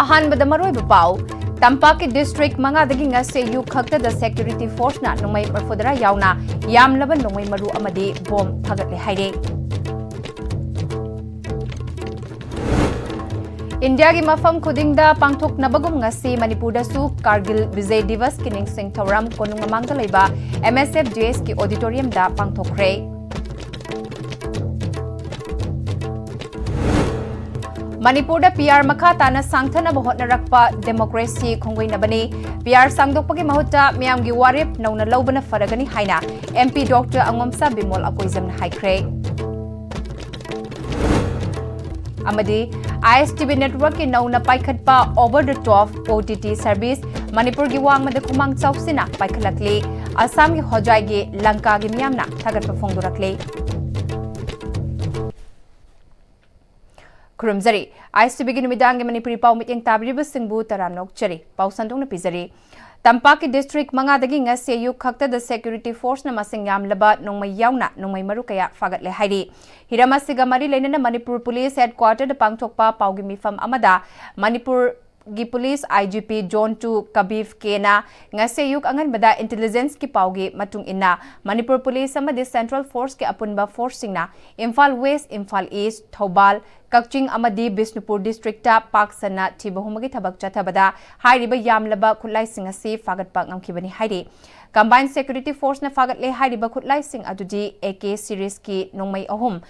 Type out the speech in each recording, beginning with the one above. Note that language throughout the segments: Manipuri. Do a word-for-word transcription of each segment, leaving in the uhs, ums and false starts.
ꯑꯍꯥꯟꯕꯗ ꯃꯔꯨꯑꯣꯏꯕ ꯄꯥꯎ꯫ ꯇꯝꯄꯥꯛꯀꯤ district ꯃꯉꯥꯗꯒꯤ ꯉꯁꯤ ꯑꯌꯨꯛ ꯈꯛꯇꯗ security forceꯅ ꯅꯣꯡꯃꯩ ꯃꯔꯐꯨꯇꯔꯥ ꯌꯥꯎꯅ ꯌꯥꯝꯂꯕ ꯅꯣꯡꯃꯩ ꯃꯔꯨ ꯑꯃꯗꯤ bomb ꯐꯥꯒꯠꯂꯦ ꯍꯥꯏꯔꯦ꯫ ꯏꯟꯗꯤꯌꯥꯒꯤ ꯃꯐꯝ ꯈꯨꯗꯤꯡꯗ ꯄꯥꯡꯊꯣꯛꯅꯕꯒꯨꯝ ꯉꯁꯤ ꯃꯅꯤꯄꯨꯔꯗꯁꯨ ꯀꯥꯔꯒꯤꯜ ꯕꯤꯖꯌ ꯗꯤꯕꯁꯀꯤ ꯅꯤꯡꯁꯤꯡ ꯊꯧꯔꯝ ꯀꯣꯅꯨꯡ ꯃꯃꯥꯡꯗ ꯂꯩꯕ MSFDSꯀꯤ auditoriumꯗ ꯄꯥꯡꯊꯣꯛꯈ꯭ꯔꯦ꯫ ꯃꯅꯤꯄꯨꯔꯗ PR ꯃꯈꯥ ꯇꯥꯅ ꯁꯥꯡꯊꯅꯕ ꯍꯣꯠꯅꯔꯛꯄ democracy ꯈꯣꯡꯒꯣꯏꯅꯕꯅꯤ꯫ PR ꯁꯥꯡꯗꯣꯛꯄꯒꯤ ꯃꯍꯨꯠꯇ ꯃꯤꯌꯥꯝꯒꯤ ꯋꯥꯔꯦꯞ ꯅꯧꯅ ꯂꯧꯕꯅ ꯐꯔꯒꯅꯤ ꯍꯥꯏꯅ MP Doctor ꯑꯉꯣꯝꯁꯥ ꯕꯤꯃꯣꯜ ꯑꯀꯣꯏꯖꯝꯅ ꯍꯥꯏꯈ꯭ꯔꯦ꯫ ꯑꯃꯗꯤ ISTV networkꯀꯤ ꯅꯧꯅ ꯄꯥꯏꯈꯠꯄ over the top OTT service ꯃꯅꯤꯄꯨꯔꯒꯤ ꯋꯥꯡꯃꯗ ꯈꯨꯃꯥꯡ ꯆꯥꯎꯁꯤꯟꯅ ꯄꯥꯏꯈꯠꯂꯛꯂꯤ꯫ ꯑꯁꯥꯝꯒꯤ ꯍꯣꯖꯥꯏꯒꯤ ꯂꯪꯀꯥꯒꯤ ꯃꯤꯌꯥꯝꯅ ꯊꯥꯒꯠꯄ ꯐꯣꯡꯗꯣꯔꯛꯂꯤ꯫ ꯈꯨꯔꯨꯝꯖꯔꯤ꯫ ISTVꯒꯤ ꯅꯨꯃꯤꯗꯥꯡꯒꯤ ꯃꯅꯤꯄꯨꯔꯤ ꯄꯥꯎ ꯃꯤꯠꯌꯦꯡ ꯇꯥꯕꯤꯔꯤꯕꯁꯤꯡꯕꯨ ꯇꯔꯥꯝꯅ ꯑꯣꯛꯆꯔꯤ꯫ ꯄꯥꯎ ꯁꯟꯗꯣꯛꯅ ꯄꯤꯖꯔꯤ꯫ ꯇꯝꯄꯥꯛꯀꯤ district ꯃꯉꯥꯗꯒꯤ ꯉꯁꯤ ꯑꯌꯨꯛ ꯈꯛꯇꯗ security forceꯅ ꯃꯁꯤꯡ ꯌꯥꯝꯂꯕ ꯅꯣꯡꯃꯩ ꯌꯥꯎꯅ ꯅꯣꯡꯃꯩ ꯃꯔꯨ ꯀꯌꯥ ꯐꯥꯒꯠꯂꯦ ꯍꯥꯏꯔꯤ꯫ ꯍꯤꯔꯝ ꯑꯁꯤꯒ ꯃꯔꯤ ꯂꯩꯅꯅ ꯃꯅꯤꯄꯨꯔ police headquarterꯗ ꯄꯥꯡꯊꯣꯛꯄ ꯄꯥꯎꯒꯤ ꯃꯤꯐꯝ ꯑꯃꯗ ꯃꯅꯤꯄꯨꯔꯒꯤ police IGP Zone two Kabir ꯀꯦꯅ ꯉꯁꯤ ꯑꯌꯨꯛ ꯑꯉꯟꯕꯗ intelligenceꯀꯤ ꯄꯥꯎꯒꯤ ꯃꯇꯨꯡ ꯏꯟꯅ ꯃꯅꯤꯄꯨꯔ police ꯑꯃꯗꯤ central forceꯀꯤ ꯑꯄꯨꯟꯕ forceꯁꯤꯡꯅ ꯏꯝꯐꯥꯜ West, ꯏꯝꯐꯥꯜ East, ꯊꯧꯕꯥꯜ, ꯀꯛꯆꯤꯡ ꯑꯃꯗꯤ ꯕꯤꯁꯅꯨꯄꯨꯔ districtꯇ ꯄꯥꯛ ꯁꯟꯅ ꯊꯤꯕ ꯍꯨꯝꯕꯒꯤ ꯊꯕꯛ ꯆꯠꯊꯕꯗ ꯍꯥꯏꯔꯤꯕ ꯌꯥꯝꯂꯕ ꯈꯨꯠꯂꯥꯏꯁꯤꯡ ꯑꯁꯤ ꯐꯥꯒꯠꯄ ꯉꯝꯈꯤꯕꯅꯤ ꯍꯥꯏꯔꯤ꯫ Combined Security Forceꯅ ꯐꯥꯒꯠꯂꯦ ꯍꯥꯏꯔꯤꯕ ꯈꯨꯠꯂꯥꯏꯁꯤꯡ ꯑꯗꯨꯗꯤ AK seriesꯀꯤ ꯅꯣꯡꯃꯩ ꯑꯍꯨꯝ,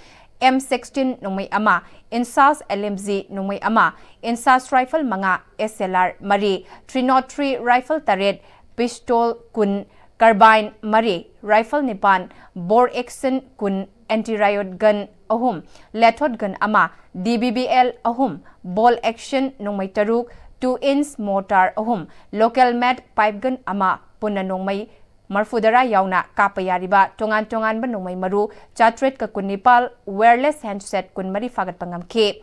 M sixteen ꯅꯣꯡꯃꯩ ꯑꯃ, INSAS LMG ꯅꯣꯡꯃꯩ ꯑꯃ, INSAS rifle ꯃꯉꯥ, SLR ꯃꯔꯤ, three nought three rifle ꯇꯔꯦꯠ, pistol ꯀꯨꯟ, carbine ꯃꯔꯤ, rifle ꯅꯤꯄꯥꯟ, bolt action ꯀꯨꯟ, anti riot gun ꯑꯍꯨꯝ, lethal gun ꯑꯃ, DBBL ꯑꯍꯨꯝ, bolt action ꯅꯣꯡꯃꯩ ꯇꯔꯨꯛ, two inch mortar ꯑꯍꯨꯝ, local made pipe gun ꯑꯃ, ꯄꯨꯟꯅ ꯅꯣꯡꯃꯩ ꯃꯔꯐꯨꯇꯔꯥ ꯌꯥꯎꯅ ꯀꯥꯞꯄ ꯌꯥꯔꯤꯕ ꯇꯣꯉꯥꯟ ꯇꯣꯉꯥꯟꯕ ꯅꯣꯡꯃꯩ ꯃꯔꯨ ꯆꯥꯇ꯭ꯔꯦꯠꯀ ꯀꯨꯟꯅꯤꯄꯥꯜ, wireless handset ꯀꯨꯟꯃꯔꯤ ꯐꯥꯒꯠꯄ ꯉꯝꯈꯤ꯫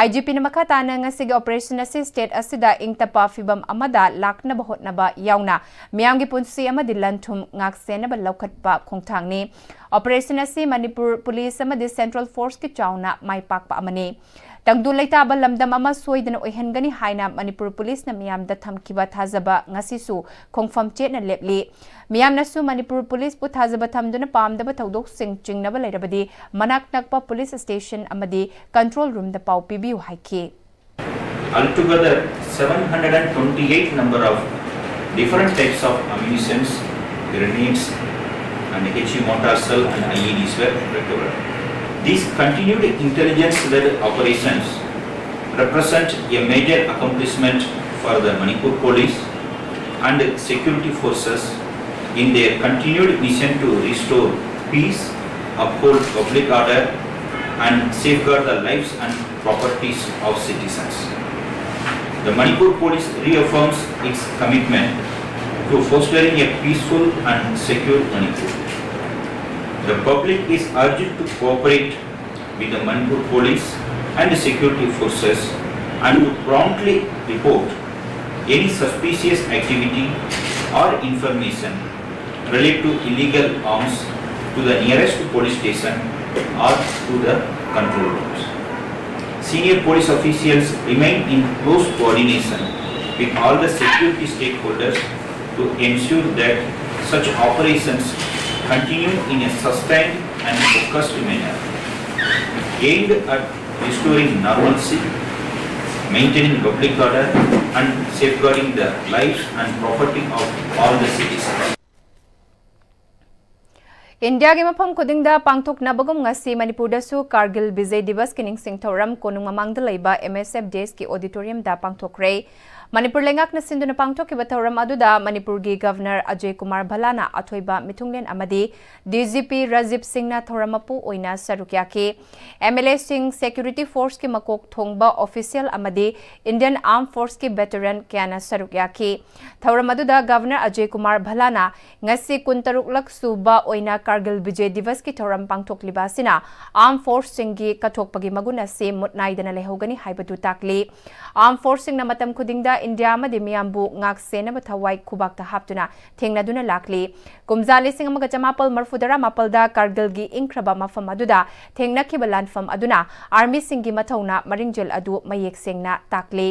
IGPꯅ ꯃꯈꯥ ꯇꯥꯅ ꯉꯁꯤꯒꯤ operation ꯑꯁꯤ state ꯑꯁꯤꯗ ꯏꯪ ꯇꯞꯄ ꯐꯤꯕꯝ ꯑꯃꯗ ꯂꯥꯛꯅꯕ ꯍꯣꯠꯅꯕ ꯌꯥꯎꯅ ꯃꯤꯌꯥꯝꯒꯤ ꯄꯨꯟꯁꯤ ꯑꯃꯗꯤ ꯂꯟ ꯊꯨꯝ ꯉꯥꯛ ꯁꯦꯟꯅꯕ ꯂꯧꯈꯠꯄ ꯈꯣꯡꯊꯥꯡꯅꯤ꯫ Operation ꯑꯁꯤ ꯃꯅꯤꯄꯨꯔ police ꯑꯃꯗꯤ central forceꯀꯤ ꯆꯥꯎꯅ ꯃꯥꯏ ꯄꯥꯛꯄ ꯑꯃꯅꯤ꯫ ꯇꯪꯗꯨ ꯂꯩꯇꯥꯕ ꯂꯝꯗꯝ ꯑꯃ ꯁꯣꯏꯗꯅ ꯑꯣꯏꯍꯟꯒꯅꯤ ꯍꯥꯏꯅ ꯃꯅꯤꯄꯨꯔ ꯄꯨꯂꯤꯁꯅ ꯃꯤꯌꯥꯝꯗ ꯊꯝꯈꯤꯕ ꯊꯥꯖꯕ ꯉꯁꯤꯁꯨ ꯈꯣꯡꯐꯝ ꯆꯦꯠꯅ ꯂꯦꯞꯂꯤ꯫ ꯃꯤꯌꯥꯝꯅꯁꯨ ꯃꯅꯤꯄꯨꯔ ꯄꯨꯂꯤꯁꯄꯨ ꯊꯥꯖꯕ ꯊꯝꯗꯨꯅ ꯄꯥꯝꯗꯕ ꯊꯧꯗꯣꯛꯁꯤꯡ ꯆꯤꯡꯅꯕ ꯂꯩꯔꯕꯗꯤ ꯃꯅꯥꯛ ꯅꯛꯄ ꯄꯨꯂꯤꯁ ꯁ꯭ꯇꯦꯁꯟ ꯑꯃꯗꯤ ꯀꯟꯇ꯭ꯔꯣꯜ ꯔꯨꯝꯗ ꯄꯥꯎ ꯄꯤꯕꯤꯌꯨ ꯍꯥꯏꯈꯤ꯫ Altogether, seven hundred and twenty-eight number of different types of ammunitions, grenades, and H E mortar shell and I E Ds were recovered. These continued intelligence-led operations represent a major accomplishment for the Manipur Police and security forces in their continued mission to restore peace, uphold public order, and safeguard the lives and properties of citizens. The Manipur Police reaffirms its commitment to fostering a peaceful and secure Manipur. The public is urged to cooperate with the Manipur Police and the security forces and to promptly report any suspicious activity or information relate to illegal arms to the nearest police station or to the control rooms. Senior police officials remain in close coordination with all the security stakeholders to ensure that such operations continue in a sustained and focused manner, aimed at restoring normalcy, maintaining public order, and safeguarding the lives and property of all the citizens. ꯏꯟꯗꯤꯌꯥꯒꯤ ꯃꯐꯝ ꯈꯨꯗꯤꯡꯗ ꯄꯥꯡꯊꯣꯛꯅꯕꯒꯨꯝ ꯉꯁꯤ ꯃꯅꯤꯄꯨꯔꯗꯁꯨ ꯀꯥꯔꯒꯤꯜ ꯕꯤꯖꯌ ꯗꯤꯕꯁꯀꯤ ꯅꯤꯡꯁꯤꯡ ꯊꯧꯔꯝ ꯀꯣꯅꯨꯡ ꯃꯃꯥꯡꯗ ꯂꯩꯕ M S F Daysꯀꯤ auditoriumꯗ ꯄꯥꯡꯊꯣꯛꯈ꯭ꯔꯦ꯫ ꯃꯅꯤꯄꯨꯔ ꯂꯩꯉꯥꯛꯅ ꯁꯤꯟꯗꯨꯅ ꯄꯥꯡꯊꯣꯛꯈꯤꯕ ꯊꯧꯔꯝ ꯑꯗꯨꯗ ꯃꯅꯤꯄꯨꯔꯒꯤ Governor ꯑꯖꯌ ꯀꯨꯃꯥꯔ ꯚꯜꯂꯥꯅ ꯑꯊꯣꯏꯕ ꯃꯤꯊꯨꯡꯂꯦꯟ ꯑꯃꯗꯤ D G P ꯔꯥꯖꯤꯕ ꯁꯤꯡꯅ ꯊꯧꯔꯝ ꯃꯄꯨ ꯑꯣꯏꯅ ꯁꯔꯨꯛ ꯌꯥꯈꯤ꯫ M L Aꯁꯤꯡ, security forceꯀꯤ ꯃꯀꯣꯛ ꯊꯣꯡꯕ official ꯑꯃꯗꯤ Indian Armed Forceꯀꯤ veteran ꯀꯌꯥꯅ ꯁꯔꯨꯛ ꯌꯥꯈꯤ꯫ ꯊꯧꯔꯝ ꯑꯗꯨꯗ Governor ꯑꯖꯌ ꯀꯨꯃꯥꯔ ꯚꯜꯂꯥꯅ ꯉꯁꯤ ꯀꯨꯟꯇꯔꯨꯛꯂꯛ ꯁꯨꯕ ꯑꯣꯏꯅ ꯀꯥꯔꯒꯤꯜ ꯕꯤꯖꯌ ꯗꯤꯕꯁꯀꯤ ꯊꯧꯔꯝ ꯄꯥꯡꯊꯣꯛꯂꯤꯕ ꯑꯁꯤꯅ Armed Forceꯁꯤꯡꯒꯤ ꯀꯠꯊꯣꯛꯄꯒꯤ ꯃꯒꯨꯟ ꯑꯁꯤ ꯃꯨꯠ ꯅꯥꯏꯗꯅ ꯂꯩꯍꯧꯒꯅꯤ ꯍꯥꯏꯕꯗꯨ ꯇꯥꯛꯂꯤ꯫ Armed Forceꯁꯤꯡꯅ ꯃꯇꯝ ꯈꯨꯗꯤꯡꯗ ꯏꯟꯗꯤꯌꯥ ꯑꯃꯗꯤ ꯃꯤꯌꯥꯝꯕꯨ ꯉꯥꯛ ꯁꯦꯟꯅꯕ ꯊꯋꯥꯏ ꯈꯨꯕꯥꯛꯇ ꯍꯥꯞꯇꯨꯅ ꯊꯦꯡꯅꯗꯨꯅ ꯂꯥꯛꯂꯤ꯫ ꯀꯨꯝꯖꯥ ꯂꯤꯁꯤꯡ ꯑꯃꯒ ꯆꯃꯥꯄꯜ ꯃꯔꯐꯨ ꯇꯔꯥ ꯃꯥꯄꯜꯗ ꯀꯥꯔꯒꯤꯜꯒꯤ ꯏꯪꯈ꯭ꯔꯕ ꯃꯐꯝ ꯑꯗꯨꯗ ꯊꯦꯡꯅꯈꯤꯕ ꯂꯥꯟꯐꯝ ꯑꯗꯨꯅ ꯑꯥꯔꯃꯤꯁꯤꯡꯒꯤ ꯃꯊꯧꯅꯥ ꯃꯔꯤꯡꯖꯦꯜ ꯑꯗꯨ ꯃꯌꯦꯛ ꯁꯦꯡꯅ ꯇꯥꯛꯂꯤ꯫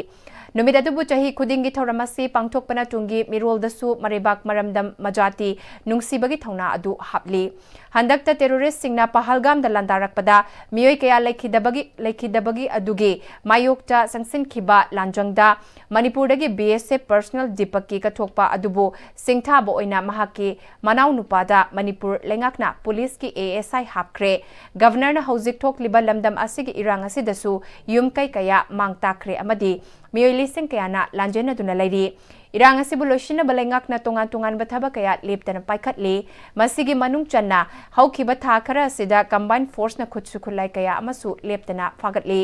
ꯅꯨꯃꯤꯠ ꯑꯗꯨꯕꯨ ꯆꯍꯤ ꯈꯨꯗꯤꯡꯒꯤ ꯊꯧꯔꯝ ꯑꯁꯤ ꯄꯥꯡꯊꯣꯛꯄꯅ ꯇꯨꯡꯒꯤ ꯃꯤꯔꯣꯜꯗꯁꯨ ꯃꯔꯩꯕꯥꯛ ꯃꯔꯝꯗꯝ ꯃꯖꯥꯇꯤ ꯅꯨꯡꯁꯤꯕꯒꯤ ꯊꯧꯅꯥ ꯑꯗꯨ ꯍꯥꯞꯂꯤ꯫ ꯍꯟꯗꯛꯇ ꯇꯦꯔꯣꯔꯤꯁꯁꯤꯡꯅ ꯄꯍꯜꯒꯥꯝꯗ ꯂꯥꯟꯗꯥꯔꯛꯄꯗ ꯃꯤꯑꯣꯏ ꯀꯌꯥ ꯂꯩꯈꯤꯗꯕꯒꯤ, ꯂꯩꯈꯤꯗꯕꯒꯤ ꯑꯗꯨꯒꯤ ꯃꯥꯌꯣꯛꯇ ꯆꯪꯁꯤꯟꯈꯤꯕ ꯂꯥꯟꯖꯪꯗ ꯃꯅꯤꯄꯨꯔꯗꯒꯤ ꯕꯤ ꯑꯦꯁ ꯑꯦꯐ ꯄꯔꯁꯣꯅꯦꯜ ꯗꯤꯄꯛꯀꯤ ꯀꯠꯊꯣꯛꯄ ꯑꯗꯨꯕꯨ ꯁꯤꯡꯊꯥꯕ ꯑꯣꯏꯅ ꯃꯍꯥꯛꯀꯤ ꯃꯅꯥꯎꯅꯨꯄꯥꯗ ꯃꯅꯤꯄꯨꯔ ꯂꯩꯉꯥꯛꯅ ꯄꯨꯂꯤꯁꯀꯤ ꯑꯦ ꯑꯦꯁ ꯑꯥꯏ ꯍꯥꯞꯈ꯭ꯔꯦ꯫ ꯒꯚꯔꯅꯔꯅ ꯍꯧꯖꯤꯛ ꯊꯣꯛꯂꯤꯕ ꯂꯝꯗꯝ ꯑꯁꯤꯒꯤ ꯏꯔꯥꯡ ꯑꯁꯤꯗꯁꯨ ꯌꯨꯝ ꯀꯩ ꯀꯌꯥ ꯃꯥꯡ ꯇꯥꯛꯈ꯭ꯔꯦ ꯑꯃꯗꯤ ꯃꯤꯑꯣꯏ ꯂꯤꯁꯤꯡ ꯀꯌꯥꯅ ꯂꯥꯟꯖꯦꯟꯅꯗꯨꯅ ꯂꯩꯔꯤ꯫ ꯏꯔꯥꯡ ꯑꯁꯤꯕꯨ ꯂꯣꯏꯁꯤꯟꯅꯕ ꯂꯩꯉꯥꯛꯅ ꯇꯣꯉꯥꯟ ꯇꯣꯉꯥꯟꯕ ꯊꯕꯛ ꯀꯌꯥ ꯂꯦꯞꯇꯅ ꯄꯥꯏꯈꯠꯂꯤ꯫ ꯃꯁꯤꯒꯤ ꯃꯅꯨꯡ ꯆꯟꯅ ꯍꯧꯈꯤꯕ ꯊꯥ ꯈꯔ ꯑꯁꯤꯗ ꯀꯝꯕꯥꯏꯟ ꯐꯣꯔꯁꯅ ꯈꯨꯠꯁꯨ ꯈꯨꯠꯂꯥꯏ ꯀꯌꯥ ꯑꯃꯁꯨ ꯂꯦꯞꯇꯅ ꯐꯥꯒꯠꯂꯤ꯫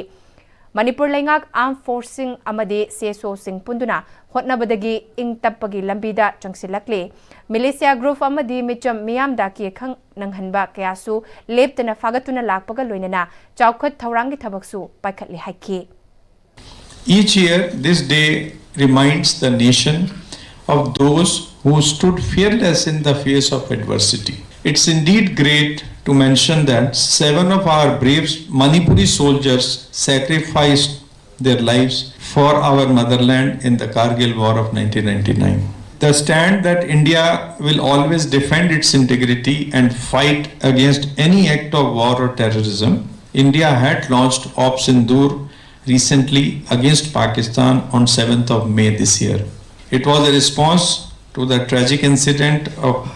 ꯃꯅꯤꯄꯨꯔ ꯂꯩꯉꯥꯛ, ꯑꯥꯔꯝ ꯐꯣꯔꯁꯁꯤꯡ ꯑꯃꯗꯤ ꯁꯤ ꯑꯦꯁ ꯑꯣꯁꯤꯡ ꯄꯨꯟꯗꯨꯅ ꯍꯣꯠꯅꯕꯗꯒꯤ ꯏꯪ ꯇꯞꯄꯒꯤ ꯂꯝꯕꯤꯗ ꯆꯪꯁꯤꯜꯂꯛꯂꯤ꯫ ꯃꯤꯂꯤꯁꯤꯌꯥ ꯒ꯭ꯔꯨꯞ ꯑꯃꯗꯤ ꯃꯤꯆꯝ ꯃꯤꯌꯥꯝꯗ ꯀꯤꯌꯦꯈꯪ ꯅꯪꯍꯟꯕ ꯀꯌꯥꯁꯨ ꯂꯦꯞꯇꯅ ꯐꯥꯒꯠꯇꯨꯅ ꯂꯥꯛꯄꯒ ꯂꯣꯏꯅꯅ ꯆꯥꯎꯈꯠ ꯊꯧꯔꯥꯡꯒꯤ ꯊꯕꯛꯁꯨ ꯄꯥꯏꯈꯠꯂꯤ ꯍꯥꯏꯈꯤ꯫ Each year, this day reminds the nation of those who stood fearless in the face of adversity. It's indeed great to mention that seven of our brave Manipuri soldiers sacrificed their lives for our motherland in the Kargil War of nineteen ninety-nine. The stand that India will always defend its integrity and fight against any act of war or terrorism. India had launched Op Sindoor recently against Pakistan on seventh of May this year. It was a response to the tragic incident of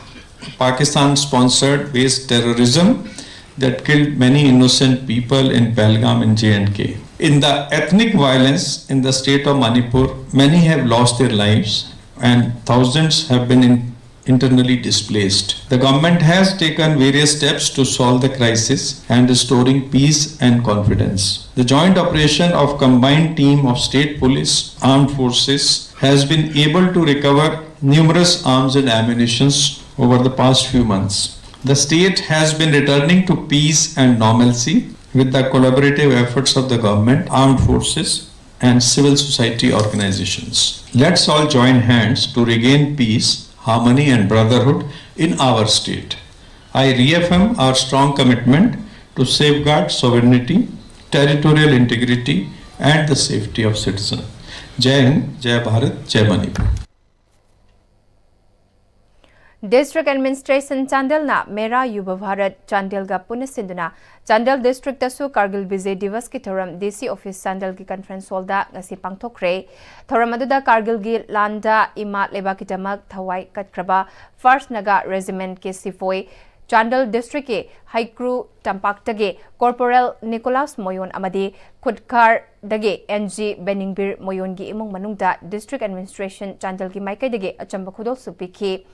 Pakistan-sponsored based terrorism that killed many innocent people in Pahalgam in J and K. In the ethnic violence in the state of Manipur, many have lost their lives and thousands have been in- internally displaced. The government has taken various steps to solve the crisis and restoring peace and confidence. The joint operation of combined team of state police, armed forces has been able to recover numerous arms and ammunitions over the past few months. The state has been returning to peace and normalcy with the collaborative efforts of the government, armed forces, and civil society organizations. Let's all join hands to regain peace, harmony, and brotherhood in our state. I reaffirm our strong commitment to safeguard sovereignty, territorial integrity, and the safety of citizens. Jai Hind, Jai Bharat, Jai Manipur. District Administration Chandelꯅ Mera Yuva Bharat Chandelꯒ ꯄꯨꯟꯅ ꯁꯤꯟꯗꯨꯅ Chandel Districtꯇꯁꯨ Kargil Vijay Divasꯀꯤ ꯊꯧꯔꯝ DC Office Chandelꯒꯤ Conference Hallꯗ ꯉꯁꯤ ꯄꯥꯡꯊꯣꯛꯈ꯭ꯔꯦ꯫ ꯊꯧꯔꯝ ꯑꯗꯨꯗ ꯀꯥꯔꯒꯤꯜꯒꯤ ꯂꯥꯟꯗ ꯏꯃꯥ ꯂꯩꯕꯥꯛꯀꯤꯗꯃꯛ ꯊꯋꯥꯏ ꯀꯠꯈ꯭ꯔꯕ First Naga Regimentꯀꯤ ꯁꯤꯄꯣꯏ, Chandel Districtꯀꯤ ꯍꯩꯀ꯭ꯔꯨ ꯇꯝꯄꯥꯛꯇꯒꯤ Corporal Nicholas ꯃꯣꯌꯣꯟ ꯑꯃꯗꯤ ꯈꯨꯠꯈꯥꯔꯗꯒꯤ NG ꯕꯦꯅꯤꯡꯕꯤꯔ ꯃꯣꯌꯣꯟꯒꯤ ꯏꯃꯨꯡ ꯃꯅꯨꯡꯗ District Administration Chandelꯒꯤ ꯃꯥꯏꯀꯩꯗꯒꯤ ꯑꯆꯝꯕ ꯈꯨꯗꯣꯜꯁꯨ ꯄꯤꯈꯤ꯫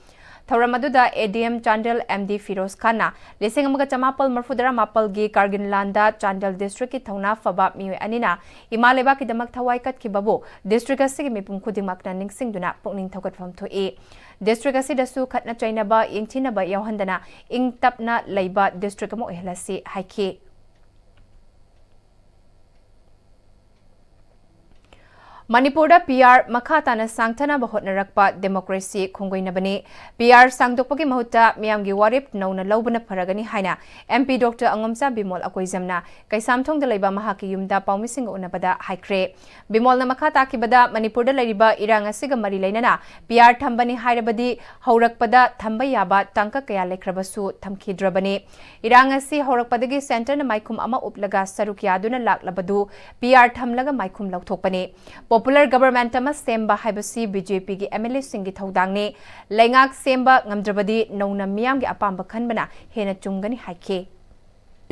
ꯊꯧꯔꯝ ꯑꯗꯨꯗ ADM Chandel MD ꯐꯤꯔꯣꯖ ꯈꯥꯟꯅ ꯂꯤꯁꯤꯡ ꯑꯃꯒ ꯆꯃꯥꯄꯜ ꯃꯔꯤꯐꯨꯇꯔꯥ ꯃꯥꯄꯜꯒꯤ ꯀꯥꯔꯒꯤꯜ ꯂꯥꯟꯗ Chandel Districtꯀꯤ ꯊꯧꯅꯥ ꯐꯕ ꯃꯤꯑꯣꯏ ꯑꯅꯤꯅ ꯏꯃꯥ ꯂꯩꯕꯥꯛꯀꯤꯗꯃꯛ ꯊꯋꯥꯏ ꯀꯠꯈꯤꯕꯕꯨ district ꯑꯁꯤꯒꯤ ꯃꯤꯄꯨꯝ ꯈꯨꯗꯤꯡꯃꯛꯅ ꯅꯤꯡꯁꯤꯡꯗꯨꯅ ꯄꯨꯛꯅꯤꯡ ꯊꯧꯒꯠꯐꯝ ꯊꯣꯛꯏ꯫ District ꯑꯁꯤꯗꯁꯨ ꯈꯠꯅ ꯆꯩꯅꯕ, ꯌꯦꯡꯊꯤꯅꯕ ꯌꯥꯎꯍꯟꯗꯅ ꯏꯪ ꯇꯞꯅ ꯂꯩꯕ district ꯑꯃ ꯑꯣꯏꯍꯜꯂꯁꯤ ꯍꯥꯏꯈꯤ꯫ ꯃꯅꯤꯄꯨꯔꯗ PR ꯃꯈꯥ ꯇꯥꯅ ꯁꯥꯡꯊꯅꯕ ꯍꯣꯠꯅꯔꯛꯄ democracy ꯈꯣꯡꯒꯣꯏꯅꯕꯅꯤ꯫ PR ꯁꯥꯡꯗꯣꯛꯄꯒꯤ ꯃꯍꯨꯠꯇ ꯃꯤꯌꯥꯝꯒꯤ ꯋꯥꯔꯦꯞ ꯅꯧꯅ ꯂꯧꯕꯅ ꯐꯔꯒꯅꯤ ꯍꯥꯏꯅ MP Doctor ꯑꯉꯣꯝꯆꯥ ꯕꯤꯃꯣꯜ ꯑꯀꯣꯏꯖꯝꯅ ꯀꯩꯁꯥꯝꯊꯣꯡꯗ ꯂꯩꯕ ꯃꯍꯥꯛꯀꯤ ꯌꯨꯝꯗ ꯄꯥꯎꯃꯤꯁꯤꯡꯒ ꯎꯅꯕꯗ ꯍꯥꯏꯈ꯭ꯔꯦ꯫ ꯕꯤꯃꯣꯜꯅ ꯃꯈꯥ ꯇꯥꯈꯤꯕꯗ, ꯃꯅꯤꯄꯨꯔꯗ ꯂꯩꯔꯤꯕ ꯏꯔꯥꯡ ꯑꯁꯤꯒ ꯃꯔꯤ ꯂꯩꯅꯅ PR ꯊꯝꯕꯅꯤ ꯍꯥꯏꯔꯕꯗꯤ ꯍꯧꯔꯛꯄꯗ ꯊꯝꯕ ꯌꯥꯕ ꯇꯥꯡꯀꯛ ꯀꯌꯥ ꯂꯩꯈ꯭ꯔꯕꯁꯨ ꯊꯝꯈꯤꯗ꯭ꯔꯕꯅꯤ꯫ ꯏꯔꯥꯡ ꯑꯁꯤ ꯍꯧꯔꯛꯄꯗꯒꯤ centreꯅ ꯃꯥꯏꯈꯨꯝ ꯑꯃ ꯎꯞꯂꯒ ꯁꯔꯨꯛ ꯌꯥꯗꯨꯅ ꯂꯥꯛꯂꯕꯗꯨ PR ꯊꯝꯂꯒ ꯃꯥꯏꯈꯨꯝ ꯂꯧꯊꯣꯛꯄꯅꯤ꯫ Popular government ꯑꯃ ꯁꯦꯝꯕ ꯍꯥꯏꯕꯁꯤ BJPꯒꯤ MLAꯁꯤꯡꯒꯤ ꯊꯧꯗꯥꯡꯅꯤ꯫ ꯂꯩꯉꯥꯛ ꯁꯦꯝꯕ ꯉꯝꯗ꯭ꯔꯕꯗꯤ ꯅꯧꯅ ꯃꯤꯌꯥꯝꯒꯤ ꯑꯄꯥꯝꯕ ꯈꯟꯕꯅ ꯍꯦꯟꯅ ꯆꯨꯝꯒꯅꯤ ꯍꯥꯏꯈꯤ꯫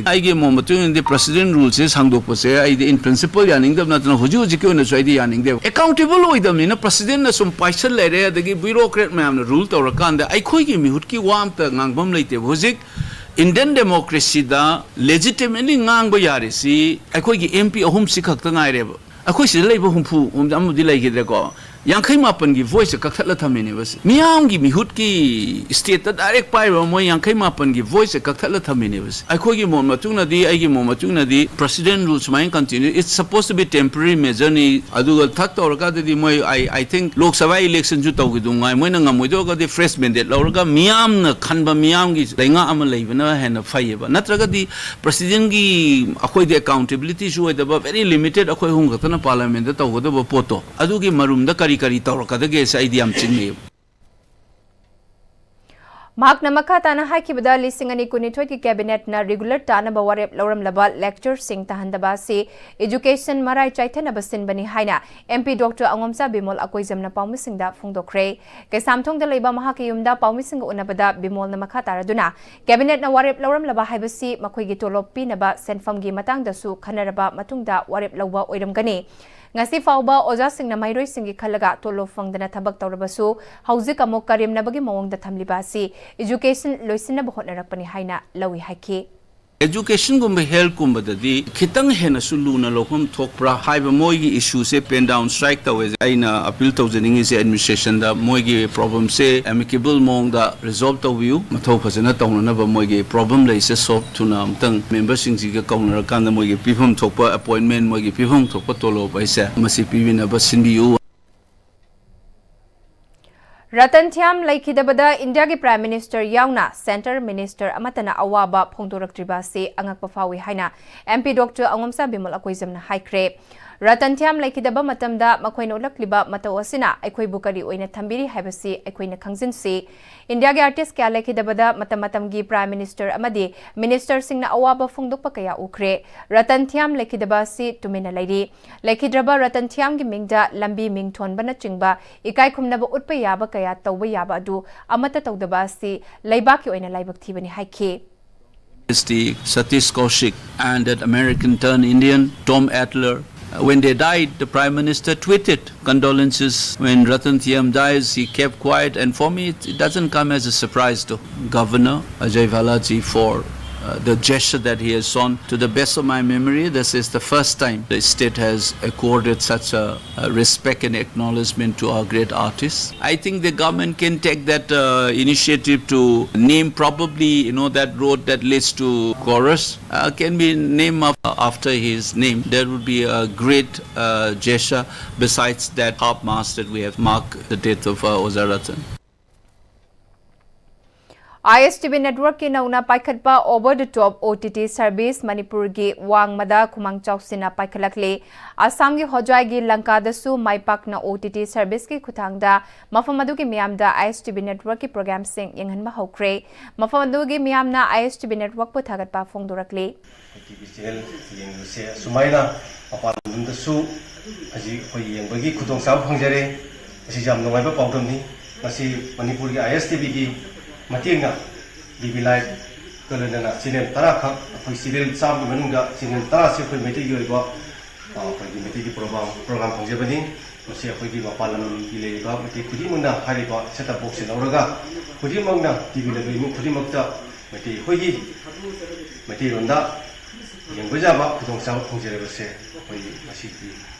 ꯑꯩꯒꯤ ꯃꯣꯠ ꯃꯇꯨꯡ ꯏꯟꯅꯗꯤ president ruleꯁꯦ ꯁꯥꯡꯗꯣꯛꯄꯁꯦ ꯑꯩꯗꯤ in principle ꯌꯥꯅꯤꯡꯗꯕ ꯅꯠꯇꯅ ꯍꯧꯖꯤꯛ ꯍꯧꯖꯤꯛꯀꯤ ꯑꯣꯏꯅꯁꯨ ꯑꯩꯗꯤ ꯌꯥꯅꯤꯡꯗꯦꯕ꯫ Accountable ꯑꯣꯏꯗꯕꯅꯤꯅ presidentꯅ ꯁꯨꯝ ꯄꯥꯏꯁꯜ ꯂꯩꯔꯦ, ꯑꯗꯒꯤ bureaucrat ꯃꯌꯥꯝꯅ rule ꯇꯧꯔꯀꯥꯟꯗ ꯑꯩꯈꯣꯏꯒꯤ ꯃꯤꯍꯨꯠꯀꯤ ꯋꯥ ꯑꯝꯇ ꯉꯥꯡꯐꯝ ꯂꯩꯇꯦꯕ꯫ ꯍꯧꯖꯤꯛ Indian democracyꯗ legitimately ꯉꯥꯡꯕ ꯌꯥꯔꯤꯁꯤ ꯑꯩꯈꯣꯏꯒꯤ MP ꯑꯍꯨꯝꯁꯤ ꯈꯛꯇ ꯉꯥꯏꯔꯦꯕ꯫ ꯑꯩꯈꯣꯏ ꯁꯤꯗ ꯂꯩꯕ ꯍꯨꯝꯐꯨ ꯍꯨꯝꯗ ꯑꯃꯕꯨꯗꯤ ꯂꯩꯈꯤꯗ꯭ꯔꯦꯀꯣ꯫ ꯌꯥꯡꯈꯩ ꯃꯥꯄꯟꯒꯤ voice ꯁꯦ ꯀꯛꯊꯠꯂ ꯊꯝꯃꯤꯅꯦꯕ ꯁꯤ꯫ ꯃꯤꯌꯥꯝꯒꯤ ꯃꯤꯍꯨꯠꯀꯤ state ꯇ direct ꯄꯥꯏꯔꯤꯕ ꯃꯣꯏ ꯌꯥꯡꯈꯩ ꯃꯥꯄꯟꯒꯤ voice ꯁꯦ ꯀꯛꯊꯠꯂ ꯊꯝꯃꯤꯅꯦꯕ ꯁꯤ꯫ ꯑꯩꯈꯣꯏꯒꯤ ꯃꯣꯠ ꯃꯇꯨꯡꯅꯗꯤ, ꯑꯩꯒꯤ ꯃꯣꯠ ꯃꯇꯨꯡꯅꯗꯤ, president rule ꯁꯨꯃꯥꯏꯅ continue, it's supposed to be temporary measure ꯅꯤ꯫ ꯑꯗꯨꯒ ꯊꯛ ꯇꯧꯔꯀꯥꯟꯗꯗꯤ ꯃꯣꯏ, I, I think Lok Sabha election ꯁꯨ ꯇꯧꯈꯤꯗꯨ ꯉꯥꯏ, ꯃꯣꯏꯅ ꯉꯝꯃꯣꯏꯗꯧꯔꯒꯗꯤ fresh mandate ꯂꯧꯔꯒ ꯃꯤꯌꯥꯝꯅ ꯈꯟꯕ ꯃꯤꯌꯥꯝꯒꯤ ꯂꯩꯉꯥꯛ ꯑꯃ ꯂꯩꯕꯅ ꯍꯦꯟꯅ ꯐꯩꯌꯦꯕ꯫ ꯅꯠꯇ꯭ꯔꯒꯗꯤ president ꯒꯤ ꯑꯩꯈꯣꯏꯗꯤ accountability ꯁꯨ ꯑꯣꯏꯗꯕ, very limited, ꯑꯩꯈꯣꯏ ꯑꯍꯨꯝ ꯈꯛꯇꯅ parliament ꯇ ꯇꯧꯒꯗꯕ ꯄꯣꯠꯇꯣ, ꯑꯗꯨꯒꯤ ꯃꯔꯨꯝꯗ ꯀꯔꯤ ꯀꯔꯤ ꯇꯧꯔꯛꯀꯗꯒꯦꯁꯦ ꯑꯩꯗꯤ ꯌꯥꯝ ꯆꯤꯡꯅꯩꯌꯦꯕ꯫ ꯃꯍꯥꯛꯅ ꯃꯈꯥ ꯇꯥꯅ ꯍꯥꯏꯈꯤꯕꯗ, ꯂꯤꯁꯤꯡ ꯑꯅꯤ ꯀꯨꯟꯅꯤꯊꯣꯏꯒꯤ cabinet ꯅ regular ꯇꯥꯅꯕ ꯋꯥꯔꯦꯞ ꯂꯧꯔꯝꯂꯕ lecture ꯁꯤꯡ ꯇꯥꯍꯟꯗꯕ ꯑꯁꯤ education ꯃꯔꯥꯏ ꯆꯥꯏꯊꯅꯕ ꯁꯤꯟꯕꯅꯤ ꯍꯥꯏꯅ M P Doctor ꯑꯉꯣꯝꯆꯥ ꯕꯤꯃꯣꯜ ꯑꯀꯣꯏꯖꯝꯅ ꯄꯥꯎꯃꯤꯁꯤꯡꯗ ꯐꯣꯡꯗꯣꯛꯈ꯭ꯔꯦ꯫ ꯀꯩꯁꯥꯝꯊꯣꯡꯗ ꯂꯩꯕ ꯃꯍꯥꯛꯀꯤ ꯌꯨꯝꯗ ꯄꯥꯎꯃꯤꯁꯤꯡꯒ ꯎꯅꯕꯗ ꯕꯤꯃꯣꯜꯅ ꯃꯈꯥ ꯇꯥꯔꯗꯨꯅ, cabinet ꯅ ꯋꯥꯔꯦꯞ ꯂꯧꯔꯝꯂꯕ ꯍꯥꯏꯕꯁꯤ ꯃꯈꯣꯏꯒꯤ ꯇꯣꯂꯣꯞ ꯄꯤꯅꯕ ꯁꯦꯟꯐꯝꯒꯤ ꯃꯇꯥꯡꯗꯁꯨ ꯈꯟꯅꯔꯕ ꯃꯇꯨꯡꯗ ꯋꯥꯔꯦꯞ ꯂꯧꯕ ꯑꯣꯏꯔꯝꯒꯅꯤ꯫ ꯉꯁꯤ ꯐꯥꯎꯕ ꯑꯣꯖꯥꯁꯤꯡꯅ ꯃꯍꯩꯔꯣꯏꯁꯤꯡꯒꯤ ꯈꯜꯂꯒ ꯇꯣꯂꯣꯞ ꯐꯪꯗꯅ ꯊꯕꯛ ꯇꯧꯔꯕꯁꯨ, ꯍꯧꯖꯤꯛ ꯑꯃꯨꯛ ꯀꯔꯦꯝꯅꯕꯒꯤ ꯃꯑꯣꯡꯗ ꯊꯝꯂꯤꯕ ꯑꯁꯤ education ꯂꯣꯏꯁꯤꯟꯅꯕ ꯍꯣꯠꯅꯔꯛꯄꯅꯤ ꯍꯥꯏꯅ ꯂꯧꯏ ꯍꯥꯏꯈꯤ꯫ Education ꯒꯨꯝꯕ, health ꯀꯨꯝꯕꯗꯗꯤ ꯈꯤꯇꯪ ꯍꯦꯟꯅꯁꯨ ꯂꯨꯅ ꯂꯧꯐꯝ ꯊꯣꯛꯄ꯭ꯔꯥ ꯍꯥꯏꯕ ꯃꯣꯏꯒꯤ issue ꯁꯦ pen down strike ꯇꯧꯋꯦ꯫ ꯑꯩꯅ appeal ꯇꯧꯖꯅꯤꯡꯉꯤꯁꯦ administration ꯗ, ꯃꯣꯏꯒꯤ problem ꯁꯦ amicable ꯃꯑꯣꯡꯗ resolve ꯇꯧꯕꯤꯌꯨ꯫ ꯃꯊꯧ ꯐꯖꯅ ꯇꯧꯅꯅꯕ, ꯃꯣꯏꯒꯤ problem ꯂꯩꯁꯦ solve ꯊꯨꯅ ꯑꯃꯨꯛꯇꯪ member ꯁꯤꯡꯁꯤꯒ ꯀꯧꯅꯔꯀꯥꯟꯗ ꯃꯣꯏꯒꯤ ꯄꯤꯐꯝ ꯊꯣꯛꯄ appointment, ꯃꯣꯏꯒꯤ ꯄꯤꯐꯝ ꯊꯣꯛꯄ ꯇꯣꯂꯣꯞ ꯍꯥꯏꯁꯦ ꯃꯁꯤ ꯄꯤꯕꯤꯅꯕ ꯁꯤꯟꯕꯤꯌꯨ꯫ ꯔꯇꯟ ꯊꯤꯌꯥꯝ ꯂꯩꯈꯤꯗꯕꯗ ꯏꯟꯗꯤꯌꯥꯒꯤ Prime Minister ꯌꯥꯎꯅ Centre Minister ꯑꯃꯠꯇꯅ ꯑꯋꯥꯕ ꯐꯣꯡꯗꯣꯔꯛꯇ꯭ꯔꯤꯕ ꯑꯁꯤ ꯑꯉꯛꯄ ꯐꯥꯎꯏ ꯍꯥꯏꯅ M P Doctor ꯑꯉꯣꯝꯆꯥ ꯕꯤꯃꯣꯜ ꯑꯀꯣꯏꯖꯝꯅ ꯍꯥꯏꯈ꯭ꯔꯦ꯫ ꯔꯇꯟ ꯊꯤꯌꯥꯝ ꯂꯩꯈꯤꯗꯕ ꯃꯇꯝꯗ ꯃꯈꯣꯏꯅ ꯎꯠꯂꯛꯂꯤꯕ ꯃꯇꯧ ꯑꯁꯤꯅ ꯑꯩꯈꯣꯏꯕꯨ ꯀꯔꯤ ꯑꯣꯏꯅ ꯊꯝꯕꯤꯔꯤ ꯍꯥꯏꯕꯁꯤ ꯑꯩꯈꯣꯏꯅ ꯈꯪꯖꯤꯟꯁꯤ꯫ ꯏꯟꯗꯤꯌꯥꯒꯤ artist ꯀꯌꯥ ꯂꯩꯈꯤꯗꯕꯗ ꯃꯇꯝ ꯃꯇꯝꯒꯤ Prime Minister ꯑꯃꯗꯤ minister ꯁꯤꯡꯅ ꯑꯋꯥꯕ ꯐꯣꯡꯗꯣꯛꯄ ꯀꯌꯥ ꯎꯈ꯭ꯔꯦ꯫ ꯔꯇꯟ ꯊꯤꯌꯥꯝ ꯂꯩꯈꯤꯗꯕ ꯑꯁꯤ ꯇꯨꯃꯤꯟꯅ ꯂꯩꯔꯤ꯫ ꯂꯩꯈꯤꯗ꯭ꯔꯕ ꯔꯇꯟ ꯊꯤꯌꯥꯝꯒꯤ ꯃꯤꯡꯗ ꯂꯝꯕꯤ ꯃꯤꯡ ꯊꯣꯟꯕꯅꯆꯤꯡꯕ ꯏꯀꯥꯏ ꯈꯨꯝꯅꯕ ꯎꯠꯄ ꯌꯥꯕ ꯀꯌꯥ ꯇꯧꯕ ꯌꯥꯕ ꯑꯗꯨ ꯑꯃꯠꯇ ꯇꯧꯗꯕ ꯑꯁꯤ ꯂꯩꯕꯥꯛꯀꯤ ꯑꯣꯏꯅ ꯂꯥꯏꯕꯛ ꯊꯤꯕꯅꯤ ꯍꯥꯏꯈꯤ꯫ Is the Satish Kaushik and that American turned Indian, Tom Adler. When they died, the Prime Minister tweeted condolences. When Ratan Thiam dies, he kept quiet. And for me, it, it doesn't come as a surprise to Governor Ajay Bhalaji for Uh, the gesture that he has shown, to the best of my memory, this is the first time the state has accorded such a, a respect and acknowledgement to our great artists. I think the government can take that uh, initiative to name probably, you know, that road that leads to Gorus uh, can be named af- after his name. That would be a great uh, gesture. Besides that half mast that we have marked the death of uh, Oza Ratan. I S T V ꯅꯦꯠꯋꯔꯛꯀꯤ ꯅꯧꯅ ꯄꯥꯏꯈꯠꯄ over the top O T T service ꯃꯅꯤꯄꯨꯔꯒꯤ ꯋꯥꯡꯃꯗ ꯈꯨꯃꯥꯡ ꯆꯥꯎꯁꯤꯟꯅ ꯄꯥꯏꯈꯠꯂꯛꯂꯤ꯫ ꯑꯁꯥꯝꯒꯤ ꯍꯣꯖꯥꯏꯒꯤ ꯂꯪꯀꯥꯗꯁꯨ ꯃꯥꯏ ꯄꯥꯛꯅ ꯑꯣ ꯇꯤ ꯇꯤ ꯁꯔꯚꯤꯁꯀꯤ ꯈꯨꯠꯊꯥꯡꯗ ꯃꯐꯝ ꯑꯗꯨꯒꯤ ꯃꯤꯌꯥꯝꯗ ꯑꯥꯏ ꯑꯦꯁ ꯇꯤ ꯚꯤ ꯅꯦꯠꯋꯔꯛꯀꯤ ꯄ꯭ꯔꯣꯒ꯭ꯔꯥꯝꯁꯤꯡ ꯌꯦꯡꯍꯟꯕ ꯍꯧꯈ꯭ꯔꯦ꯫ ꯃꯐꯝ ꯑꯗꯨꯒꯤ ꯃꯤꯌꯥꯝꯅ ꯑꯥꯏ ꯑꯦꯁ ꯇꯤ ꯚꯤ ꯅꯦꯠꯋꯔꯛꯄꯨ ꯊꯥꯒꯠꯄ ꯐꯣꯡꯗꯣꯔꯛꯂꯤ꯫ ꯇꯤ ꯚꯤ ꯆꯦꯅꯦꯜ ꯌꯦꯡꯂꯤꯕꯁꯦ ꯑꯁꯨꯃꯥꯏꯅ ꯃꯄꯥꯟ ꯂꯝꯗꯁꯨ ꯍꯧꯖꯤꯛ ꯑꯩꯈꯣꯏ ꯌꯦꯡꯕꯒꯤ ꯈꯨꯗꯣꯡꯆꯥꯕ ꯐꯪꯖꯔꯦ꯫ ꯃꯁꯤ ꯌꯥꯝ ꯅꯨꯡꯉꯥꯏꯕ ꯄꯥꯎꯗꯝꯅꯤ꯫ ꯃꯁꯤ ꯃꯅꯤꯄꯨꯔꯒꯤ ꯑꯥꯏ ꯑꯦꯁ ꯇꯤ ꯚꯤꯒꯤ ꯃꯇꯦꯡꯅ ꯗꯤ ꯕꯤ ꯂꯥꯏꯚꯀ ꯂꯣꯏꯅꯅ ꯆꯦꯅꯦꯜ ꯇꯔꯥꯈꯛ, ꯑꯩꯈꯣꯏ ꯆꯦꯅꯦꯜ ꯆꯥꯝꯃꯒꯤ ꯃꯅꯨꯡꯗ ꯆꯦꯅꯦꯜ ꯇꯔꯥꯁꯤ ꯑꯩꯈꯣꯏ ꯃꯩꯇꯩꯒꯤ ꯑꯣꯏꯕ ꯑ, ꯑꯩꯈꯣꯏꯒꯤ ꯃꯩꯇꯩꯒꯤ ꯄ꯭ꯔꯣꯒ꯭ꯔꯥꯝ ꯄ꯭ꯔꯣꯒ꯭ꯔꯥꯝ ꯐꯪꯖꯕꯅꯤ꯫ ꯃꯁꯤ ꯑꯩꯈꯣꯏꯒꯤ ꯃꯄꯥꯟ ꯂꯝꯒꯤ ꯂꯩꯔꯤꯕ ꯃꯩꯇꯩ ꯈꯨꯗꯤꯡꯃꯛꯅ ꯍꯥꯏꯔꯤꯕ ꯁꯦꯠ ꯇꯣꯞ ꯕꯣꯛꯁꯁꯤ ꯂꯧꯔꯒ ꯈꯨꯗꯤꯡꯃꯛꯅ ꯇꯤ ꯚꯤ ꯂꯩꯕ ꯏꯃꯨꯡ ꯈꯨꯗꯤꯡꯃꯛꯇ ꯃꯩꯇꯩ ꯑꯩꯈꯣꯏꯒꯤ ꯃꯩꯇꯩꯂꯣꯟꯗ ꯌꯦꯡꯕ ꯌꯥꯕ ꯈꯨꯗꯣꯡꯆꯥꯕ ꯐꯪꯖꯔꯤꯕꯁꯦ ꯑꯩꯈꯣꯏ ꯉꯁꯤꯒꯤ,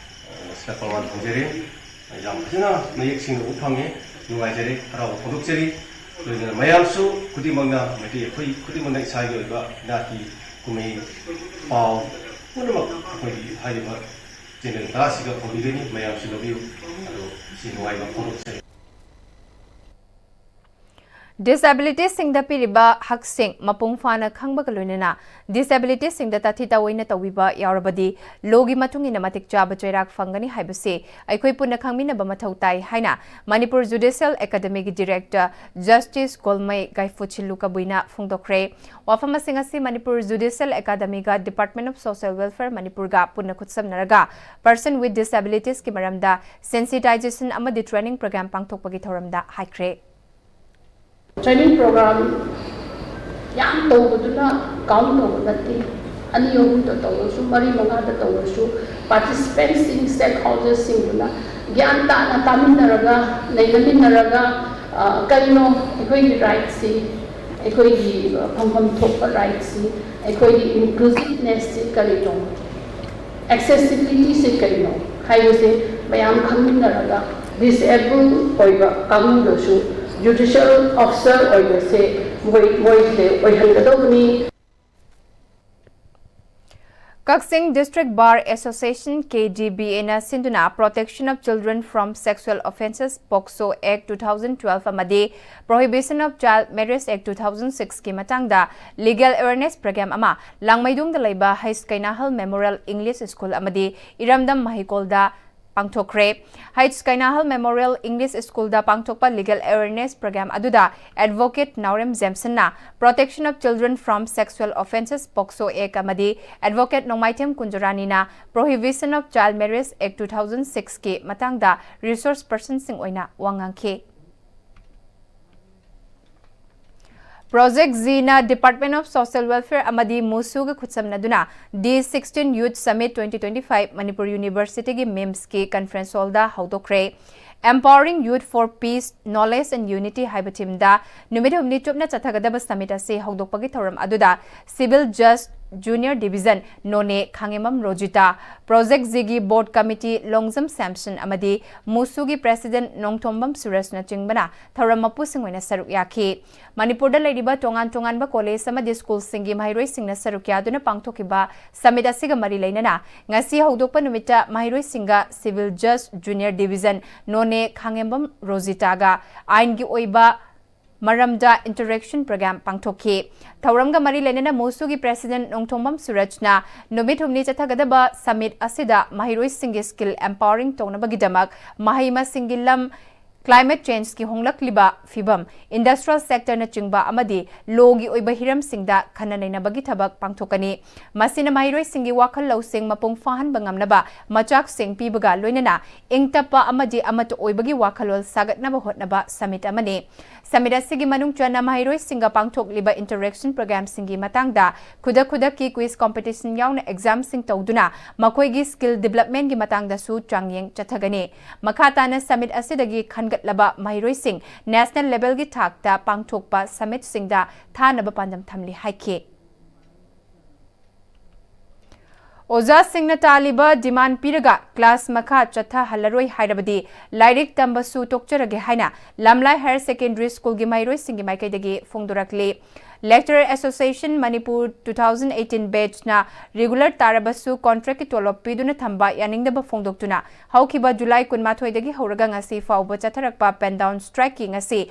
ꯑ, ꯁꯤꯗ ꯄ꯭ꯔꯃꯥꯟ ꯐꯪꯖꯔꯦ꯫ ꯌꯥꯝ ꯐꯖꯅ ꯃꯌꯦꯛ ꯁꯦꯡꯅ ꯎꯕ ꯐꯪꯉꯦ꯫ ꯅꯨꯡꯉꯥꯏꯖꯔꯦ, ꯍꯔꯥꯎꯕ ꯐꯣꯡꯗꯣꯛꯆꯔꯤ꯫ ꯂꯣꯏꯅꯅ ꯃꯌꯥꯝꯁꯨ ꯈꯨꯗꯤꯡꯃꯛꯅ, ꯃꯩꯇꯩ ꯑꯩꯈꯣꯏ ꯈꯨꯗꯤꯡꯃꯛꯅ ꯏꯁꯥꯒꯤ ꯑꯣꯏꯕ ꯅꯥꯠꯀꯤ ꯀꯨꯝꯍꯩ, ꯄꯥꯎ ꯄꯨꯝꯅꯃꯛ ꯑꯩꯈꯣꯏꯒꯤ ꯍꯥꯏꯔꯤꯕ ꯆꯦꯅꯦꯜ ꯇꯔꯥꯁꯤꯒ ꯐꯪꯕꯤꯒꯅꯤ꯫ ꯃꯌꯥꯝꯁꯨ ꯂꯧꯕꯤꯌꯨ꯫ ꯑꯗꯣ ꯁꯤ ꯅꯨꯡꯉꯥꯏꯕ ꯐꯣꯡꯗꯣꯛꯆꯔꯤ꯫ ꯗꯤꯁꯑꯦꯕꯤꯂꯤꯇꯤꯁꯁꯤꯡꯗ ꯄꯤꯔꯤꯕ ꯍꯛꯁꯤꯡ ꯃꯄꯨꯡ ꯐꯥꯅ ꯈꯪꯕꯒ ꯂꯣꯏꯅꯅ ꯗꯤꯁꯑꯦꯕꯤꯂꯤꯇꯤꯁꯁꯤꯡꯗ ꯇꯥꯊꯤ ꯇꯥꯑꯣꯏꯅ ꯇꯧꯕꯤꯕ ꯌꯥꯎꯔꯕꯗꯤ ꯂꯣꯒꯤ ꯃꯇꯨꯡ ꯏꯟꯅ ꯃꯇꯤꯛ ꯆꯥꯕ ꯆꯩꯔꯥꯛ ꯐꯪꯒꯅꯤ ꯍꯥꯏꯕꯁꯤ ꯑꯩꯈꯣꯏ ꯄꯨꯟꯅ ꯈꯪꯃꯤꯟꯅꯕ ꯃꯊꯧ ꯇꯥꯏ ꯍꯥꯏꯅ ꯃꯅꯤꯄꯨꯔ ꯖꯨꯗꯤꯁꯤꯌꯦꯜ ꯑꯦꯀꯥꯗꯃꯤꯒꯤ ꯗꯤꯔꯦꯛꯇꯔ ꯖꯁꯇꯤꯁ ꯒꯣꯜꯃꯩ ꯒꯥꯏꯐꯨꯆꯤꯜꯂꯨ ꯀꯕꯨꯏꯅ ꯐꯣꯡꯗꯣꯛꯈ꯭ꯔꯦ꯫ ꯋꯥꯐꯝ ꯑꯁꯤꯡ ꯑꯁꯤ ꯃꯅꯤꯄꯨꯔ ꯖꯨꯗꯤꯁꯤꯌꯦꯜ ꯑꯦꯀꯥꯗꯃꯤꯒ ꯗꯤꯄꯥꯔꯠꯃꯦꯟ ꯑꯣꯐ ꯁꯣꯁꯤꯌꯦꯜ ꯋꯦꯜꯐꯤꯌꯔ ꯃꯅꯤꯄꯨꯔꯒ ꯄꯨꯟꯅ ꯈꯨꯠꯁꯝꯅꯔꯒ ꯄꯔꯁꯟ ꯋꯤꯠ ꯗꯤꯁꯑꯦꯕꯤꯂꯤꯇꯤꯁꯀꯤ ꯃꯔꯝꯗ ꯁꯦꯟꯁꯤꯇꯥꯏꯖꯦꯁꯟ ꯑꯃꯗꯤ ꯇ꯭ꯔꯦꯅꯤꯡ ꯄ꯭ꯔꯣꯒ꯭ꯔꯥꯝ ꯄꯥꯡꯊꯣꯛꯄꯒꯤ ꯊꯧꯔꯝꯗ ꯍꯥꯏꯈ꯭ꯔꯦ꯫ ꯇ꯭ꯔꯦꯅꯤꯡ ꯄ꯭ꯔꯣꯒ꯭ꯔꯥꯝ ꯌꯥꯝ ꯇꯧꯕꯗꯨꯅ ꯀꯥꯎꯟ ꯇꯧꯕ ꯅꯠꯇꯦ꯫ ꯑꯅꯤ ꯑꯍꯨꯝꯗ ꯇꯧꯔꯁꯨ, ꯃꯔꯤ ꯃꯉꯥꯗ ꯇꯧꯔꯁꯨ, ꯄꯥꯔꯇꯤꯁꯤꯄꯦꯟꯁꯤꯡ, ꯁ꯭ꯇꯦꯛ ꯍꯣꯜꯗꯔꯁꯤꯡꯗꯨꯅ ꯒ꯭ꯌꯥꯟ ꯇꯥꯅ ꯇꯥꯃꯤꯟꯅꯔꯒ, ꯅꯩꯅꯃꯤꯟꯅꯔꯒ, ꯑ, ꯀꯔꯤꯅꯣ ꯑꯩꯈꯣꯏꯒꯤ ꯔꯥꯏꯠꯁꯤ, ꯑꯩꯈꯣꯏꯒꯤ ꯐꯪꯐꯝ ꯊꯣꯛꯄ ꯔꯥꯏꯠꯁꯤ, ꯑꯩꯈꯣꯏꯒꯤ ꯏꯟꯀ꯭ꯂꯨꯁꯤꯚꯅꯦꯁꯁꯤ ꯀꯔꯤꯅꯣ, ꯑꯦꯛꯁꯦꯁꯤꯕꯤꯂꯤꯇꯤꯁꯤ ꯀꯔꯤꯅꯣ ꯍꯥꯏꯕꯁꯦ ꯃꯌꯥꯝ ꯈꯪꯃꯤꯟꯅꯔꯒ, ꯗꯤꯁꯑꯦꯕꯜ ꯑꯣꯏꯕ ꯀꯥꯡꯕꯨꯗꯁꯨ ꯖꯨꯗꯤꯁꯤꯌꯦꯜ ꯑꯣꯐꯤꯁꯔ ꯑꯣꯏꯕꯁꯦ ꯃꯣꯏ ꯃꯣꯏꯁꯦ ꯑꯣꯏꯍꯟꯒꯗꯧꯕꯅꯤ꯫ ꯀꯛꯆꯤꯡ District Bar Association, K D B A ꯅ ꯁꯤꯟꯗꯨꯅ Protection of Children from Sexual Offences, POCSO Act two thousand twelve ꯑꯃꯗꯤ Prohibition of Child Marriage Act two thousand six ꯀꯤ ꯃꯇꯥꯡꯗ legal awareness program ꯑꯃ ꯂꯥꯡꯃꯩꯗꯣꯡꯗ ꯂꯩꯕ ꯍꯩꯁ ꯀꯩꯅꯥꯍꯜ Memorial English School ꯑꯃꯗꯤ ꯏꯔꯝꯗꯝ ꯃꯍꯩꯀꯣꯜꯗ ꯄꯥꯡꯊꯣꯛꯈ꯭ꯔꯦ꯫ ꯍꯩꯁ ꯀꯩꯅꯥꯍꯜ Memorial English School ꯗ ꯄꯥꯡꯊꯣꯛꯄ legal awareness program ꯑꯗꯨꯗ Advocate Naorem ꯖꯦꯝꯁꯟꯅ Protection of Children from Sexual Offences, POCSO Act ꯑꯃꯗꯤ Advocate Nongmaithem ꯀꯨꯟꯖꯔꯥꯅꯤꯅ Prohibition of Child Marriage Act two thousand six ꯀꯤ ꯃꯇꯥꯡꯗ resource person ꯁꯤꯡ ꯑꯣꯏꯅ ꯋꯥ ꯉꯥꯡꯈꯤ꯫ Project G ꯅ Department of Social Welfare ꯑꯃꯗꯤ MUSU ꯒ ꯈꯨꯠꯁꯝꯅꯗꯨꯅ D sixteen Youth Summit twenty twenty-five Manipur University ꯒꯤ MIMS ꯀꯤ conference hall the ꯍꯧꯗꯣꯛꯈ꯭ꯔꯦ꯫ Empowering Youth for Peace, Knowledge and Unity ꯍꯥꯏꯕ theme ꯗ ꯅꯨꯃꯤꯠ ꯍꯨꯝꯅꯤ ꯆꯨꯞꯅ ꯆꯠꯊꯒꯗꯕ summit ꯑꯁꯤ ꯍꯧꯗꯣꯛꯄꯒꯤ ꯊꯧꯔꯝ ꯑꯗꯨꯗ Civil Judge, Junior Division, ꯅꯣꯅꯦ ꯈꯥꯉꯦꯝꯕꯝ ꯔꯣꯖꯤꯇꯥ, Project G ꯒꯤ board committee ꯂꯣꯡꯖꯝ ꯁꯦꯝꯁꯟ ꯑꯃꯗꯤ MUSU ꯒꯤ president ꯅꯣꯡꯊꯣꯝꯕꯝ ꯁꯨꯔꯖꯅꯆꯤꯡꯕꯅ ꯊꯧꯔꯝ ꯃꯄꯨꯁꯤꯡ ꯑꯣꯏꯅ ꯁꯔꯨꯛ ꯌꯥꯈꯤ꯫ ꯃꯅꯤꯄꯨꯔꯗ ꯂꯩꯔꯤꯕ ꯇꯣꯉꯥꯟ ꯇꯣꯉꯥꯟꯕ college ꯑꯃꯗꯤ school ꯁꯤꯡꯒꯤ ꯃꯍꯩꯔꯣꯏꯁꯤꯡꯅ ꯁꯔꯨꯛ ꯌꯥꯗꯨꯅ ꯄꯥꯡꯊꯣꯛꯈꯤꯕ summit ꯑꯁꯤꯒ ꯃꯔꯤ ꯂꯩꯅꯅ ꯉꯁꯤ ꯍꯧꯗꯣꯛꯄ ꯅꯨꯃꯤꯠꯇ ꯃꯍꯩꯔꯣꯏꯁꯤꯡꯒ Civil Judge, Junior Division, ꯅꯣꯅꯦ ꯈꯥꯉꯦꯝꯕꯝ ꯔꯣꯖꯤꯇꯥꯒ ꯑꯥꯏꯟꯒꯤ ꯑꯣꯏꯕ ꯃꯔꯝꯗ interaction program ꯄꯥꯡꯊꯣꯛꯈꯤ꯫ ꯊꯧꯔꯝꯒ ꯃꯔꯤ ꯂꯩꯅꯅ MUSU ꯒꯤ president ꯅꯣꯡꯊꯣꯝꯕꯝ ꯁꯨꯔꯖꯅ ꯅꯨꯃꯤꯠ ꯍꯨꯝꯅꯤ ꯆꯠꯊꯒꯗꯕ summit ꯑꯁꯤꯗ ꯃꯍꯩꯔꯣꯏꯁꯤꯡꯒꯤ skill empowering ꯇꯧꯅꯕꯒꯤꯗꯃꯛ ꯃꯍꯩ ꯃꯁꯤꯡꯒꯤ ꯂꯝ, climate change ꯀꯤ ꯍꯣꯡꯂꯛꯂꯤꯕ ꯐꯤꯕꯝ, industrial sector ꯅꯆꯤꯡꯕ ꯑꯃꯗꯤ law ꯒꯤ ꯑꯣꯏꯕ ꯍꯤꯔꯝꯁꯤꯡꯗ ꯈꯟꯅ ꯅꯩꯅꯕꯒꯤ ꯊꯕꯛ ꯄꯥꯡꯊꯣꯛꯀꯅꯤ꯫ ꯃꯁꯤꯅ ꯃꯍꯩꯔꯣꯏꯁꯤꯡꯒꯤ ꯋꯥꯈꯜ ꯂꯧꯁꯤꯡ ꯃꯄꯨꯡ ꯐꯥꯍꯟꯕ ꯉꯝꯅꯕ ꯃꯆꯥꯛꯁꯤꯡ ꯄꯤꯕꯒ ꯂꯣꯏꯅꯅ ꯏꯪ ꯇꯞꯄ ꯑꯃꯗꯤ ꯑꯃꯠꯇ ꯑꯣꯏꯕꯒꯤ ꯋꯥꯈꯜꯂꯣꯟ ꯁꯥꯒꯠꯅꯕ ꯍꯣꯠꯅꯕ summit ꯑꯃꯅꯤ꯫ Summit ꯑꯁꯤꯒꯤ ꯃꯅꯨꯡ ꯆꯟꯅ ꯃꯍꯩꯔꯣꯏꯁꯤꯡꯒ ꯄꯥꯡꯊꯣꯛꯂꯤꯕ interaction program ꯁꯤꯡꯒꯤ ꯃꯇꯥꯡꯗ ꯈꯨꯗꯛ ꯈꯨꯗꯛꯀꯤ quiz competition ꯌꯥꯎꯅ exam ꯁꯤꯡ ꯇꯧꯗꯨꯅ ꯃꯈꯣꯏꯒꯤ skill development ꯀꯤ ꯃꯇꯥꯡꯗꯁꯨ ꯆꯥꯡꯌꯦꯡ ꯆꯠꯊꯒꯅꯤ꯫ ꯃꯈꯥ ꯇꯥꯅ summit ꯑꯁꯤꯗꯒꯤ ꯈꯟ ꯍꯦꯟꯒꯠꯂꯕ ꯃꯍꯩꯔꯣꯏꯁꯤꯡ ꯅꯦꯁꯅꯦꯜ ꯂꯦꯚꯦꯜꯒꯤ ꯊꯥꯛꯇ ꯄꯥꯡꯊꯣꯛꯄ ꯁꯃꯤꯠꯁꯤꯡꯗ ꯊꯥꯅꯕ ꯄꯥꯟꯗꯝ ꯊꯝꯂꯤ ꯍꯥꯏꯈꯤ꯫ ꯑꯣꯖꯥꯁꯤꯡꯅ ꯇꯥꯜꯂꯤꯕ ꯗꯤꯃꯥꯟ ꯄꯤꯔꯒ ꯀ꯭ꯂꯥꯁ ꯃꯈꯥ ꯆꯠꯊꯍꯜꯂꯔꯣꯏ ꯍꯥꯏꯔꯕꯗꯤ ꯂꯥꯏꯔꯤꯛ ꯇꯝꯕꯁꯨ ꯇꯣꯛꯆꯔꯒꯦ ꯍꯥꯏꯅ ꯂꯝꯂꯥꯏ ꯍꯥꯌꯔ ꯁꯦꯀꯦꯟꯗꯔꯤ ꯁ꯭ꯀꯨꯜꯒꯤ ꯃꯍꯩꯔꯣꯏꯁꯤꯡꯒꯤ ꯃꯥꯏꯀꯩꯗꯒꯤ ꯐꯣꯡꯗꯣꯔꯛꯂꯤ꯫ Lecturer association Manipur two thousand eighteen ꯕꯦꯆꯅ ꯔꯤꯒꯨꯂꯔ ꯇꯥꯔꯕꯁꯨ ꯀꯣꯟꯇ꯭ꯔꯦꯛꯀꯤ ꯇꯣꯂꯣꯞ ꯄꯤꯗꯨꯅ ꯊꯝꯕ ꯌꯥꯅꯤꯡꯗꯕ ꯐꯣꯡꯗꯣꯛꯇꯨꯅ ꯍꯧꯈꯤꯕ ꯖꯨꯂꯥꯏ ꯀꯨꯟꯃꯥꯊꯣꯏꯗꯒꯤ ꯍꯧꯔꯒ ꯉꯁꯤ ꯐꯥꯎꯕ ꯆꯠꯊꯔꯛꯄ ꯄꯦꯟ ꯗꯥꯎꯟ ꯁ꯭ꯇ꯭ꯔꯥꯏꯛꯀꯤ ꯉꯁꯤ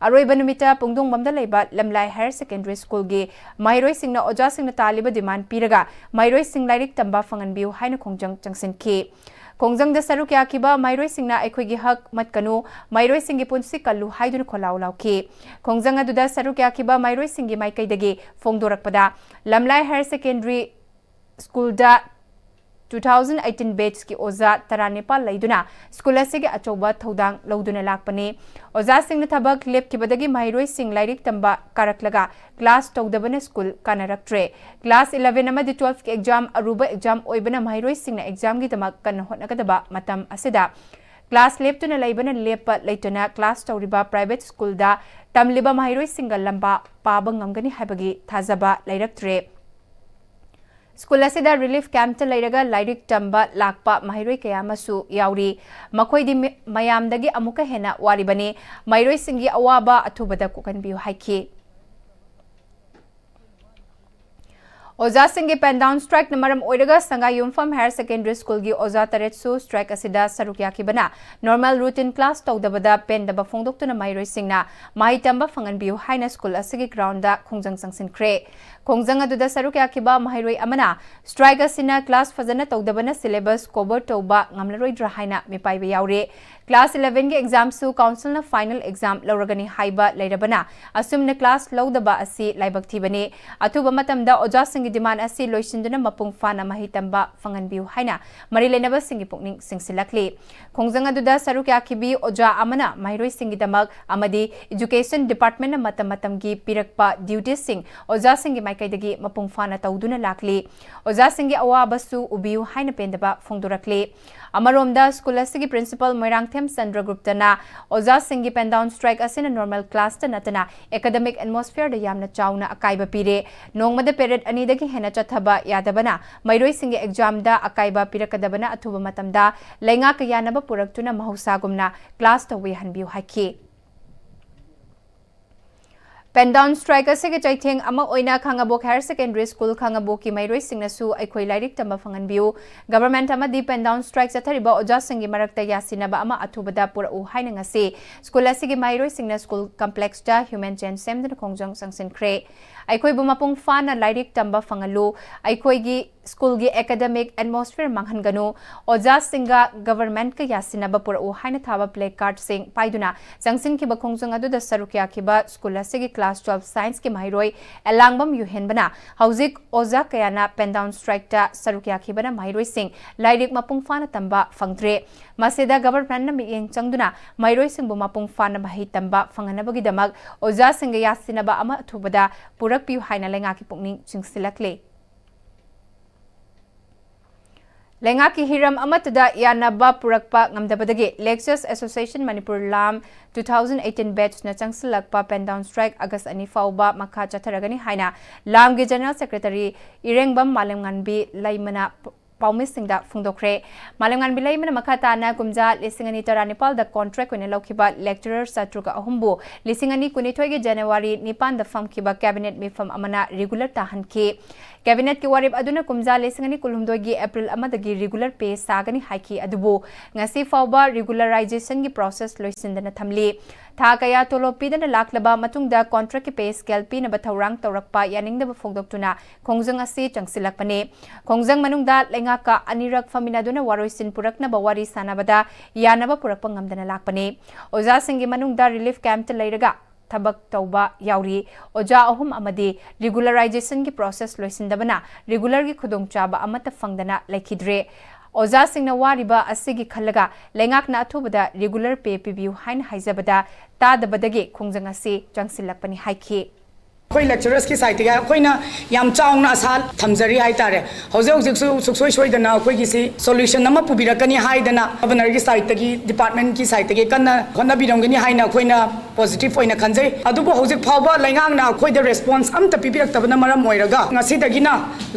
ꯑꯔꯣꯏꯕ ꯅꯨꯃꯤꯠꯇ ꯄꯨꯡꯗꯣꯡꯕꯝꯗ ꯂꯩꯕ ꯂꯝꯂꯥꯏ ꯍꯥꯌꯔ ꯁꯦꯀꯦꯟꯗꯔꯤ ꯁ꯭ꯀꯨꯜꯒꯤ ꯃꯍꯩꯔꯣꯏꯁꯤꯡꯅ ꯑꯣꯖꯥꯁꯤꯡꯅ ꯇꯥꯜꯂꯤꯕ ꯗꯤꯃꯥꯟ ꯄꯤꯔꯒ ꯃꯍꯩꯔꯣꯏꯁꯤꯡ ꯂꯥꯏꯔꯤꯛ ꯇꯝꯕ ꯐꯪꯍꯟꯕꯤꯌꯨ ꯍꯥꯏꯅ ꯈꯣꯡꯖꯪ ꯆꯪꯁꯤꯟꯈꯤ꯫ ꯈꯣꯡꯖꯪꯗ ꯁꯔꯨꯛ ꯌꯥꯈꯤꯕ ꯃꯍꯩꯔꯣꯏꯁꯤꯡꯅ "ꯑꯩꯈꯣꯏꯒꯤ ꯍꯛ ꯃꯠꯀꯅꯨ, ꯃꯍꯩꯔꯣꯏꯁꯤꯡꯒꯤ ꯄꯨꯟꯁꯤ ꯀꯜꯂꯨ" ꯍꯥꯏꯗꯨꯅ ꯈꯣꯜꯂꯥꯎ ꯂꯥꯎꯈꯤ꯫ ꯈꯣꯡꯖꯪ ꯑꯗꯨꯗ ꯁꯔꯨꯛ ꯌꯥꯈꯤꯕ ꯃꯍꯩꯔꯣꯏꯁꯤꯡꯒꯤ ꯃꯥꯏꯀꯩꯗꯒꯤ ꯐꯣꯡꯗꯣꯔꯛꯄꯗ, ꯂꯝꯂꯥꯏ ꯍꯥꯌꯔ ꯁꯦꯀꯦꯟꯗꯔꯤ ꯁ꯭ꯀꯨꯜꯗ two thousand eighteen ꯕꯦꯆꯀꯤ ꯑꯣꯖꯥ ꯇꯔꯥꯅꯤꯄꯥꯜ ꯂꯩꯗꯨꯅ ꯁ꯭ꯀꯨꯜ ꯑꯁꯤꯒꯤ ꯑꯆꯧꯕ ꯊꯧꯗꯥꯡ ꯂꯧꯗꯨꯅ ꯂꯥꯛꯄꯅꯤ꯫ ꯑꯣꯖꯥꯁꯤꯡꯅ ꯊꯕꯛ ꯂꯦꯞꯈꯤꯕꯗꯒꯤ ꯃꯍꯩꯔꯣꯏꯁꯤꯡ ꯂꯥꯏꯔꯤꯛ ꯇꯝꯕ ꯀꯥꯔꯛꯂꯒ ꯀ꯭ꯂꯥꯁ ꯇꯧꯗꯕꯅ ꯁ꯭ꯀꯨꯜ ꯀꯥꯅꯔꯛꯇ꯭ꯔꯦ꯫ ꯀ꯭ꯂꯥꯁ eleven ꯑꯃꯗꯤ twelveꯀꯤ ꯑꯦꯛꯖꯥꯝ ꯑꯔꯨꯕ ꯑꯦꯛꯖꯥꯝ ꯑꯣꯏꯕꯅ ꯃꯍꯩꯔꯣꯏꯁꯤꯡꯅ ꯑꯦꯛꯖꯥꯝꯒꯤꯗꯃꯛ ꯀꯟꯅ ꯍꯣꯠꯅꯒꯗꯕ ꯃꯇꯝ ꯑꯁꯤꯗ ꯀ꯭ꯂꯥꯁ ꯂꯦꯞꯇꯨꯅ ꯂꯩꯕꯅ ꯂꯦꯞꯄ ꯂꯩꯇꯅ ꯀ꯭ꯂꯥꯁ ꯇꯧꯔꯤꯕ ꯄ꯭ꯔꯥꯏꯚꯦꯠ ꯁ꯭ꯀꯨꯜꯗ ꯇꯝꯂꯤꯕ ꯃꯍꯩꯔꯣꯏꯁꯤꯡꯒ ꯂꯝꯕꯥ ꯄꯥꯕ ꯉꯝꯒꯅꯤ ꯍꯥꯏꯕꯒꯤ ꯊꯥꯖꯕ ꯂꯩꯔꯛꯇ꯭ꯔꯦ꯫ ꯁ꯭ꯀꯨꯜ ꯑꯁꯤꯗ ꯔꯤꯂꯤꯐ ꯀꯦꯝꯞꯇ ꯂꯩꯔꯒ ꯂꯥꯏꯔꯤꯛ ꯇꯝꯕ ꯂꯥꯛꯄ ꯃꯍꯩꯔꯣꯏ ꯀꯌꯥ ꯑꯃꯁꯨ ꯌꯥꯎꯔꯤ꯫ ꯃꯈꯣꯏꯗꯤ ꯃꯤ-, ꯃꯌꯥꯝꯗꯒꯤ ꯑꯃꯨꯛꯀ ꯍꯦꯟꯅ ꯋꯥꯔꯤꯕꯅꯤ꯫ ꯃꯍꯩꯔꯣꯏꯁꯤꯡꯒꯤ ꯑꯋꯥꯕ ꯑꯊꯨꯕꯗ ꯀꯣꯛꯍꯟꯕꯤꯌꯨ ꯍꯥꯏꯈꯤ꯫ ꯑꯣꯖꯥꯁꯤꯡꯒꯤ ꯄꯦꯟ ꯗꯥꯎꯟ ꯁ꯭ꯇ꯭ꯔꯥꯏꯛꯅ ꯃꯔꯝ ꯑꯣꯏꯔꯒ ꯁꯉꯥꯏ ꯌꯨꯝꯐꯝ ꯍꯥꯌꯔ ꯁꯦꯀꯦꯟꯗꯔꯤ ꯁ꯭ꯀꯨꯜꯒꯤ ꯑꯣꯖꯥ ꯇꯔꯦꯠꯁꯨ ꯁ꯭ꯇ꯭ꯔꯥꯏꯛ ꯑꯁꯤꯗ ꯁꯔꯨꯛ ꯌꯥꯈꯤꯕꯅ ꯅꯣꯔꯃꯦꯜ ꯔꯨꯇꯤꯟ ꯀ꯭ꯂꯥꯁ ꯇꯧꯗꯕꯗ ꯄꯦꯟꯗꯕ ꯐꯣꯡꯗꯣꯛꯇꯨꯅ ꯃꯍꯩꯔꯣꯏꯁꯤꯡꯅ ꯃꯍꯩ ꯇꯝꯕ ꯐꯪꯍꯟꯕꯤꯌꯨ ꯍꯥꯏꯅ ꯁ꯭ꯀꯨꯜ ꯑꯁꯤꯒꯤ ꯒ꯭ꯔꯥꯎꯟꯗ ꯈꯣꯡꯖꯪ ꯆꯪꯁꯤꯟꯈ꯭ꯔꯦ꯫ ꯈꯣꯡꯖꯪ ꯑꯗꯨꯗ ꯁꯔꯨꯛ ꯌꯥꯈꯤꯕ ꯃꯍꯩꯔꯣꯏ ꯑꯃꯅ ꯁ꯭ꯇ꯭ꯔꯥꯏꯛ ꯑꯁꯤꯅ ꯀ꯭ꯂꯥꯁ ꯐꯖꯅ ꯇꯧꯗꯕꯅ ꯁꯤꯂꯦꯕꯁ ꯀꯣꯚꯔ ꯇꯧꯕ ꯉꯝꯂꯔꯣꯏꯗ꯭ꯔꯥ ꯍꯥꯏꯅ ꯃꯤꯄꯥꯏꯕ ꯌꯥꯎꯔꯦ꯫ ꯀ꯭ꯂꯥꯁ elevenꯒꯤ ꯑꯦꯛꯖꯥꯝꯁꯨ ꯀꯥꯎꯟꯁꯤꯜꯅ ꯐꯥꯏꯅꯦꯜ ꯑꯦꯛꯖꯥꯝ ꯂꯧꯔꯒꯅꯤ ꯍꯥꯏꯕ ꯂꯩꯔꯕꯅ ꯑꯁꯨꯝꯅ ꯀ꯭ꯂꯥꯁ ꯂꯧꯗꯕ ꯑꯁꯤ ꯂꯥꯏꯕꯛ ꯊꯤꯕꯅꯤ꯫ ꯑꯊꯨꯕ ꯃꯇꯝꯗ ꯑꯣꯖꯥꯁꯤꯡꯒꯤ ꯗꯤꯃꯥꯟ ꯑꯁꯤ ꯂꯣꯏꯁꯤꯟꯗꯨꯅ ꯃꯄꯨꯡ ꯐꯥꯅ ꯃꯍꯩ ꯇꯝꯕ ꯐꯪꯍꯟꯕꯤꯌꯨ ꯍꯥꯏꯅ ꯃꯔꯤ ꯂꯩꯅꯕꯁꯤꯡꯒꯤ ꯄꯨꯛꯅꯤꯡ ꯆꯤꯡꯁꯤꯜꯂꯛꯂꯤ꯫ ꯈꯣꯡꯖꯪ ꯑꯗꯨꯗ ꯁꯔꯨꯛ ꯌꯥꯈꯤꯕꯤ ꯑꯣꯖꯥ ꯑꯃꯅ ꯃꯍꯩꯔꯣꯏꯁꯤꯡꯒꯤꯗꯃꯛ ꯑꯃꯗꯤ ꯏꯖꯨꯀꯦꯁꯟ ꯗꯤꯄꯥꯔꯠꯃꯦꯟꯅ ꯃꯇꯝ ꯃꯇꯝꯒꯤ ꯄꯤꯔꯛꯄ ꯗ꯭ꯌꯨꯇꯤꯁꯤꯡ ꯑꯣꯖꯥꯁꯤꯡꯒꯤ ꯃꯥꯏꯀꯩꯗꯒꯤ ꯃꯄꯨꯡ ꯐꯥꯅ ꯇꯧꯗꯨꯅ ꯂꯥꯛꯂꯤ꯫ ꯑꯣꯖꯥꯁꯤꯡꯒꯤ ꯑꯋꯥꯕꯁꯨ ꯎꯕꯤꯌꯨ ꯍꯥꯏꯅ ꯄꯦꯟꯗꯕ ꯐꯣꯡꯗꯣꯔꯛꯂꯤ꯫ ꯑꯃꯔꯣꯝꯗ, ꯁ꯭ꯀꯨꯜ ꯑꯁꯤꯒꯤ ꯄ꯭ꯔꯤꯟꯁꯤꯄꯥꯜ ꯃꯣꯏꯔꯥꯡꯊꯦꯝ ꯆꯟꯗ꯭ꯔꯒꯨꯞꯇꯅ ꯑꯣꯖꯥꯁꯤꯡꯒꯤ pen down strike ꯑꯁꯤꯅ normal classꯇ ꯅꯠꯇꯅ academic atmosphereꯗ ꯌꯥꯝꯅ ꯆꯥꯎꯅ ꯑꯀꯥꯏꯕ ꯄꯤꯔꯦ꯫ ꯅꯣꯡꯃꯗ period ꯑꯅꯤꯗꯒꯤ ꯍꯦꯟꯅ ꯆꯠꯊꯕ ꯌꯥꯗꯕꯅ ꯃꯍꯩꯔꯣꯏꯁꯤꯡꯒꯤ examꯗ ꯑꯀꯥꯏꯕ ꯄꯤꯔꯛꯀꯗꯕꯅ ꯑꯊꯨꯕ ꯃꯇꯝꯗ ꯂꯩꯉꯥꯛꯀ ꯌꯥꯅꯕ ꯄꯨꯔꯛꯇꯨꯅ ꯃꯍꯧꯁꯥꯒꯨꯝꯅ class ꯇꯧꯕ ꯌꯥꯍꯟꯕꯤꯌꯨ ꯍꯥꯏꯈꯤ꯫ Pen down strike ꯑꯁꯤꯒꯤ ꯆꯩꯊꯦꯡ ꯑꯃ ꯑꯣꯏꯅ ꯈꯥꯉꯕꯣꯛ Higher Secondary School ꯈꯥꯉꯕꯣꯛꯀꯤ ꯃꯍꯩꯔꯣꯏꯁꯤꯡꯅꯁꯨ ꯑꯩꯈꯣꯏ ꯂꯥꯏꯔꯤꯛ ꯇꯝꯕ ꯐꯪꯍꯟꯕꯤꯌꯨ, government ꯑꯃꯗꯤ pen down strike ꯆꯠꯊꯔꯤꯕ ꯑꯣꯖꯥꯁꯤꯡꯒꯤ ꯃꯔꯛꯇ ꯌꯥꯁꯤꯟꯅꯕ ꯑꯃ ꯑꯊꯨꯕꯗ ꯄꯨꯔꯛꯎ ꯍꯥꯏꯅ ꯉꯁꯤ ꯁ꯭ꯀꯨꯜ ꯑꯁꯤꯒꯤ ꯃꯍꯩꯔꯣꯏꯁꯤꯡꯅ ꯁ꯭ꯀꯨꯜ complexꯇ human chain ꯁꯦꯝꯗꯨꯅ ꯈꯣꯡꯖꯪ ꯆꯪꯁꯤꯟꯈ꯭ꯔꯦ꯫ ꯑꯩꯈꯣꯏꯕꯨ ꯃꯄꯨꯡ ꯐꯥꯅ ꯂꯥꯏꯔꯤꯛ ꯇꯝꯕ ꯐꯪꯍꯜꯂꯨ, ꯑꯩꯈꯣꯏꯒꯤ ꯁ꯭ꯀꯨꯜꯒꯤ academic atmosphere ꯃꯥꯡꯍꯟꯒꯅꯨ, ꯑꯣꯖꯥꯁꯤꯡꯒ governmentꯀ ꯌꯥꯁꯤꯟꯅꯕ ꯄꯨꯔꯛꯎ ꯍꯥꯏꯅ ꯊꯥꯕ placardꯁꯤꯡ ꯄꯥꯏꯗꯨꯅ ꯆꯪꯁꯤꯟꯈꯤꯕ ꯈꯣꯡꯖꯪ ꯑꯗꯨꯗ ꯁꯔꯨꯛ ꯌꯥꯈꯤꯕ ꯁ꯭ꯀꯨꯜ ꯑꯁꯤꯒꯤ class twelve scienceꯀꯤ ꯃꯍꯩꯔꯣꯏ ꯑꯦꯂꯥꯡꯕꯝ ꯌꯨꯍꯦꯟꯕꯅ ꯍꯧꯖꯤꯛ ꯑꯣꯖꯥ ꯀꯌꯥꯅ pen down strikeꯇ ꯁꯔꯨꯛ ꯌꯥꯈꯤꯕꯅ ꯃꯍꯩꯔꯣꯏꯁꯤꯡ ꯂꯥꯏꯔꯤꯛ ꯃꯄꯨꯡ ꯐꯥꯅ ꯇꯝꯕ ꯐꯪꯗ꯭ꯔꯦ꯫ ꯃꯁꯤꯗ governmentꯅ ꯃꯤꯠꯌꯦꯡ ꯆꯪꯗꯨꯅ ꯃꯍꯩꯔꯣꯏꯁꯤꯡꯕꯨ ꯃꯄꯨꯡ ꯐꯥꯅ ꯃꯍꯩ ꯇꯝꯕ ꯐꯪꯍꯟꯅꯕꯒꯤꯗꯃꯛ ꯑꯣꯖꯥꯁꯤꯡꯒ ꯌꯥꯁꯤꯟꯅꯕ ꯑꯃ ꯑꯊꯨꯕꯗ ꯄꯨꯔꯛꯄꯤꯌꯨ ꯍꯥꯏꯅ ꯂꯩꯉꯥꯛꯀꯤ ꯄꯨꯛꯅꯤꯡ ꯆꯤꯡꯁꯤꯜꯂꯛꯂꯤ꯫ ꯂꯩꯉꯥꯛꯀꯤ ꯍꯤꯔꯝ ꯑꯃꯠꯇꯗ ꯌꯥꯅꯕ ꯄꯨꯔꯛꯄ ꯉꯝꯗꯕꯗꯒꯤ Lecturers Association Manipur ꯂꯥꯝ two thousand eighteen batchꯅ ꯆꯪꯁꯤꯜꯂꯛꯄ pen down strike August ꯑꯅꯤ ꯐꯥꯎꯕ ꯃꯈꯥ ꯆꯠꯊꯔꯒꯅꯤ ꯍꯥꯏꯅ ꯂꯥꯝꯒꯤ General Secretary ꯏꯔꯦꯡꯕꯝ ꯃꯥꯂꯦꯝꯉꯥꯟꯕꯤ ꯂꯩꯃꯅ ꯄꯥꯎꯃꯤꯁꯤꯡꯗ ꯐꯣꯡꯗꯣꯛꯈ꯭ꯔꯦ꯫ ꯃꯥꯂꯦꯝꯉꯥꯟꯕꯤ ꯂꯩꯃꯅ ꯃꯈꯥ ꯇꯥꯅ ꯀꯨꯝꯖꯥ ꯂꯤꯁꯤꯡ ꯑꯅꯤ ꯇꯔꯥꯅꯤꯄꯥꯜꯗ contract ꯑꯣꯏꯅ ꯂꯧꯈꯤꯕ lecturer ꯆꯥꯇ꯭ꯔꯨꯛ ꯑꯍꯨꯝꯕꯨ ꯂꯤꯁꯤꯡ ꯑꯅꯤ ꯀꯨꯟꯅꯤꯊꯣꯏꯒꯤ January ꯅꯤꯄꯥꯟꯗ ꯐꯝꯈꯤꯕ cabinet ꯃꯤꯐꯝ ꯑꯃꯅ regular ꯇꯥꯍꯟꯈꯤ꯫ Cabinetꯀꯤ ꯋꯥꯔꯦꯞ ꯑꯗꯨꯅ ꯀꯨꯝꯖꯥ ꯂꯤꯁꯤꯡ ꯑꯅꯤ ꯀꯨꯟꯍꯨꯝꯗꯣꯏꯒꯤ April ꯑꯃꯗꯒꯤ regular pay ꯁꯥꯒꯅꯤ ꯍꯥꯏꯈꯤ, ꯑꯗꯨꯕꯨ ꯉꯁꯤ ꯐꯥꯎꯕ regularisation process ꯂꯣꯏꯁꯤꯟꯗꯅ ꯊꯝꯂꯤ꯫ ꯊꯥ ꯀꯌꯥ ꯇꯣꯂꯣꯞ ꯄꯤꯗꯅ ꯂꯥꯛꯂꯕ ꯃꯇꯨꯡꯗ contractꯀꯤ pay scale ꯄꯤꯅꯕ ꯊꯧꯔꯥꯡ ꯇꯧꯔꯛꯄ ꯌꯥꯅꯤꯡꯗꯕ ꯐꯣꯡꯗꯣꯛꯇꯨꯅ ꯈꯣꯡꯖꯪ ꯑꯁꯤ ꯆꯪꯁꯤꯜꯂꯛꯄꯅꯤ꯫ ꯈꯣꯡꯖꯪ ꯃꯅꯨꯡꯗ ꯂꯩꯉꯥꯛꯀ ꯑꯅꯤꯔꯛ ꯐꯝꯃꯤꯟꯅꯗꯨꯅ ꯋꯥꯔꯣꯏꯁꯤꯟ ꯄꯨꯔꯛꯅꯕ ꯋꯥꯔꯤ ꯁꯥꯅꯕꯗ ꯌꯥꯅꯕ ꯄꯨꯔꯛꯄ ꯉꯝꯗꯅ ꯂꯥꯛꯄꯅꯤ꯫ ꯑꯣꯖꯥꯁꯤꯡꯒꯤ ꯃꯅꯨꯡꯗ relief campꯇ ꯂꯩꯔꯒ ꯊꯕꯛ ꯇꯧꯕ ꯌꯥꯎꯔꯤ꯫ ꯑꯣꯖꯥ ꯑꯍꯨꯝ ꯑꯃꯗꯤ regularisationꯒꯤ process ꯂꯣꯏꯁꯤꯟꯗꯕꯅ regularꯒꯤ ꯈꯨꯗꯣꯡꯆꯥꯕ ꯑꯃꯠꯇ ꯐꯪꯗꯅ ꯂꯩꯈꯤꯗ꯭ꯔꯦ꯫ ꯑꯣꯖꯥꯁꯤꯡꯅ ꯋꯥꯔꯤꯕ ꯑꯁꯤꯒꯤ ꯈꯜꯂꯒ ꯂꯩꯉꯥꯛꯅ ꯑꯊꯨꯕꯗ regular pay ꯄꯤꯕꯤꯌꯨ ꯍꯥꯏꯅ ꯍꯥꯏꯖꯕꯗ ꯇꯥꯗꯕꯗꯒꯤ ꯈꯣꯡꯖꯪ ꯑꯁꯤ ꯆꯪꯁꯤꯜꯂꯛꯄꯅꯤ ꯍꯥꯏꯈꯤ꯫ ꯑꯩꯈꯣꯏ lecturers ꯀꯤ side ꯇꯒꯤ ꯑꯩꯈꯣꯏꯅ ꯌꯥꯝ ꯆꯥꯎꯅ ꯑꯁꯥ ꯊꯝꯖꯔꯤ ꯍꯥꯏꯇꯥꯔꯦ꯫ ꯍꯧꯖꯤꯛ ꯍꯧꯖꯤꯛꯁꯨ ꯁꯨꯡꯁꯣꯏ ꯁꯣꯏꯗꯅ ꯑꯩꯈꯣꯏꯒꯤꯁꯤ solution ꯑꯃ ꯄꯨꯕꯤꯔꯛꯀꯅꯤ ꯍꯥꯏꯗꯅ governor ꯒꯤ side ꯇꯒꯤ, department ꯀꯤ side ꯇꯒꯤ ꯀꯟꯅ ꯍꯣꯠꯅꯕꯤꯔꯝꯒꯅꯤ ꯍꯥꯏꯅ ꯑꯩꯈꯣꯏꯅ positive ꯑꯣꯏꯅ ꯈꯟꯖꯩ꯫ ꯑꯗꯨꯕꯨ ꯍꯧꯖꯤꯛ ꯐꯥꯎꯕ ꯂꯩꯉꯥꯛꯅ ꯑꯩꯈꯣꯏꯗ response ꯑꯝꯇ ꯄꯤꯕꯤꯔꯛꯇꯕꯅ ꯃꯔꯝ ꯑꯣꯏꯔꯒ ꯉꯁꯤꯗꯒꯤꯅ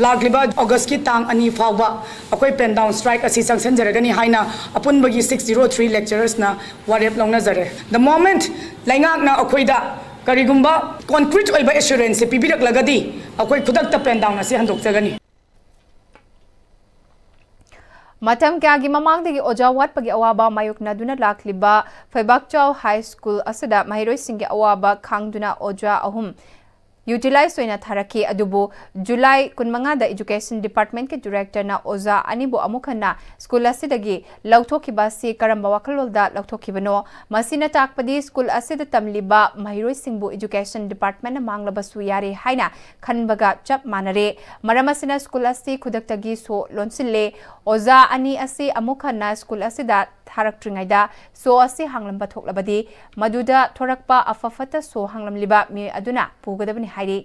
ꯂꯥꯛꯂꯤꯕ August ꯀꯤ ꯇꯥꯡ ꯑꯅꯤ ꯐꯥꯎꯕ ꯑꯩꯈꯣꯏ pen down strike ꯑꯁꯤ ꯆꯪꯁꯤꯟꯖꯔꯒꯅꯤ ꯍꯥꯏꯅ ꯑꯄꯨꯟꯕꯒꯤ six zero three lecturers ꯅ ꯋꯥꯔꯦꯞ ꯂꯧꯅꯖꯔꯦ꯫ The moment ꯂꯩꯉꯥꯛꯅ ꯑꯩꯈꯣꯏꯗ ꯀꯔꯤꯒꯨꯝꯕ concrete ꯑꯣꯏꯕ assurance ꯁꯦ ꯄꯤꯕꯤꯔꯛꯂꯒꯗꯤ ꯑꯩꯈꯣꯏ ꯈꯨꯗꯛꯇ pen down ꯑꯁꯤ ꯍꯟꯗꯣꯛꯆꯒꯅꯤ꯫ ꯃꯇꯝ ꯀꯌꯥꯒꯤ ꯃꯃꯥꯡꯗꯒꯤ ꯑꯣꯖꯥ ꯋꯥꯠꯄꯒꯤ ꯑꯋꯥꯕ ꯃꯥꯌꯣꯛꯅꯗꯨꯅ ꯂꯥꯛꯂꯤꯕ ꯐꯩꯕꯥꯛꯆꯥꯎ ꯍꯥꯏ ꯁ꯭ꯀꯨꯜ ꯑꯁꯤꯗ ꯃꯍꯩꯔꯣꯏꯁꯤꯡꯒꯤ ꯑꯋꯥꯕ ꯈꯥꯡꯗꯨꯅ ꯑꯣꯖꯥ ꯑꯍꯨꯝ utilize ꯑꯣꯏꯅ ꯊꯥꯔꯛꯈꯤ꯫ ꯑꯗꯨꯕꯨ ꯖꯨꯂꯥꯏ ꯀꯨꯟꯃꯉꯥꯗ education department ꯀꯤ director ꯅ ꯑꯣꯖꯥ ꯑꯅꯤꯕꯨ ꯑꯃꯨꯛ ꯍꯟꯅ ꯁ꯭ꯀꯨꯜ ꯑꯁꯤꯗꯒꯤ ꯂꯧꯊꯣꯛꯈꯤꯕ ꯑꯁꯤ ꯀꯔꯝꯕ ꯋꯥꯈꯜꯂꯣꯟꯗ ꯂꯧꯊꯣꯛꯈꯤꯕꯅꯣ? ꯃꯁꯤꯅ ꯇꯥꯛꯄꯗꯤ ꯁ꯭ꯀꯨꯜ ꯑꯁꯤꯗ ꯇꯝꯂꯤꯕ ꯃꯍꯩꯔꯣꯏꯁꯤꯡꯕꯨ education department ꯅ ꯃꯥꯡꯂꯕꯁꯨ ꯌꯥꯔꯦ ꯍꯥꯏꯅ ꯈꯟꯕꯒ ꯆꯞ ꯃꯥꯟꯅꯔꯦ꯫ ꯃꯔꯝ ꯑꯁꯤꯅ ꯁ꯭ꯀꯨꯜ ꯑꯁꯤ ꯈꯨꯗꯛꯇꯒꯤ ꯁꯣ ꯂꯣꯟꯁꯤꯜꯂꯦ꯫ ꯑꯣꯖꯥ ꯑꯅꯤ ꯑꯁꯤ ꯑꯃꯨꯛ ꯍꯟꯅ ꯁ꯭ꯀꯨꯜ ꯑꯁꯤꯗ ꯊꯥꯔꯛꯇ꯭ꯔꯤꯉꯩꯗ ꯁꯣ ꯑꯁꯤ ꯍꯥꯡꯂꯝꯕ ꯊꯣꯛꯂꯕꯗꯤ ꯃꯗꯨꯗ ꯊꯣꯔꯛꯄ ꯑꯐ ꯐꯠꯇ ꯁꯣ ꯍꯥꯡꯂꯝꯂꯤꯕ ꯃꯤꯑꯣꯏ ꯑꯗꯨꯅ ꯄꯨꯒꯗꯕꯅꯤ ꯍꯥꯏꯔꯤ꯫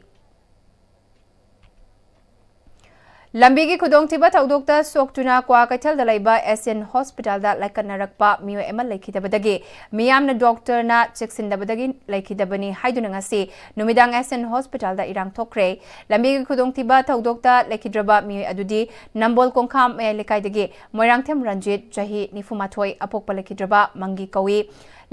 ꯂꯝꯕꯤꯒꯤ ꯈꯨꯗꯣꯡꯊꯤꯕ ꯊꯧꯗꯣꯛꯇ ꯁꯣꯛꯇꯨꯅ ꯀ꯭ꯋꯥꯀꯩꯊꯦꯜꯗ ꯂꯩꯕ ꯑꯦꯁꯤꯌꯥꯟ ꯍꯣꯁꯄꯤꯇꯥꯜꯗ ꯂꯥꯏꯀꯠꯅꯔꯛꯄ ꯃꯤꯑꯣꯏ ꯑꯃ ꯂꯩꯈꯤꯗꯕꯗꯒꯤ ꯃꯤꯌꯥꯝꯅ ꯗꯣꯛꯇꯔꯅ ꯆꯦꯛꯁꯤꯟꯗꯕꯗꯒꯤ ꯂꯩꯈꯤꯗꯕꯅꯤ ꯍꯥꯏꯗꯨꯅ ꯉꯁꯤ ꯅꯨꯃꯤꯗꯥꯡ ꯑꯦꯁꯤꯌꯥꯟ ꯍꯣꯁꯄꯤꯇꯥꯜꯗ ꯏꯔꯥꯡ ꯊꯣꯛꯈ꯭ꯔꯦ꯫ ꯂꯝꯕꯤꯒꯤ ꯈꯨꯗꯣꯡꯊꯤꯕ ꯊꯧꯗꯣꯛꯇ ꯂꯩꯈꯤꯗ꯭ꯔꯕ ꯃꯤꯑꯣꯏ ꯑꯗꯨꯗꯤ ꯅꯝꯕꯣꯜ ꯀꯣꯡꯈꯥꯝ ꯃꯌꯥꯏ ꯂꯩꯀꯥꯏꯗꯒꯤ ꯃꯣꯏꯔꯥꯡꯊꯦꯝ ꯔꯟꯖꯤꯠ, ꯆꯍꯤ ꯅꯤꯐꯨ ꯃꯥꯊꯣꯏ, ꯑꯄꯣꯛꯄ ꯂꯩꯈꯤꯗ꯭ꯔꯕ ꯃꯪꯒꯤ ꯀꯧꯏ꯫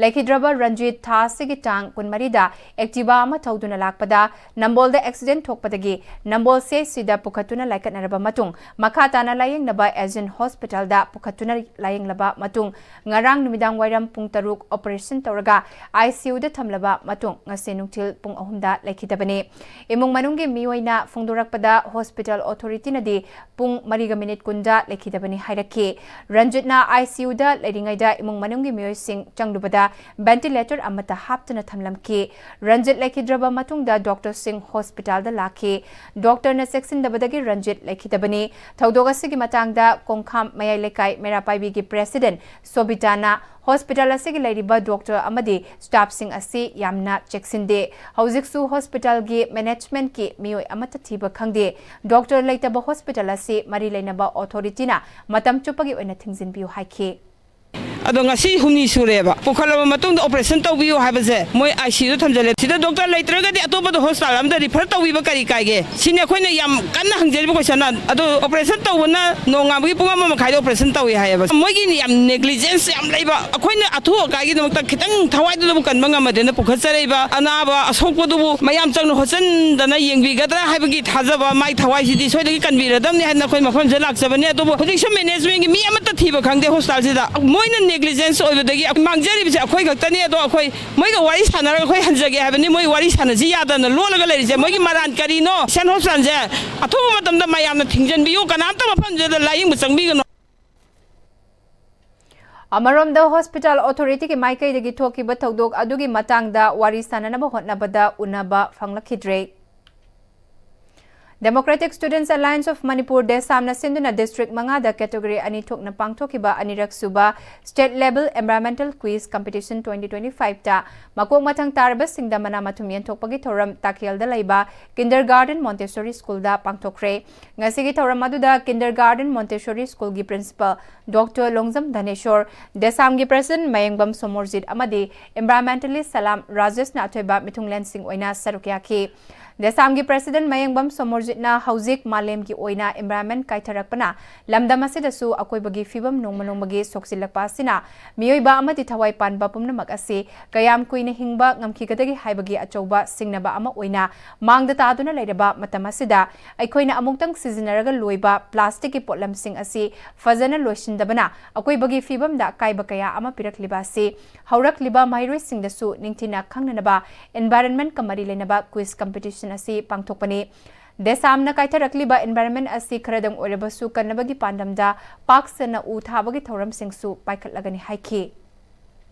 ꯂꯩꯈꯤꯗ꯭ꯔꯕ ꯔꯟꯖꯤꯠ ꯊꯥ ꯑꯁꯤꯒꯤ ꯇꯥꯡ ꯀꯨꯟꯃꯔꯤꯗ Activa ꯑꯃ ꯊꯧꯗꯨꯅ ꯂꯥꯛꯄꯗ ꯅꯝꯕꯣꯜꯗ accident ꯊꯣꯛꯄꯗꯒꯤ ꯅꯝꯕꯣꯜ CHC ꯗ ꯄꯨꯈꯠꯇꯨꯅ ꯂꯥꯏꯀꯠꯅꯔꯕ ꯃꯇꯨꯡ ꯃꯈꯥ ꯇꯥꯅ ꯂꯥꯌꯦꯡꯅꯕ ꯑꯦꯁꯤꯌꯥꯟ ꯍꯣꯁꯄꯤꯇꯥꯜꯗ ꯄꯨꯈꯠꯇꯨꯅ ꯂꯥꯌꯦꯡꯂꯕ ꯃꯇꯨꯡ ꯉꯔꯥꯡ ꯅꯨꯃꯤꯗꯥꯡ ꯋꯥꯏꯔꯝ ꯄꯨꯡ ꯇꯔꯨꯛ operation ꯇꯧꯔꯒ ICU ꯗ ꯊꯝꯂꯕ ꯃꯇꯨꯡ ꯉꯁꯤ ꯅꯨꯡꯊꯤꯜ ꯄꯨꯡ ꯑꯍꯨꯝꯗ ꯂꯩꯈꯤꯗꯕꯅꯤ꯫ ꯏꯃꯨꯡ ꯃꯅꯨꯡꯒꯤ ꯃꯤꯑꯣꯏꯅ ꯐꯣꯡꯗꯣꯔꯛꯄꯗ ꯍꯣꯁꯄꯤꯇꯥꯜ authority ꯅꯗꯤ ꯄꯨꯡ ꯃꯔꯤꯒ ꯃꯤꯅꯤꯠ ꯀꯨꯟꯗ ꯂꯩꯈꯤꯗꯕꯅꯤ ꯍꯥꯏꯔꯛꯈꯤ꯫ ꯔꯟꯖꯤꯠꯅ ICU ꯗ ꯂꯩꯔꯤꯉꯩꯗ ꯏꯃꯨꯡ ꯃꯅꯨꯡꯒꯤ ꯃꯤꯑꯣꯏꯁꯤꯡ ꯆꯪꯂꯨꯕꯗ ꯚꯦꯟꯇꯤꯂꯦꯇꯔ ꯑꯃꯠꯇ ꯍꯥꯞꯇꯅ ꯊꯝꯂꯝꯈꯤ꯫ ꯔꯟꯖꯤꯠ ꯂꯩꯈꯤꯗ꯭ꯔꯕ ꯃꯇꯨꯡꯗ ꯗꯣꯛꯇꯔꯁꯤꯡ ꯍꯣꯁꯄꯤꯇꯥꯜꯗ ꯂꯥꯛꯈꯤ꯫ ꯗꯣꯛꯇꯔꯅ ꯆꯦꯛꯁꯤꯟꯗꯕꯗꯒꯤ ꯔꯟꯖꯤꯠ ꯂꯩꯈꯤꯗꯕꯅꯤ꯫ ꯊꯧꯗꯣꯛ ꯑꯁꯤꯒꯤ ꯃꯇꯥꯡꯗ ꯀꯣꯡꯈꯥꯝ ꯃꯌꯥꯏ ꯂꯩꯀꯥꯏ ꯃꯩꯔꯥ ꯄꯥꯏꯕꯤꯒꯤ ꯄ꯭ꯔꯦꯁꯤꯗꯦꯟ ꯁꯣꯕꯤꯇꯥꯅ ꯍꯣꯁꯄꯤꯇꯥꯜ ꯑꯁꯤꯒꯤ ꯂꯩꯔꯤꯕ ꯗꯣꯛꯇꯔ ꯑꯃꯗꯤ ꯁ꯭ꯇꯥꯐꯁꯤꯡ ꯑꯁꯤ ꯌꯥꯝꯅ ꯆꯦꯛꯁꯤꯟꯗꯦ꯫ ꯍꯧꯖꯤꯛꯁꯨ ꯍꯣꯁꯄꯤꯇꯥꯜꯒꯤ ꯃꯦꯅꯦꯖꯃꯦꯟꯠꯀꯤ ꯃꯤꯑꯣꯏ ꯑꯃꯠꯇ ꯊꯤꯕ ꯈꯪꯗꯦ꯫ ꯗꯣꯛꯇꯔ ꯂꯩꯇꯕ ꯍꯣꯁꯄꯤꯇꯥꯜ ꯑꯁꯤ ꯃꯔꯤ ꯂꯩꯅꯕ ꯑꯣꯊꯣꯔꯤꯇꯤꯅ ꯃꯇꯝ ꯆꯨꯞꯄꯒꯤ ꯑꯣꯏꯅ ꯊꯤꯡꯖꯤꯟꯕꯤꯌꯨ ꯍꯥꯏꯈꯤ꯫ ꯑꯗꯣ ꯉꯁꯤ ꯍꯨꯝꯅꯤ ꯁꯨꯔꯦꯕ꯫ ꯄꯨꯈꯠꯂꯕ ꯃꯇꯨꯡꯗ ꯑꯣꯄꯔꯦꯁꯟ ꯇꯧꯕꯤꯌꯨ ꯍꯥꯏꯕꯁꯦ ꯃꯣꯏ ꯑꯥꯏ ꯁꯤ ꯌꯨꯗ ꯊꯝꯖꯜꯂꯦ꯫ ꯁꯤꯗ ꯗꯣꯛꯇꯔ ꯂꯩꯇ꯭ꯔꯒꯗꯤ ꯑꯇꯣꯞꯄꯗ ꯍꯣꯁꯄꯤꯇꯥꯜ ꯑꯃꯗ ꯔꯤꯐꯔ ꯇꯧꯕꯤꯕ ꯀꯔꯤ ꯀꯥꯏꯒꯦ? ꯁꯤꯅꯤ ꯑꯩꯈꯣꯏꯅ ꯌꯥꯝ ꯀꯟꯅ ꯍꯪꯖꯔꯤꯕ ꯀꯣꯏꯁꯟ꯫ ꯑꯗꯣ ꯑꯣꯄꯔꯦꯁꯟ ꯇꯧꯕꯅ ꯅꯣꯡꯉꯥꯟꯕꯒꯤ ꯄꯨꯡ ꯑꯃ ꯃꯈꯥꯏꯗ ꯑꯣꯄꯔꯦꯁꯟ ꯇꯧꯏ ꯍꯥꯏꯌꯦꯕ꯫ ꯃꯣꯏꯒꯤ ꯌꯥꯝ ꯅꯦꯒ꯭ꯂꯤꯖꯦꯟꯁ ꯌꯥꯝ ꯂꯩꯕ꯫ ꯑꯩꯈꯣꯏꯅ ꯑꯊꯨ ꯑꯀꯥꯏꯒꯤꯗꯃꯛꯇ ꯈꯤꯇꯪ ꯊꯋꯥꯏꯗꯨꯗꯕꯨ ꯀꯟꯕ ꯉꯝꯃꯗꯦꯅ ꯄꯨꯈꯠꯆꯔꯛꯏꯕ ꯑꯅꯥꯕ ꯑꯁꯣꯛꯄꯗꯨꯕꯨ ꯃꯌꯥꯝ ꯆꯪꯅ ꯍꯣꯠꯆꯟꯗꯅ ꯌꯦꯡꯕꯤꯒꯗ꯭ꯔꯥ ꯍꯥꯏꯕꯒꯤ ꯊꯥꯖꯕ, ꯃꯥꯏ ꯊꯋꯥꯏꯁꯤꯗꯤ ꯁꯣꯏꯗꯒꯤ ꯀꯟꯕꯤꯔꯗꯕꯅꯤ ꯍꯥꯏꯅ ꯑꯩꯈꯣꯏ ꯃꯐꯝꯁꯤꯗ ꯂꯥꯛꯆꯕꯅꯤ꯫ ꯑꯗꯨꯕꯨ ꯍꯧꯖꯤꯛꯁꯨ ꯃꯦꯅꯦꯖꯃꯦꯟꯒꯤ ꯃꯤ ꯑꯃꯠꯇ ꯊꯤꯕ ꯈꯪꯗꯦ ꯍꯣꯁꯄꯤꯇꯥꯜꯁꯤꯗ꯫ ꯃꯣꯏꯅ ꯅꯦꯒ꯭ꯂꯤꯖꯦꯟꯁ ꯑꯣꯏꯕꯗꯒꯤ ꯃꯥꯡꯖꯔꯤꯕꯁꯦ ꯑꯩꯈꯣꯏ ꯈꯛꯇꯅꯤ꯫ ꯑꯗꯣ ꯑꯩꯈꯣꯏ ꯃꯣꯏꯒ ꯋꯥꯔꯤ ꯁꯥꯟꯅꯔꯒ ꯑꯩꯈꯣꯏ ꯍꯟꯖꯒꯦ ꯍꯥꯏꯕꯅꯤ꯫ ꯃꯣꯏ ꯋꯥꯔꯤ ꯁꯥꯟꯅꯁꯤ ꯌꯥꯗꯅ ꯂꯣꯜꯂꯒ ꯂꯩꯔꯤꯁꯦ ꯃꯣꯏꯒꯤ ꯃꯔꯥꯟ ꯀꯔꯤꯅꯣ? ꯁꯦꯟ ꯍꯣꯁꯄꯤꯇꯥꯜꯁꯦ ꯑꯊꯨꯕ ꯃꯇꯝꯗ ꯃꯌꯥꯝꯅ ꯊꯤꯡꯖꯤꯟꯕꯤꯌꯨ, ꯀꯅꯥꯝꯇ ꯃꯐꯝꯁꯤꯗ ꯂꯥꯏꯌꯦꯡꯕ ꯆꯪꯕꯤꯒꯅꯨ꯫ ꯑꯃꯔꯣꯝꯗ, ꯍꯣꯁꯄꯤꯇꯥꯜ ꯑꯣꯊꯣꯔꯤꯇꯤꯒꯤ ꯃꯥꯏꯀꯩꯗꯒꯤ ꯊꯣꯛꯈꯤꯕ ꯊꯧꯗꯣꯛ ꯑꯗꯨꯒꯤ ꯃꯇꯥꯡꯗ ꯋꯥꯔꯤ ꯁꯥꯟꯅꯅꯕ ꯍꯣꯠꯅꯕꯗ ꯎꯅꯕ ꯐꯪꯂꯛꯈꯤꯗ꯭ꯔꯦ꯫ Democratic Students Alliance of Manipur, ꯗꯦꯁꯥꯝꯅ ꯁꯤꯟꯗꯨꯅ ꯗꯤꯁꯇ꯭ꯔꯤꯛ ꯃꯉꯥꯗ ꯀꯦꯇꯦꯒꯣꯔꯤ ꯑꯅꯤ ꯊꯣꯛꯅ ꯄꯥꯡꯊꯣꯛꯈꯤꯕ ꯑꯅꯤꯔꯛ ꯁꯨꯕ State Level Environmental Quiz Competition twenty twenty-five ꯇ ꯃꯀꯣꯛ ꯃꯊꯪ ꯇꯥꯔꯕꯁꯤꯡꯗ ꯃꯅꯥ ꯃꯊꯨꯝ ꯌꯦꯟꯊꯣꯛꯄꯒꯤ ꯊꯧꯔꯝ ꯇꯥꯈꯦꯜꯗ ꯂꯩꯕ Kindergarten Montessori School ꯗ ꯄꯥꯡꯊꯣꯛꯈ꯭ꯔꯦ꯫ ꯉꯁꯤꯒꯤ ꯊꯧꯔꯝ ꯑꯗꯨꯗ Kindergarten Montessori School ꯒꯤ Principal Doctor ꯂꯣꯡꯖꯝ ꯙꯅꯦꯁꯣꯔ, ꯗꯦꯁꯥꯝꯒꯤ President ꯃꯌꯦꯡꯕꯝ ꯁꯣꯃꯣꯔꯖꯤꯠ ꯑꯃꯗꯤ Environmentalist ꯁꯂꯥꯝ ꯔꯥꯖꯦꯁꯅ ꯑꯊꯣꯏꯕ ꯃꯤꯊꯨꯡꯂꯦꯟꯁꯤꯡ ꯑꯣꯏꯅ ꯁꯔꯨꯛ ꯌꯥꯈꯤ꯫ ꯗꯦꯁꯥꯝꯒꯤ President ꯃꯌꯦꯡꯕꯝ ꯁꯣꯃꯣꯔꯖꯤꯠꯅ ꯍꯧꯖꯤꯛ ꯃꯥꯂꯦꯝꯒꯤ ꯑꯣꯏꯅ environment ꯀꯥꯏꯊꯔꯛꯄꯅ ꯂꯝꯗꯝ ꯑꯁꯤꯗꯁꯨ ꯑꯀꯣꯏꯕꯒꯤ ꯐꯤꯕꯝ ꯅꯣꯡꯃ ꯅꯣꯡꯃꯒꯤ ꯁꯣꯛꯆꯤꯜꯂꯛꯄ ꯑꯁꯤꯅ ꯃꯤꯑꯣꯏꯕ ꯑꯃꯗꯤ ꯊꯋꯥꯏ ꯄꯥꯟꯕ ꯄꯨꯝꯅꯃꯛ ꯑꯁꯤ ꯀꯌꯥꯝ ꯀꯨꯏꯅ ꯍꯤꯡꯕ ꯉꯝꯈꯤꯒꯗꯒꯦ ꯍꯥꯏꯕꯒꯤ ꯑꯆꯧꯕ ꯁꯤꯡꯅꯕ ꯑꯃ ꯑꯣꯏꯅ ꯃꯥꯡꯗ ꯇꯥꯗꯨꯅ ꯂꯩꯔꯕ ꯃꯇꯝ ꯑꯁꯤꯗ ꯑꯩꯈꯣꯏꯅ ꯑꯃꯨꯛꯇꯪ ꯁꯤꯖꯤꯟꯅꯔꯒ ꯂꯣꯏꯕ ꯄ꯭ꯂꯥꯁꯇꯤꯛꯀꯤ ꯄꯣꯠꯂꯝꯁꯤꯡ ꯑꯁꯤ ꯐꯖꯅ ꯂꯣꯏꯁꯤꯟꯗꯕꯅ ꯑꯀꯣꯏꯕꯒꯤ ꯐꯤꯕꯝꯗ ꯑꯀꯥꯏꯕ ꯀꯌꯥ ꯑꯃ ꯄꯤꯔꯛꯂꯤꯕ ꯑꯁꯤ ꯍꯧꯔꯛꯂꯤꯕ ꯃꯍꯩꯔꯣꯏꯁꯤꯡꯗꯁꯨ ꯅꯤꯡꯊꯤꯅ ꯈꯪꯅꯅꯕ environment ꯀ ꯃꯔꯤ ꯂꯩꯅꯕ quiz competition ꯑꯁꯤ ꯄꯥꯡꯊꯣꯛꯄꯅꯤ꯫ ꯗꯦꯁꯥꯝꯅ ꯀꯥꯏꯊꯔꯛꯂꯤꯕ environment ꯑꯁꯤ ꯈꯔꯗꯪ ꯑꯣꯏꯔꯕꯁꯨ ꯀꯟꯅꯕꯒꯤ ꯄꯥꯟꯗꯝꯗ ꯄꯥꯛ ꯁꯟꯅ ꯎ ꯊꯥꯕꯒꯤ ꯊꯧꯔꯝꯁꯤꯡꯁꯨ ꯄꯥꯏꯈꯠꯂꯒꯅꯤ ꯍꯥꯏꯈꯤ꯫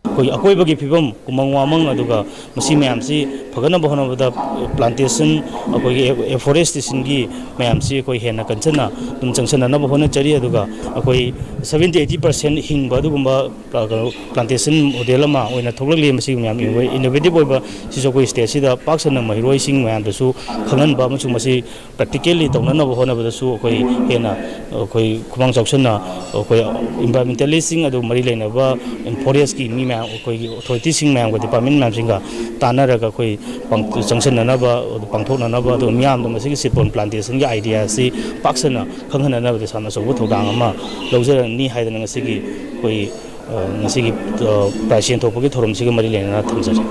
ꯑꯩꯈꯣꯏꯒꯤ ꯑꯀꯣꯏꯕꯒꯤ ꯐꯤꯕꯝ, ꯎꯃꯪ ꯋꯥꯃꯪ, ꯑꯗꯨꯒ ꯃꯁꯤ ꯃꯌꯥꯝꯁꯤ ꯐꯒꯠꯅꯕ ꯍꯣꯠꯅꯕꯗ plantation, ꯑꯩꯈꯣꯏꯒꯤ afforestation-ꯒꯤ ꯃꯌꯥꯝꯁꯤ ꯑꯩꯈꯣꯏ ꯍꯦꯟꯅ ꯀꯟꯁꯤꯟꯅ ꯑꯗꯨꯝ ꯆꯪꯁꯤꯟꯅꯅꯕ ꯍꯣꯠꯅꯖꯔꯤ꯫ ꯑꯗꯨꯒ ꯑꯩꯈꯣꯏ seventy eighty percent ꯍꯤꯡꯕ ꯑꯗꯨꯒꯨꯝꯕ, ꯑ, ꯀꯩꯅꯣ, plantation model ꯑꯃ ꯑꯣꯏꯅ ꯊꯣꯛꯂꯛꯂꯤ꯫ ꯃꯁꯤꯒꯤ ꯃꯌꯥꯝ innovative ꯑꯣꯏꯕ ꯁꯤꯁꯨ ꯑꯩꯈꯣꯏ state-ꯁꯤꯗ ꯄꯥꯛ ꯁꯟꯅ ꯃꯍꯩꯔꯣꯏꯁꯤꯡ ꯃꯌꯥꯝꯗꯁꯨ ꯈꯪꯍꯟꯕ ꯑꯃꯁꯨꯡ ꯃꯁꯤ practically ꯇꯧꯅꯅꯕ ꯍꯣꯠꯅꯕꯗꯁꯨ ꯑꯩꯈꯣꯏ ꯍꯦꯟꯅ ꯑꯩꯈꯣꯏ ꯈꯨꯃꯥꯡ ꯆꯥꯎꯁꯟꯅ ꯑꯩꯈꯣꯏ environmentalist-ꯁꯤꯡ ꯑꯗꯨ ꯃꯔꯤ ꯂꯩꯅꯕ forest-ꯀꯤ ꯃꯤ ꯃꯌꯥꯝ, ꯑꯩꯈꯣꯏꯒꯤ authority-ꯁꯤꯡ ꯃꯌꯥꯝꯒ, department ꯃꯌꯥꯝꯁꯤꯡꯒ ꯇꯥꯟꯅꯔꯒ ꯑꯩꯈꯣꯏ ꯄꯥꯡ-, ꯆꯪꯁꯤꯟꯅꯅꯕ, ꯑꯗꯨ ꯄꯥꯡꯊꯣꯛꯅꯅꯕ, ꯑꯗꯨꯒ ꯃꯤꯌꯥꯝꯗ ꯃꯁꯤꯒꯤ seed ball plantation-ꯒꯤ idea-ꯁꯤ ꯄꯥꯛ ꯁꯟꯅ ꯈꯪꯍꯟꯅꯅꯕꯗ ꯁꯥꯟꯅ ꯑꯆꯧꯕ ꯊꯧꯗꯥꯡ ꯑꯃ ꯂꯧꯖꯔꯅꯤ ꯍꯥꯏꯗꯅ ꯉꯁꯤꯒꯤ ꯑꯩꯈꯣꯏ, ꯑ, ꯉꯁꯤꯒꯤ, ꯑ, prize ꯌꯦꯟꯊꯣꯛꯄꯒꯤ ꯊꯧꯔꯝꯁꯤꯒ ꯃꯔꯤ ꯂꯩꯅꯅ ꯊꯝꯖꯔꯤ꯫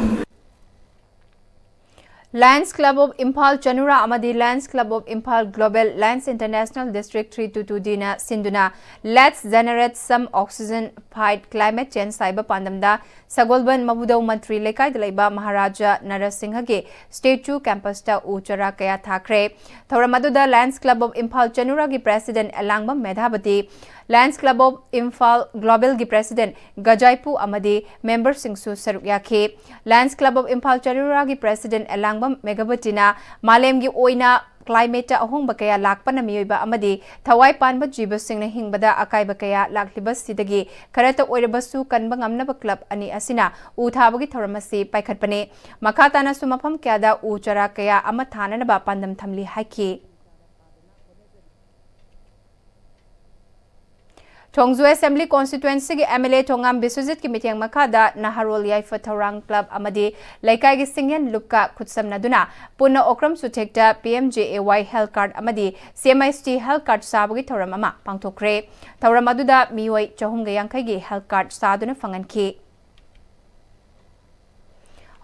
Lions Club of Imphal ꯆꯅꯨꯔꯥ ꯑꯃꯗꯤ Lions Club of Imphal Global Lions International District three two two D-ꯅ ꯁꯤꯟꯗꯨꯅ Let's Generate Some Oxygen, Fight Climate Change ꯍꯥꯏꯕ ꯄꯥꯟꯗꯝꯗ ꯁꯒꯣꯜꯕꯟ ꯃꯕꯨꯗꯧ ꯃꯟꯇ꯭ꯔꯤ ꯂꯩꯀꯥꯏꯗ ꯂꯩꯕ ꯃꯍꯥꯔꯥꯖꯥ ꯅꯔꯁꯤꯡꯍꯒꯤ statue campus-ꯇ ꯎ ꯆꯥꯔꯥ ꯀꯌꯥ ꯊꯥꯈ꯭ꯔꯦ꯫ ꯊꯧꯔꯝ ꯑꯗꯨꯗ Lions Club of Imphal ꯆꯅꯨꯔꯥꯒꯤ president Elangbam ꯃꯦꯙꯥꯕꯇꯤ, Lions Club of Imphal Global-ꯒꯤ president ꯒꯖꯥꯏꯄꯨ ꯑꯃꯗꯤ member-ꯁꯤꯡꯁꯨ ꯁꯔꯨꯛ ꯌꯥꯈꯤ꯫ Lions Club of Imphal ꯆꯅꯨꯔꯥꯒꯤ president ꯑꯦꯂꯥꯡꯕꯝ ꯃꯦꯘꯥꯕꯇꯤꯅ ꯃꯥꯂꯦꯝꯒꯤ ꯑꯣꯏꯅ climate-ꯇ ꯑꯍꯣꯡꯕ ꯀꯌꯥ ꯂꯥꯛꯄꯅ ꯃꯤꯑꯣꯏꯕ ꯑꯃꯗꯤ ꯊꯋꯥꯏ ꯄꯥꯟꯕ ꯖꯤꯕꯁꯤꯡꯅ ꯍꯤꯡꯕꯗ ꯑꯀꯥꯏꯕ ꯀꯌꯥ ꯂꯥꯛꯂꯤꯕꯁꯤꯗꯒꯤ ꯈꯔꯇ ꯑꯣꯏꯔꯕꯁꯨ ꯀꯟꯕ ꯉꯝꯅꯕ club ꯑꯅꯤ ꯑꯁꯤꯅ ꯎ ꯊꯥꯕꯒꯤ ꯊꯧꯔꯝ ꯑꯁꯤ ꯄꯥꯏꯈꯠꯄꯅꯤ꯫ ꯃꯈꯥ ꯇꯥꯅꯁꯨ ꯃꯐꯝ ꯀꯌꯥꯗ ꯎ ꯆꯥꯔꯥ ꯀꯌꯥ ꯑꯃ ꯊꯥꯅꯅꯕ ꯄꯥꯟꯗꯝ ꯊꯝꯂꯤ ꯍꯥꯏꯈꯤ꯫ ꯊꯣꯡꯖꯨ Assembly Constituency-ꯒꯤ M L A ꯊꯣꯉꯥꯝ ꯕꯤꯁ꯭ꯋꯖꯤꯠꯀꯤ ꯃꯤꯠꯌꯦꯡ ꯃꯈꯥꯗ ꯅꯍꯥꯔꯣꯜ ꯌꯥꯏꯐ ꯊꯧꯔꯥꯡ club ꯑꯃꯗꯤ ꯂꯩꯀꯥꯏꯒꯤ ꯁꯤꯡꯌꯦꯟ ꯂꯨꯞꯀ ꯈꯨꯠꯁꯝꯅꯗꯨꯅ ꯄꯨꯟꯅ Okram ꯁꯨꯊꯦꯛꯇ P M J A Y health card ꯑꯃꯗꯤ C M S T health card ꯁꯥꯕꯒꯤ ꯊꯧꯔꯝ ꯑꯃ ꯄꯥꯡꯊꯣꯛꯈ꯭ꯔꯦ꯫ ꯊꯧꯔꯝ ꯑꯗꯨꯗ ꯃꯤꯑꯣꯏ ꯆꯍꯨꯝꯒ ꯌꯥꯡꯈꯩꯒꯤ health card ꯁꯥꯗꯨꯅ ꯐꯪꯍꯟꯈꯤ꯫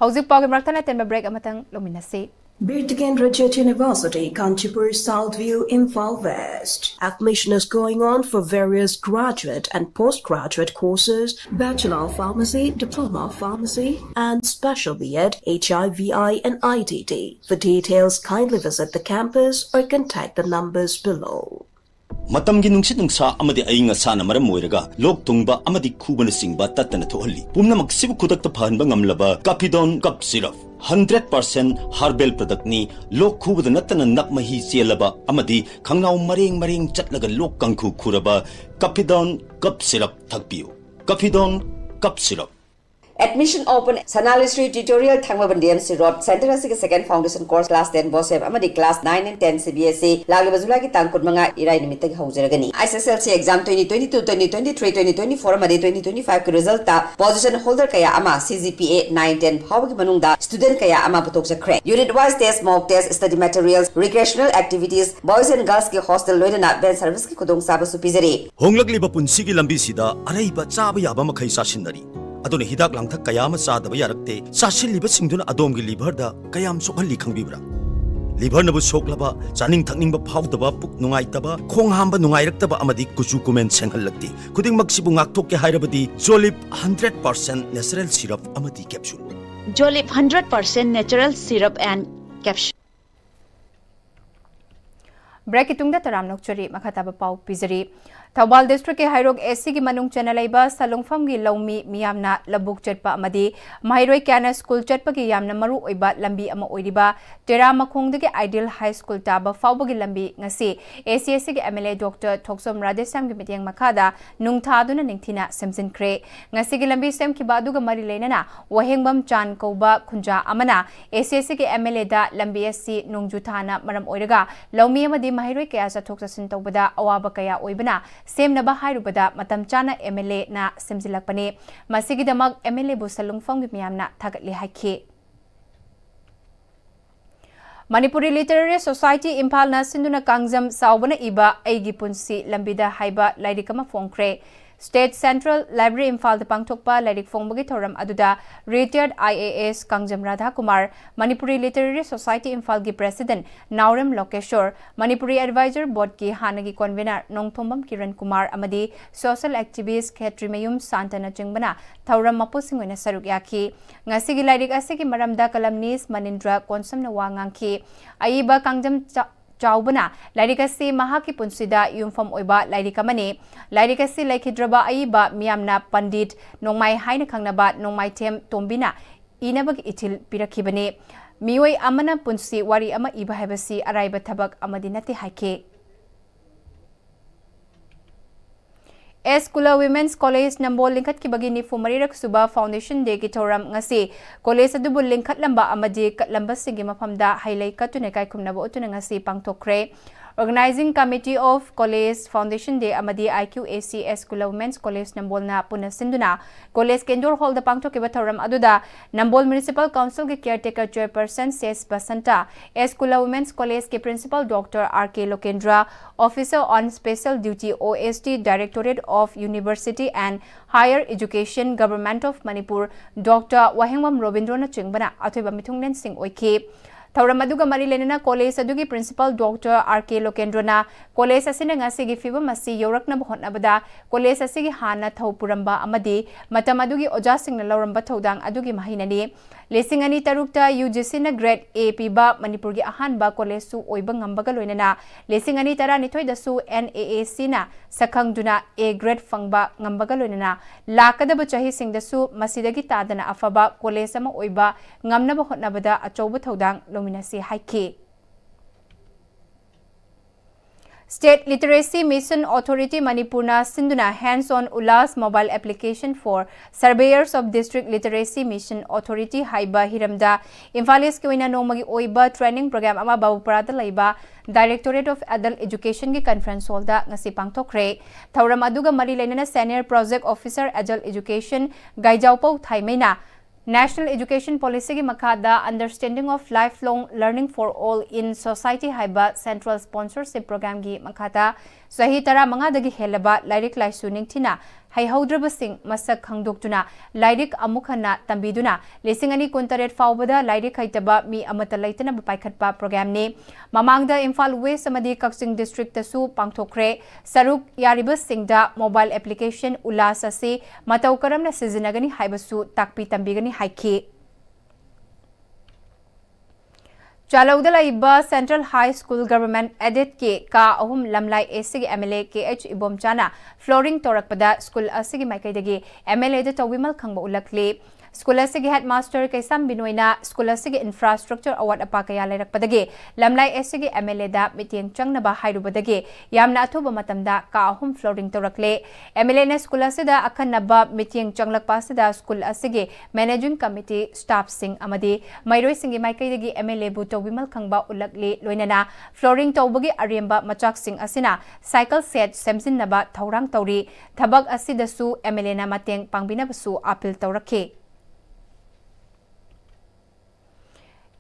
ꯍꯧꯖꯤꯛ ꯄꯥꯎꯒꯤ ꯃꯔꯛꯇ ꯑꯇꯦꯟꯕ break ꯑꯃꯇꯪ ꯂꯧꯃꯤꯟꯅꯁꯤ꯫ Bir Tikendra Jyoti University, Kanchipur, South View, Imphal West. Admission is going on for various graduate and postgraduate courses, Bachelor of Pharmacy, Diploma of Pharmacy, and Special B Ed, H I V I, and I T T. For details, kindly visit the campus or contact the numbers below. ꯃꯇꯝꯒꯤ ꯅꯨꯡꯁꯤꯠ ꯅꯨꯡꯁꯥ ꯑꯃꯗꯤ ꯑꯏꯪ ꯑꯁꯥꯅ ꯃꯔꯝ ꯑꯣꯏꯔꯒ ꯂꯣꯛ ꯊꯨꯡꯕ ꯑꯃꯗꯤ ꯈꯨꯕꯅꯆꯤꯡꯕ ꯇꯠꯇꯅ ꯊꯣꯛꯍꯜꯂꯤ꯫ ꯄꯨꯝꯅꯃꯛꯁꯤꯕꯨ ꯈꯨꯗꯛꯇ ꯐꯍꯟꯕ ꯉꯝꯂꯕ Cappidone Cough Syrup, hundred percent herbal product ꯅꯤ꯫ ꯂꯣꯛ ꯈꯨꯕꯗ ꯅꯠꯇꯅ ꯅꯞ ꯃꯍꯤ ꯆꯦꯜꯂꯕ ꯑꯃꯗꯤ ꯈꯪꯅꯥꯎ ꯃꯔꯦꯡ ꯃꯔꯦꯡ ꯆꯠꯂꯒ ꯂꯣꯛ ꯀꯥꯡꯈꯨ ꯈꯨꯔꯕ Cappidone Cough Syrup ꯊꯛꯄꯤꯌꯨ꯫ Cappidone Cough Syrup꯫ Admission open, Sanalishri Tutorial, ꯊꯥꯡꯃꯩꯕꯟ D M C Road, center ꯑꯁꯤꯒꯤ second foundation course class ten BOSEM ꯑꯃꯗꯤ class nine and ten C B S E ꯂꯥꯛꯂꯤꯕ ꯖꯨꯂꯥꯏꯒꯤ ꯇꯥꯡ ꯀꯨꯟꯃꯉꯥ ꯏꯔꯥꯏ ꯅꯨꯃꯤꯠꯇꯒꯤ ꯍꯧꯖꯔꯒꯅꯤ꯫ S S L C exam twenty twenty-two, twenty twenty-three, twenty twenty-four ꯑꯃꯗꯤ twenty twenty-five ꯀꯤ result ꯇ position holder ꯀꯌꯥ ꯑꯃ C G P A nine ten ꯐꯥꯎꯕꯒꯤ ꯃꯅꯨꯡꯗ student ꯀꯌꯥ ꯑꯃ ꯄꯨꯊꯣꯛꯆꯈ꯭ꯔꯦ꯫ Unit wise test, mock test, study materials, recreational activities, boys and girls ꯀꯤ hostel ꯂꯣꯏꯅꯅ van service ꯀꯤ ꯈꯨꯗꯣꯡꯆꯥꯕꯁꯨ ꯄꯤꯖꯔꯤ꯫ ꯍꯣꯡꯂꯛꯂꯤꯕ ꯄꯨꯟꯁꯤꯒꯤ ꯂꯝꯕꯤꯁꯤꯗ ꯑꯔꯩꯕ ꯆꯥꯕ ꯌꯥꯕ ꯃꯈꯩ ꯆꯥꯁꯤꯟꯅꯔꯤ꯫ ꯑꯗꯨꯅ ꯍꯤꯗꯥꯛ ꯂꯥꯡꯊꯛ ꯀꯌꯥ ꯑꯃ ꯆꯥꯗꯕ ꯌꯥꯔꯛꯇꯦ꯫ ꯆꯥꯁꯤꯜꯂꯤꯕꯁꯤꯡꯗꯨꯅ ꯑꯗꯣꯝꯒꯤ liver ꯗ ꯀꯌꯥꯝ ꯁꯣꯛꯍꯜꯂꯤ ꯈꯪꯕꯤꯕ꯭ꯔꯥ? Liver ꯅꯕꯨ ꯁꯣꯛꯂꯕ, ꯆꯥꯅꯤꯡ ꯊꯛꯅꯤꯡꯕ ꯐꯥꯎꯗꯕ, ꯄꯨꯛ ꯅꯨꯡꯉꯥꯏꯇꯕ, ꯈꯣꯡ ꯍꯥꯝꯕ ꯅꯨꯡꯉꯥꯏꯔꯛꯇꯕ ꯑꯃꯗꯤ ꯀꯨꯆꯨ ꯀꯨꯃꯦꯟ ꯁꯦꯡꯍꯜꯂꯛꯇꯦ꯫ ꯈꯨꯗꯤꯡꯃꯛꯁꯤꯕꯨ ꯉꯥꯛꯊꯣꯛꯀꯦ ꯍꯥꯏꯔꯕꯗꯤ Jolib hundred percent natural syrup ꯑꯃꯗꯤ capsule꯫ Jolib hundred percent natural syrup and capsule꯫ Break ꯀꯤ ꯇꯨꯡꯗ ꯇꯔꯥꯝꯅ ꯑꯣꯛꯆꯔꯤ꯫ ꯃꯈꯥ ꯇꯥꯕ ꯄꯥꯎ ꯄꯤꯖꯔꯤ꯫ ꯊꯧꯕꯥꯜ district ꯀꯤ ꯍꯩꯔꯣꯛ A C ꯒꯤ ꯃꯅꯨꯡ ꯆꯟꯅ ꯂꯩꯕ ꯁꯂꯨꯡꯐꯝꯒꯤ ꯂꯧꯃꯤ ꯃꯤꯌꯥꯝꯅ ꯂꯧꯕꯨꯛ ꯆꯠꯄ ꯑꯃꯗꯤ ꯃꯍꯩꯔꯣꯏ ꯀꯌꯥꯅ school ꯆꯠꯄꯒꯤ ꯌꯥꯝꯅ ꯃꯔꯨ ꯑꯣꯏꯕ ꯂꯝꯕꯤ ꯑꯃ ꯑꯣꯏꯔꯤꯕ ꯇꯦꯔꯥꯃꯈꯣꯡꯗꯒꯤ Ideal High School ꯇꯥꯕ ꯐꯥꯎꯕꯒꯤ ꯂꯝꯕꯤ ꯉꯁꯤ A C S C ꯒꯤ M L A Doctor ꯊꯣꯛꯆꯣꯝ ꯔꯥꯙꯦꯁ꯭ꯌꯥꯝꯒꯤ ꯃꯤꯠꯌꯦꯡ ꯃꯈꯥꯗ ꯅꯨꯡ ꯊꯥꯗꯨꯅ ꯅꯤꯡꯊꯤꯅ ꯁꯦꯝꯖꯤꯟꯈ꯭ꯔꯦ꯫ ꯉꯁꯤꯒꯤ ꯂꯝꯕꯤ ꯁꯦꯝꯈꯤꯕ ꯑꯗꯨꯒ ꯃꯔꯤ ꯂꯩꯅꯅ ꯋꯥꯍꯦꯡꯕꯝ ꯆꯥꯟ ꯀꯧꯕ ꯈꯨꯟꯖꯥ ꯑꯃꯅ A C S C ꯒꯤ M L A ꯗ ꯂꯝꯕꯤ ꯑꯁꯤ ꯅꯣꯡꯖꯨ ꯊꯥꯅ ꯃꯔꯝ ꯑꯣꯏꯔꯒ ꯂꯧꯃꯤ ꯑꯃꯗꯤ ꯃꯍꯩꯔꯣꯏ ꯀꯌꯥ ꯆꯠꯊꯣꯛ ꯆꯠꯁꯤꯟ ꯇꯧꯕꯗ ꯑꯋꯥꯕ ꯀꯌꯥ ꯑꯣꯏꯕꯅ ꯁꯦꯝꯅꯕ ꯍꯥꯏꯔꯨꯕꯗ ꯃꯇꯝ ꯆꯥꯅ M L A ꯅ ꯁꯦꯝꯖꯤꯜꯂꯛꯄꯅꯤ꯫ ꯃꯁꯤꯒꯤꯗꯃꯛ M L A ꯕꯨ ꯁꯂꯨꯡꯐꯝꯒꯤ ꯃꯤꯌꯥꯝꯅ ꯊꯥꯒꯠꯂꯤ ꯍꯥꯏꯈꯤ꯫ ꯃꯅꯤꯄꯨꯔꯤ Literary Society ꯏꯝꯐꯥꯜꯅ ꯁꯤꯟꯗꯨꯅ ꯀꯥꯡꯖꯝ ꯆꯥꯎꯕꯅ ꯏꯕ ꯑꯩꯒꯤ ꯄꯨꯟꯁꯤ ꯂꯝꯕꯤꯗ ꯍꯥꯏꯕ ꯂꯥꯏꯔꯤꯛ ꯑꯃ ꯐꯣꯡꯈ꯭ꯔꯦ꯫ State Central Library ꯏꯝꯐꯥꯜꯗ ꯄꯥꯡꯊꯣꯛꯄ ꯂꯥꯏꯔꯤꯛ ꯐꯣꯡꯕꯒꯤ ꯊꯧꯔꯝ ꯑꯗꯨꯗ retired I A S Kangjam ꯔꯥꯙꯥꯀꯨꯃꯥꯔ, Manipuri Literary Society ꯏꯝꯐꯥꯜꯒꯤ President ꯅꯥꯎꯔꯦꯝ ꯂꯣꯀꯦꯁꯣꯔ, ꯃꯅꯤꯄꯨꯔꯤ Advisor Board ꯀꯤ ꯍꯥꯟꯅꯒꯤ convener ꯅꯣꯡꯊꯣꯝꯕꯝ ꯀꯤꯔꯟ ꯀꯨꯃꯥꯔ ꯑꯃꯗꯤ social activist ꯈꯦꯇ꯭ꯔꯤꯃꯌꯨꯝ ꯁꯥꯟꯇꯅꯆꯤꯡꯕꯅ ꯊꯧꯔꯝ ꯃꯄꯨꯁꯤꯡ ꯑꯣꯏꯅ ꯁꯔꯨꯛ ꯌꯥꯈꯤ꯫ ꯉꯁꯤꯒꯤ ꯂꯥꯏꯔꯤꯛ ꯑꯁꯤꯒꯤ ꯃꯔꯝꯗ columnist ꯃꯅꯤꯟꯗ꯭ꯔ ꯀꯣꯟꯁꯝꯅ ꯋꯥ ꯉꯥꯡꯈꯤ꯫ ꯑꯏꯕ ꯀꯥꯡꯖꯝ ꯆ-, ꯆꯥꯎꯕꯅ ꯂꯥꯏꯔꯤꯛ ꯑꯁꯤ ꯃꯍꯥꯛꯀꯤ ꯄꯨꯟꯁꯤꯗ ꯌꯨꯝꯐꯝ ꯑꯣꯏꯕ ꯂꯥꯏꯔꯤꯛ ꯑꯃꯅꯤ꯫ ꯂꯥꯏꯔꯤꯛ ꯑꯁꯤ ꯂꯩꯈꯤꯗ꯭ꯔꯕ ꯑꯏꯕ ꯃꯤꯌꯥꯝꯅ ꯄꯟꯗꯤꯠ ꯅꯣꯡꯃꯥꯏ ꯍꯥꯏꯅ ꯈꯪꯅꯕ ꯅꯣꯡꯃꯥꯏꯊꯦꯝ ꯇꯣꯝꯕꯤꯅ ꯏꯅꯕꯒꯤ ꯏꯊꯤꯜ ꯄꯤꯔꯛꯈꯤꯕꯅꯤ꯫ ꯃꯤꯑꯣꯏ ꯑꯃꯅ ꯄꯨꯟꯁꯤ ꯋꯥꯔꯤ ꯑꯃ ꯏꯕ ꯍꯥꯏꯕꯁꯤ ꯑꯔꯥꯏꯕ ꯊꯕꯛ ꯑꯃꯗꯤ ꯅꯠꯇꯦ ꯍꯥꯏꯈꯤ꯫ ꯑꯦꯁ ꯀꯨꯂ Women's College ꯅꯝꯕꯣꯜ ꯂꯤꯡꯈꯠꯈꯤꯕꯒꯤ ꯅꯤꯐꯨ ꯃꯔꯤꯔꯛ ꯁꯨꯕ Foundation Day ꯒꯤ ꯊꯧꯔꯝ ꯉꯁꯤ ꯀꯣꯂꯦꯖ ꯑꯗꯨꯕꯨ ꯂꯤꯡꯈꯠꯂꯝꯕ ꯑꯃꯗꯤ ꯀꯠꯂꯝꯕꯁꯤꯡꯒꯤ ꯃꯐꯝꯗ ꯍꯩ ꯂꯩ ꯀꯠꯇꯨꯅ ꯏꯀꯥꯏ ꯈꯨꯝꯅꯕ ꯎꯠꯇꯨꯅ ꯉꯁꯤ ꯄꯥꯡꯊꯣꯛꯈ꯭ꯔꯦ꯫ Organizing Committee of College Foundation Day ꯑꯃꯗꯤ I Q A C S ꯀꯨꯂ Women's College ꯅꯝꯕꯣꯜꯅ ꯄꯨꯟꯅ ꯁꯤꯟꯗꯨꯅ ꯀꯣꯂꯦꯖ ꯀꯦꯟꯗꯣꯔ ꯍꯣꯜꯗ ꯄꯥꯡꯊꯣꯛꯈꯤꯕ ꯊꯧꯔꯝ ꯑꯗꯨꯗ ꯅꯝꯕꯣꯜ Municipal Council ꯒꯤ caretaker chairperson ꯁꯦꯁ ꯕꯁꯟꯇ, ꯑꯦꯁ ꯀꯨꯂ Women's College ꯀꯤ Principal Doctor R K Lokendra, Officer on Special Duty O S D, Directorate of University and Higher Education, Government of Manipur, Doctor ꯋꯥꯍꯦꯡꯕꯝ ꯔꯣꯕꯤꯟꯗ꯭ꯔꯣꯅꯆꯤꯡꯕꯅ ꯑꯊꯣꯏꯕ ꯃꯤꯊꯨꯡꯂꯦꯟꯁꯤꯡ ꯑꯣꯏꯈꯤ꯫ ꯊꯧꯔꯝ ꯑꯗꯨꯒ ꯃꯔꯤ ꯂꯩꯅꯅ ꯀꯣꯂꯦꯖ ꯑꯗꯨꯒꯤ Principal Doctor R K ꯂꯣꯀꯦꯟꯗ꯭ꯔꯣꯅ ꯀꯣꯂꯦꯖ ꯑꯁꯤꯅ ꯉꯁꯤꯒꯤ ꯐꯤꯕꯝ ꯑꯁꯤ ꯌꯧꯔꯛꯅꯕ ꯍꯣꯠꯅꯕꯗ ꯀꯣꯂꯦꯖ ꯑꯁꯤꯒꯤ ꯍꯥꯟꯅ ꯊꯧ ꯄꯨꯔꯝꯕ ꯑꯃꯗꯤ ꯃꯇꯝ ꯑꯗꯨꯒꯤ ꯑꯣꯖꯥꯁꯤꯡꯅ ꯂꯧꯔꯝꯕ ꯊꯧꯗꯥꯡ ꯑꯗꯨꯒꯤ ꯃꯍꯩꯅꯅꯤ꯫ ꯂꯤꯁꯤꯡ ꯑꯅꯤ ꯇꯔꯨꯛꯇ ꯌꯨ ꯖꯤ ꯁꯤꯅ grade A ꯄꯤꯕ ꯃꯅꯤꯄꯨꯔꯒꯤ ꯑꯍꯥꯟꯕ ꯀꯣꯂꯦꯖꯁꯨ ꯑꯣꯏꯕ ꯉꯝꯕꯒ ꯂꯣꯏꯅꯅ ꯂꯤꯁꯤꯡ ꯑꯅꯤ ꯇꯔꯥꯅꯤꯊꯣꯏꯗꯁꯨ N A A Cꯅ ꯁꯛꯈꯪꯗꯨꯅ A grade ꯐꯪꯕ ꯉꯝꯕꯒ ꯂꯣꯏꯅꯅ ꯂꯥꯛꯀꯗꯕ ꯆꯍꯤꯁꯤꯡꯗꯁꯨ ꯃꯁꯤꯗꯒꯤ ꯇꯥꯗꯅ ꯑꯐꯕ ꯀꯣꯂꯦꯖ ꯑꯃ ꯑꯣꯏꯕ ꯉꯝꯅꯕ ꯍꯣꯠꯅꯕꯗ ꯑꯆꯧꯕ ꯊꯧꯗꯥꯡ ꯂꯧꯃꯤꯟꯅꯁꯤ ꯍꯥꯏꯈꯤ꯫ State Literacy Mission Authority ꯃꯅꯤꯄꯨꯔꯅ ꯁꯤꯟꯗꯨꯅ Hands on Ullas Mobile Application for Surveyors of District Literacy Mission Authority ꯍꯥꯏꯕ ꯍꯤꯔꯝꯗ ꯏꯝꯐꯥꯜ ꯏꯁꯀꯤ ꯑꯣꯏꯅ ꯅꯣꯡꯃꯒꯤ ꯑꯣꯏꯕ training program ꯑꯃ ꯕꯥꯕꯨꯄꯥꯔꯥꯗ ꯂꯩꯕ Directorate of Adult Educationꯒꯤ conference hallꯗ ꯉꯁꯤ ꯄꯥꯡꯊꯣꯛꯈ꯭ꯔꯦ꯫ ꯊꯧꯔꯝ ꯑꯗꯨꯒ ꯃꯔꯤ ꯂꯩꯅꯅ Senior Project Officer Adult Education ꯒꯥꯏꯖꯥꯎꯄꯧ ꯊꯥꯏꯃꯩꯅ National Education Policyꯒꯤ ꯃꯈꯥꯗ Understanding of Lifelong Learning for All in Society ꯍꯥꯏꯕ central sponsorship programꯒꯤ ꯃꯈꯥꯗ ꯆꯍꯤ ꯇꯔꯥꯃꯉꯥꯗꯒꯤ ꯍꯦꯜꯂꯕ ꯂꯥꯏꯔꯤꯛ ꯂꯥꯏꯁꯨ ꯅꯤꯡꯊꯤꯅ ꯍꯩꯍꯧꯗ꯭ꯔꯕꯁꯤꯡ ꯃꯁꯛ ꯈꯪꯗꯣꯛꯇꯨꯅ ꯂꯥꯏꯔꯤꯛ ꯑꯃꯨꯛ ꯍꯟꯅ ꯇꯝꯕꯤꯗꯨꯅ ꯂꯤꯁꯤꯡ ꯑꯅꯤ ꯀꯨꯟꯇꯔꯦꯠ ꯐꯥꯎꯕꯗ ꯂꯥꯏꯔꯤꯛ ꯍꯩꯇꯕ ꯃꯤ ꯑꯃꯠꯇ ꯂꯩꯇꯅꯕ ꯄꯥꯏꯈꯠꯄ programꯅꯤ꯫ ꯃꯃꯥꯡꯗ ꯏꯝꯐꯥꯜ West ꯑꯃꯗꯤ ꯀꯛꯆꯤꯡ districtꯇꯁꯨ ꯄꯥꯡꯊꯣꯛꯈ꯭ꯔꯦ꯫ ꯁꯔꯨꯛ ꯌꯥꯔꯤꯕꯁꯤꯡꯗ mobile application Ullas ꯑꯁꯤ ꯃꯇꯧ ꯀꯔꯝꯅ ꯁꯤꯖꯤꯟꯅꯒꯅꯤ ꯍꯥꯏꯕꯁꯨ ꯇꯥꯛꯄꯤ ꯇꯝꯕꯤꯒꯅꯤ ꯍꯥꯏꯈꯤ꯫ ꯆꯥꯂꯧꯗ ꯂꯩꯕ Central High School Government Aided ꯀꯤ ꯀꯥ ꯑꯍꯨꯝ ꯂꯝꯂꯥꯏ ꯑꯦꯁꯤꯒꯤ MLA KH ꯏꯕꯣꯝꯆꯥꯅ flooring ꯇꯧꯔꯛꯄꯗ school ꯑꯁꯤꯒꯤ ꯃꯥꯏꯀꯩꯗꯒꯤ MLA ꯗ ꯇꯧꯕꯤꯃꯜ ꯈꯪꯕ ꯎꯠꯂꯛꯂꯤ꯫ School ꯑꯁꯤꯒꯤ headmaster ꯀꯩꯁꯥꯝ ꯕꯤꯅꯣꯏꯅ school ꯑꯁꯤꯒꯤ infrastructure ꯑꯋꯥꯠ ꯑꯄꯥ ꯀꯌꯥ ꯂꯩꯔꯛꯄꯗꯒꯤ ꯂꯝꯂꯥꯏ ꯑꯦꯁꯤꯒꯤ MLA ꯗ ꯃꯤꯠꯌꯦꯡ ꯆꯪꯅꯕ ꯍꯥꯏꯔꯨꯕꯗꯒꯤ ꯌꯥꯝꯅ ꯑꯊꯨꯕ ꯃꯇꯝꯗ ꯀꯥ ꯑꯍꯨꯝ flooring ꯇꯧꯔꯛꯂꯦ꯫ MLA ꯅ school ꯑꯁꯤꯗ ꯑꯈꯟꯅꯕ ꯃꯤꯠꯌꯦꯡ ꯆꯪꯂꯛꯄ ꯑꯁꯤꯗ school ꯑꯁꯤꯒꯤ managing committee staff ꯁꯤꯡ ꯑꯃꯗꯤ ꯃꯍꯩꯔꯣꯏꯁꯤꯡꯒꯤ ꯃꯥꯏꯀꯩꯗꯒꯤ MLA ꯕꯨ ꯇꯧꯕꯤꯃꯜ ꯈꯪꯕ ꯎꯠꯂꯛꯂꯤ꯫ ꯂꯣꯏꯅꯅ flooring ꯇꯧꯕꯒꯤ ꯑꯔꯦꯝꯕ ꯃꯆꯥꯛꯁꯤꯡ ꯑꯁꯤꯅ cycle shed ꯁꯦꯝꯖꯤꯟꯅꯕ ꯊꯧꯔꯥꯡ ꯇꯧꯔꯤ꯫ ꯊꯕꯛ ꯑꯁꯤꯗꯁꯨ MLA ꯅ ꯃꯇꯦꯡ ꯄꯥꯡꯕꯤꯅꯕꯁꯨ appeal ꯇꯧꯔꯛꯈꯤ꯫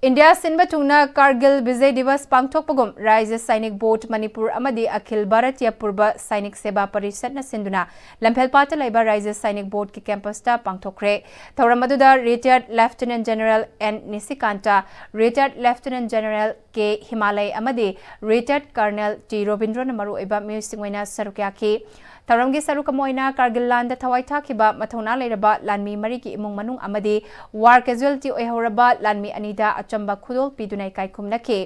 ꯏꯟꯗꯤꯌꯥ ꯁꯤꯟꯕ ꯊꯨꯡꯅ ꯀꯥꯔꯒꯤꯜ ꯕꯤꯖꯌ ꯗꯤꯋꯁ ꯄꯥꯡꯊꯣꯛꯄꯒꯨꯝ ꯔꯥꯖ꯭ꯌ ꯁꯥꯏꯅꯤꯛ ꯕꯣꯔꯗ ꯃꯅꯤꯄꯨꯔ ꯑꯃꯗꯤ ꯑꯈꯤꯜ ꯚꯥꯔꯇꯤꯌ ꯄꯨꯔꯕ ꯁꯥꯏꯅꯤꯛ ꯁꯦꯕꯥ ꯄꯔꯤꯁꯠꯅ ꯁꯤꯟꯗꯨꯅ ꯂꯝꯐꯦꯜꯄꯥꯠꯇ ꯂꯩꯕ ꯔꯥꯖ꯭ꯌ ꯁꯥꯏꯅꯤꯛ ꯕꯣꯔꯗꯀꯤ campus ꯇ ꯄꯥꯡꯊꯣꯛꯈ꯭ꯔꯦ꯫ ꯊꯧꯔꯝ ꯑꯗꯨꯗ retired Lieutenant General N ꯅꯤꯁꯤꯀꯥꯟꯇ, retired Lieutenant General K ꯍꯤꯃꯥꯂꯩ ꯑꯃꯗꯤ retired Colonel ꯇꯤ ꯔꯣꯕꯤꯟꯗ꯭ꯔꯣꯅ ꯃꯔꯨꯑꯣꯏꯕ ꯃꯤꯑꯣꯏꯁꯤꯡ ꯑꯣꯏꯅ ꯁꯔꯨꯛ ꯌꯥꯈꯤ꯫ ꯊꯧꯔꯝꯒꯤ ꯁꯔꯨꯛ ꯑꯃ ꯑꯣꯏꯅ ꯀꯥꯔꯒꯤꯜ ꯂꯥꯟꯗ ꯊꯋꯥꯏ ꯊꯥꯈꯤꯕ ꯃꯊꯧꯅꯥ ꯂꯩꯔꯕ ꯂꯥꯟꯃꯤ ꯃꯔꯤꯒꯤ ꯏꯃꯨꯡ ꯃꯅꯨꯡ ꯑꯃꯗꯤ war casualty ꯑꯣꯏꯍꯧꯔꯕ ꯂꯥꯟꯃꯤ ꯑꯅꯤꯗ ꯑꯆꯝꯕ ꯈꯨꯗꯣꯜ ꯄꯤꯗꯨꯅ ꯏꯀꯥꯏ ꯈꯨꯝꯅꯈꯤ꯫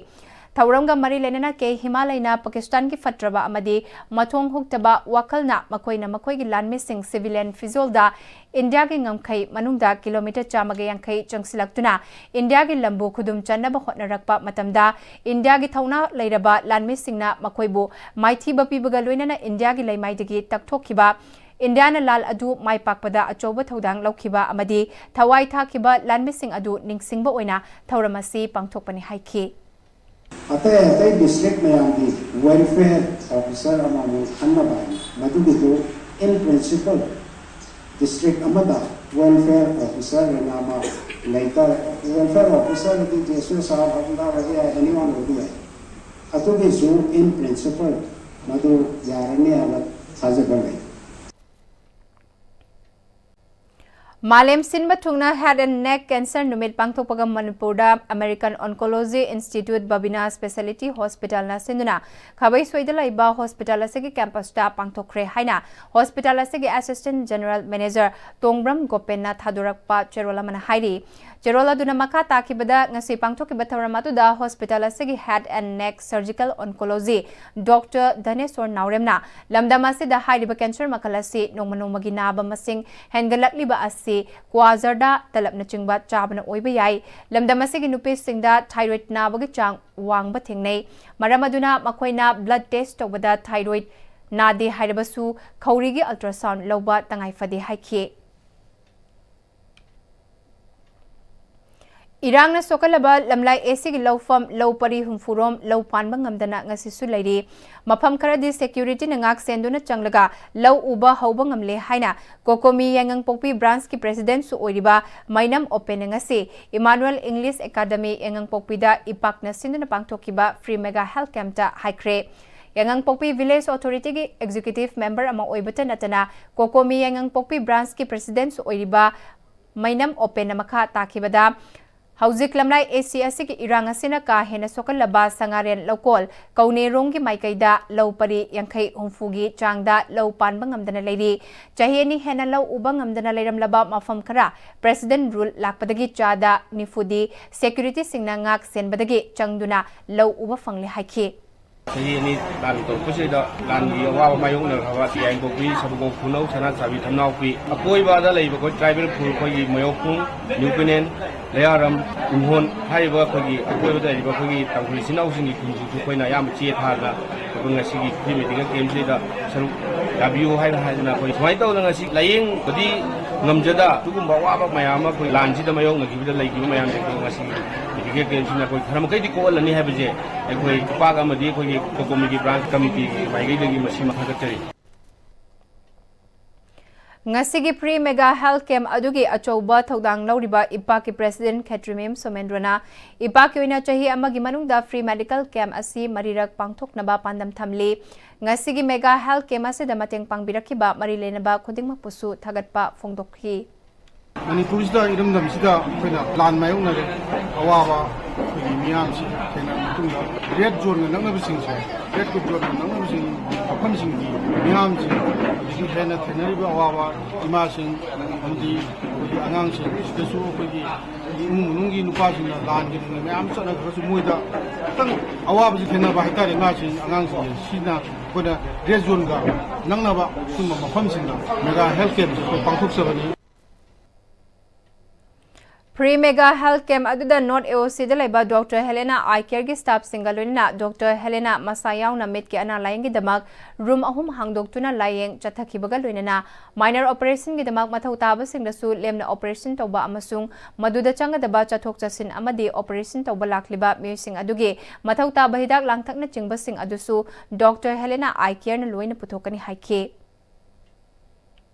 ꯊꯧꯔꯝꯒ ꯃꯔꯤ ꯂꯩꯅꯅ ꯀꯦ ꯍꯤꯃꯥꯂꯩꯅ ꯄꯥꯀꯤꯁꯇꯥꯟꯒꯤ ꯐꯠꯇ꯭ꯔꯕ ꯑꯃꯗꯤ ꯃꯊꯣꯡ ꯍꯨꯛꯇꯕ ꯋꯥꯈꯜꯅ ꯃꯈꯣꯏꯅ ꯃꯈꯣꯏꯒꯤ ꯂꯥꯟꯃꯤꯁꯤꯡ civilian ꯐꯤꯖꯣꯜꯗ ꯏꯟꯗꯤꯌꯥꯒꯤ ꯉꯝꯈꯩ ꯃꯅꯨꯡꯗ kilometre ꯆꯥꯝꯃꯒ ꯌꯥꯡꯈꯩ ꯆꯪꯁꯤꯜꯂꯛꯇꯨꯅ ꯏꯟꯗꯤꯌꯥꯒꯤ ꯂꯝꯕꯨ ꯈꯨꯗꯨꯝ ꯆꯟꯅꯕ ꯍꯣꯠꯅꯔꯛꯄ ꯃꯇꯝꯗ ꯏꯟꯗꯤꯌꯥꯒꯤ ꯊꯧꯅꯥ ꯂꯩꯔꯕ ꯂꯥꯟꯃꯤꯁꯤꯡꯅ ꯃꯈꯣꯏꯕꯨ ꯃꯥꯏꯊꯤꯕ ꯄꯤꯕꯒ ꯂꯣꯏꯅꯅ ꯏꯟꯗꯤꯌꯥꯒꯤ ꯂꯩꯃꯥꯏꯗꯒꯤ ꯇꯛꯊꯣꯛꯈꯤꯕ, ꯏꯟꯗꯤꯌꯥꯅ ꯂꯥꯟ ꯑꯗꯨ ꯃꯥꯏ ꯄꯥꯛꯄꯗ ꯑꯆꯧꯕ ꯊꯧꯗꯥꯡ ꯂꯧꯈꯤꯕ ꯑꯃꯗꯤ ꯊꯋꯥꯏ ꯊꯥꯈꯤꯕ ꯂꯥꯟꯃꯤꯁꯤꯡ ꯑꯗꯨ ꯅꯤꯡꯁꯤꯡꯕ ꯑꯣꯏꯅ ꯊꯧꯔꯝ ꯑꯁꯤ ꯄꯥꯡꯊꯣꯛꯄꯅꯤ ꯍꯥꯏꯈꯤ꯫ ꯑꯇꯩ ꯑꯇꯩ district ꯃꯌꯥꯝꯒꯤ welfare officer ꯑꯃꯃꯨꯛ ꯈꯟꯅꯕ ꯍꯥꯏꯅ, ꯃꯗꯨꯒꯤꯗꯨ in principle district ꯑꯃꯗ welfare officer ꯍꯥꯏꯅ ꯑꯃ ꯂꯩꯇꯥꯔꯦ꯫ Welfare officer ꯑꯗꯨ ꯖꯦꯁꯨ ꯁꯥꯔ ꯑꯃꯗ ꯑꯣꯏꯕ ꯌꯥꯏ, anyone ꯑꯣꯏꯕ ꯌꯥꯏ꯫ ꯑꯗꯨꯒꯤꯁꯨ in principle ꯃꯗꯨ ꯌꯥꯔꯅꯤ ꯍꯥꯏꯕ ꯊꯥꯖꯕ ꯂꯩ꯫ ꯃꯥꯂꯦꯝ ꯁꯤꯟꯕ ꯊꯨꯡꯅ Head and Neck Cancer ꯅꯨꯃꯤꯠ ꯄꯥꯡꯊꯣꯛꯄꯒ ꯃꯅꯤꯄꯨꯔꯗ American Oncology Institute Babina Speciality Hospital ꯅ ꯁꯤꯟꯗꯨꯅ ꯈꯥꯕꯩꯁꯣꯏꯗ ꯂꯩꯕ hospital ꯑꯁꯤꯒꯤ campus ꯇ ꯄꯥꯡꯊꯣꯛꯈ꯭ꯔꯦ ꯍꯥꯏꯅ hospital ꯑꯁꯤꯒꯤ Assistant General Manager ꯇꯣꯡꯕ꯭ꯔꯝ ꯒꯣꯄꯦꯟꯅ ꯊꯥꯗꯣꯔꯛꯄ ꯆꯦꯔꯣꯜ ꯑꯃꯅ ꯍꯥꯏꯔꯤ꯫ ꯆꯦꯔꯣꯜ ꯑꯗꯨꯅ ꯃꯈꯥ ꯇꯥꯈꯤꯕꯗ, ꯉꯁꯤ ꯄꯥꯡꯊꯣꯛꯈꯤꯕ ꯊꯧꯔꯝ ꯑꯗꯨꯗ hospital ꯑꯁꯤꯒꯤ head and neck surgical oncology doctor ꯙꯅꯦꯁꯣꯔ ꯅꯥꯎꯔꯦꯝꯅ ꯂꯝꯗꯝ ꯑꯁꯤꯗ ꯍꯥꯏꯔꯤꯕ cancer ꯃꯈꯜ ꯑꯁꯤ ꯅꯣꯡꯃ ꯅꯣꯡꯃꯒꯤ ꯅꯥꯕ ꯃꯁꯤꯡ ꯍꯦꯟꯒꯠꯂꯛꯂꯤꯕ ꯑꯁꯤ ꯀ꯭ꯋꯥꯖꯔꯗ, ꯇꯂꯞꯅꯆꯤꯡꯕ ꯆꯥꯕꯅ ꯑꯣꯏꯕ ꯌꯥꯏ꯫ ꯂꯝꯗꯝ ꯑꯁꯤꯒꯤ ꯅꯨꯄꯤꯁꯤꯡꯗ thyroid ꯅꯥꯕꯒꯤ ꯆꯥꯡ ꯋꯥꯡꯕ ꯊꯦꯡꯅꯩ꯫ ꯃꯔꯝ ꯑꯗꯨꯅ ꯃꯈꯣꯏꯅ blood test ꯇꯧꯕꯗ thyroid ꯅꯥꯗꯦ ꯍꯥꯏꯔꯕꯁꯨ ꯈꯧꯔꯤꯒꯤ ultrasound ꯂꯧꯕ ꯇꯉꯥꯏ ꯐꯗꯦ ꯍꯥꯏꯈꯤ꯫ ꯏꯔꯥꯡꯅ ꯁꯣꯛꯍꯜꯂꯕ ꯂꯝꯂꯥꯏ ꯑꯦꯁꯤꯒꯤ ꯂꯧꯐꯝ ꯂꯧ ꯄꯔꯤ ꯍꯨꯝꯐꯨꯔꯣꯝ ꯂꯧ ꯄꯥꯟꯕ ꯉꯝꯗꯅ ꯉꯁꯤꯁꯨ ꯂꯩꯔꯤ꯫ ꯃꯐꯝ ꯈꯔꯗꯤ securityꯅ ꯉꯥꯛ ꯁꯦꯟꯗꯨꯅ ꯆꯪꯂꯒ ꯂꯧ ꯎꯕ ꯍꯧꯕ ꯉꯝꯂꯦ ꯍꯥꯏꯅ ꯀꯣꯀꯣꯃꯤ ꯌꯥꯏꯉꯪꯄꯣꯛꯄꯤ branchꯀꯤ presidentꯁꯨ ꯑꯣꯏꯔꯤꯕ ꯃꯩꯅꯝ ꯑꯣꯄꯦꯟꯅ ꯉꯁꯤ Emmanuel English Academy ꯌꯥꯏꯉꯪꯄꯣꯛꯄꯤꯗ ꯏꯄꯥꯛꯅ ꯁꯤꯟꯗꯨꯅ ꯄꯥꯡꯊꯣꯛꯈꯤꯕ free mega health campꯇ ꯍꯥꯏꯈ꯭ꯔꯦ꯫ ꯌꯥꯏꯉꯪꯄꯣꯛꯄꯤ village authorityꯒꯤ executive member ꯑꯃ ꯑꯣꯏꯕꯇ ꯅꯠꯇꯅ ꯀꯣꯀꯣꯃꯤ ꯌꯥꯏꯉꯪꯄꯣꯛꯄꯤ branchꯀꯤ presidentꯁꯨ ꯑꯣꯏꯔꯤꯕ ꯃꯩꯅꯝ ꯑꯣꯄꯦꯟꯅ ꯃꯈꯥ ꯇꯥꯈꯤꯕꯗ, ꯍꯧꯖꯤꯛ ꯂꯝꯂꯥꯏ ꯑꯦꯁꯤ ꯑꯁꯤꯒꯤ ꯏꯔꯥꯡ ꯑꯁꯤꯅ ꯀꯥ ꯍꯦꯟꯅ ꯁꯣꯛꯍꯜꯂꯕ ꯁꯉꯥꯔꯦꯟ ꯂꯧꯀꯣꯜ ꯀꯧꯅꯦꯔꯣꯡꯒꯤ ꯃꯥꯏꯀꯩꯗ ꯂꯧ ꯄꯔꯤ ꯌꯥꯡꯈꯩ ꯍꯨꯝꯐꯨꯒꯤ ꯆꯥꯡꯗ ꯂꯧ ꯄꯥꯟꯕ ꯉꯝꯗꯅ ꯂꯩꯔꯤ꯫ ꯆꯍꯤ ꯑꯅꯤ ꯍꯦꯟꯅ ꯂꯧ ꯎꯕ ꯉꯝꯗꯅ ꯂꯩꯔꯝꯂꯕ ꯃꯐꯝ ꯈꯔ president rule ꯂꯥꯛꯄꯗꯒꯤ ꯆꯥꯗ ꯅꯤꯐꯨꯗꯤ securityꯁꯤꯡꯅ ꯉꯥꯛ ꯁꯦꯟꯕꯗꯒꯤ ꯆꯪꯗꯨꯅ ꯂꯧ ꯎꯕ ꯐꯪꯂꯦ ꯍꯥꯏꯈꯤ꯫ ꯆꯍꯤ ꯑꯅꯤ ꯂꯥꯟ ꯇꯧꯔꯛꯄꯁꯤꯗ ꯂꯥꯟꯒꯤ ꯑꯋꯥꯕ ꯃꯥꯌꯣꯛꯅꯈ꯭ꯔꯕ ꯌꯥꯏꯉꯪꯄꯣꯛꯄꯤ, ꯁꯕꯨꯡꯈꯣꯡ ꯈꯨꯅꯧ, ꯁꯅꯥ ꯆꯥꯕꯤ, ꯊꯝꯅꯥꯎꯄꯤ, ꯑꯀꯣꯏꯕꯗ ꯂꯩꯕ ꯑꯩꯈꯣꯏ tribal ꯈꯨꯜ, ꯑꯩꯈꯣꯏꯒꯤ ꯃꯌꯣꯛꯐꯨꯡ, ꯅ꯭ꯌꯨ ꯀꯦꯅꯦꯟ, ꯂꯌꯥꯔꯝ, ꯏꯪꯈꯣꯜ ꯍꯥꯏꯔꯤꯕ ꯑꯩꯈꯣꯏꯒꯤ ꯑꯀꯣꯏꯕꯗ ꯂꯩꯔꯤꯕ ꯑꯩꯈꯣꯏꯒꯤ ꯇꯥꯡꯈꯨꯜ ꯏꯆꯤꯟ ꯏꯅꯥꯎꯁꯤꯡꯒꯤ ꯈꯨꯟꯁꯤꯡꯁꯨ ꯑꯩꯈꯣꯏꯅ ꯑꯌꯥꯝꯕ ꯆꯦ ꯊꯥꯔꯒ ꯑꯩꯈꯣꯏ ꯉꯁꯤꯒꯤ free medical campꯁꯤꯗ ꯁꯔꯨꯛ ꯌꯥꯕꯤꯌꯨ ꯍꯥꯏꯅ ꯍꯥꯏꯗꯅ ꯑꯩꯈꯣꯏ ꯁꯨꯃꯥꯏꯅ ꯇꯧꯗꯅ ꯉꯁꯤ ꯂꯥꯏꯌꯦꯡꯕꯗꯤ ꯉꯝꯖꯗ, ꯑꯗꯨꯒꯨꯝꯕ ꯑꯋꯥꯕ ꯃꯌꯥꯝ ꯑꯃ ꯑꯩꯈꯣꯏ ꯂꯥꯟꯁꯤꯗ ꯃꯥꯌꯣꯛꯅꯈꯤꯕꯗ ꯂꯩꯈꯤꯕ ꯃꯌꯥꯝꯁꯤꯡꯗꯣ ꯉꯁꯤꯒꯤ medical campꯁꯤꯅ ꯑꯩꯈꯣꯏ ꯈꯔ ꯃꯈꯩꯗꯤ ꯀꯣꯛꯍꯜꯂꯅꯤ ꯍꯥꯏꯕꯁꯦ ꯑꯩꯈꯣꯏ ꯏꯄꯥꯛ ꯑꯃꯗꯤ ꯑꯩꯈꯣꯏꯒꯤ ꯀꯣꯀꯣꯃꯤꯒꯤ branch committeeꯒꯤ ꯃꯥꯏꯀꯩꯗꯒꯤ ꯃꯁꯤꯃ ꯊꯥꯒꯠꯆꯔꯤ꯫ ꯉꯁꯤꯒꯤ free mega health camp ꯑꯗꯨꯒꯤ ꯑꯆꯧꯕ ꯊꯧꯗꯥꯡ ꯂꯧꯔꯤꯕ ꯏꯄꯥꯛꯀꯤ president ꯈꯦꯇ꯭ꯔꯤꯃꯌꯨꯝ ꯁꯣꯃꯦꯟꯗ꯭ꯔꯣꯅ ꯏꯄꯥꯛꯀꯤ ꯑꯣꯏꯅ ꯆꯍꯤ ꯑꯃꯒꯤ ꯃꯅꯨꯡꯗ free medical camp ꯑꯁꯤ ꯃꯔꯤꯔꯛ ꯄꯥꯡꯊꯣꯛꯅꯕ ꯄꯥꯟꯗꯝ ꯊꯝꯂꯤ꯫ ꯉꯁꯤꯒꯤ mega health camp ꯑꯁꯤꯗ ꯃꯇꯦꯡ ꯄꯥꯡꯕꯤꯔꯛꯈꯤꯕ ꯃꯔꯤ ꯂꯩꯅꯕ ꯈꯨꯗꯤꯡꯃꯛꯄꯨꯁꯨ ꯊꯥꯒꯠꯄ ꯐꯣꯡꯗꯣꯛꯈꯤ꯫ ꯃꯅꯤꯄꯨꯔꯁꯤꯗ, ꯏꯔꯝꯗꯝꯁꯤꯗ ꯑꯩꯈꯣꯏꯅ ꯂꯥꯟ ꯃꯥꯌꯣꯛꯅꯔꯦ꯫ ꯑꯋꯥꯕ ꯑꯩꯈꯣꯏꯒꯤ ꯃꯤꯌꯥꯝꯁꯤ ꯊꯦꯡꯅꯔꯕ ꯃꯇꯨꯡꯗ, red zoneꯒ ꯅꯛꯅꯕꯁꯤꯡꯁꯦ, red zoneꯒ ꯅꯛꯅꯕꯁꯤꯡ, ꯃꯐꯝꯁꯤꯡꯒꯤ ꯃꯤꯌꯥꯝꯁꯤꯡ, ꯑꯗꯒꯤ ꯍꯦꯟꯅ ꯊꯦꯡꯅꯔꯤꯕ ꯑꯋꯥꯕ ꯏꯃꯥꯁꯤꯡ ꯑꯃꯗꯤ ꯑꯩꯈꯣꯏꯒꯤ ꯑꯉꯥꯡꯁꯤꯡ ꯁꯤꯗꯁꯨ ꯑꯩꯈꯣꯏꯒꯤ ꯏꯃꯨꯡ ꯃꯅꯨꯡꯒꯤ ꯅꯨꯄꯥꯁꯤꯡꯅ ꯂꯥꯟꯒꯤ ꯃꯌꯥꯝ ꯆꯠꯅꯈ꯭ꯔꯒꯁꯨ ꯃꯣꯏꯗ ꯈꯤꯇꯪ ꯑꯋꯥꯕꯁꯤ ꯊꯦꯡꯅꯕ ꯍꯥꯏꯇꯥꯔꯦ꯫ ꯉꯥꯁꯤꯡ ꯑꯉꯥꯡꯁꯤꯡꯁꯦ ꯁꯤꯅ ꯑꯩꯈꯣꯏꯅ red zoneꯒ ꯅꯛꯅꯕ ꯁꯤꯒꯨꯝꯕ ꯃꯐꯝꯁꯤꯡꯗ mega health campꯁꯦ ꯑꯩꯈꯣꯏ ꯄꯥꯡꯊꯣꯛꯆꯕꯅꯤ꯫ Free mega health camp ꯑꯗꯨꯗ North AOCꯗ ꯂꯩꯕ Doctor Helena Eye Careꯒꯤ staffꯁꯤꯡꯒ ꯂꯣꯏꯅꯅ Doctor Helena ꯃꯁꯥ ꯌꯥꯎꯅ ꯃꯤꯠꯀꯤ ꯑꯅꯥ ꯂꯥꯌꯦꯡꯒꯤꯗꯃꯛ room ꯑꯍꯨꯝ ꯍꯥꯡꯗꯣꯛꯇꯨꯅ ꯂꯥꯌꯦꯡ ꯆꯠꯊꯈꯤꯕꯒ ꯂꯣꯏꯅꯅ minor operationꯒꯤꯗꯃꯛ ꯃꯊꯧ ꯇꯥꯕꯁꯤꯡꯗꯁꯨ ꯂꯦꯝꯅ operation ꯇꯧꯕ ꯑꯃꯁꯨꯡ ꯃꯗꯨꯗ ꯆꯪꯒꯗꯕ ꯆꯠꯊꯣꯛ ꯆꯠꯁꯤꯟ ꯑꯃꯗꯤ operation ꯇꯧꯕ ꯂꯥꯛꯂꯤꯕ ꯃꯤꯑꯣꯏꯁꯤꯡ ꯑꯗꯨꯒꯤ ꯃꯊꯧ ꯇꯥꯕ ꯍꯤꯗꯥꯛ ꯂꯥꯡꯊꯛꯅꯆꯤꯡꯕꯁꯤꯡ ꯑꯗꯨꯁꯨ Doctor Helena Eye Careꯅ ꯂꯣꯏꯅ ꯄꯨꯊꯣꯛꯀꯅꯤ ꯍꯥꯏꯈꯤ꯫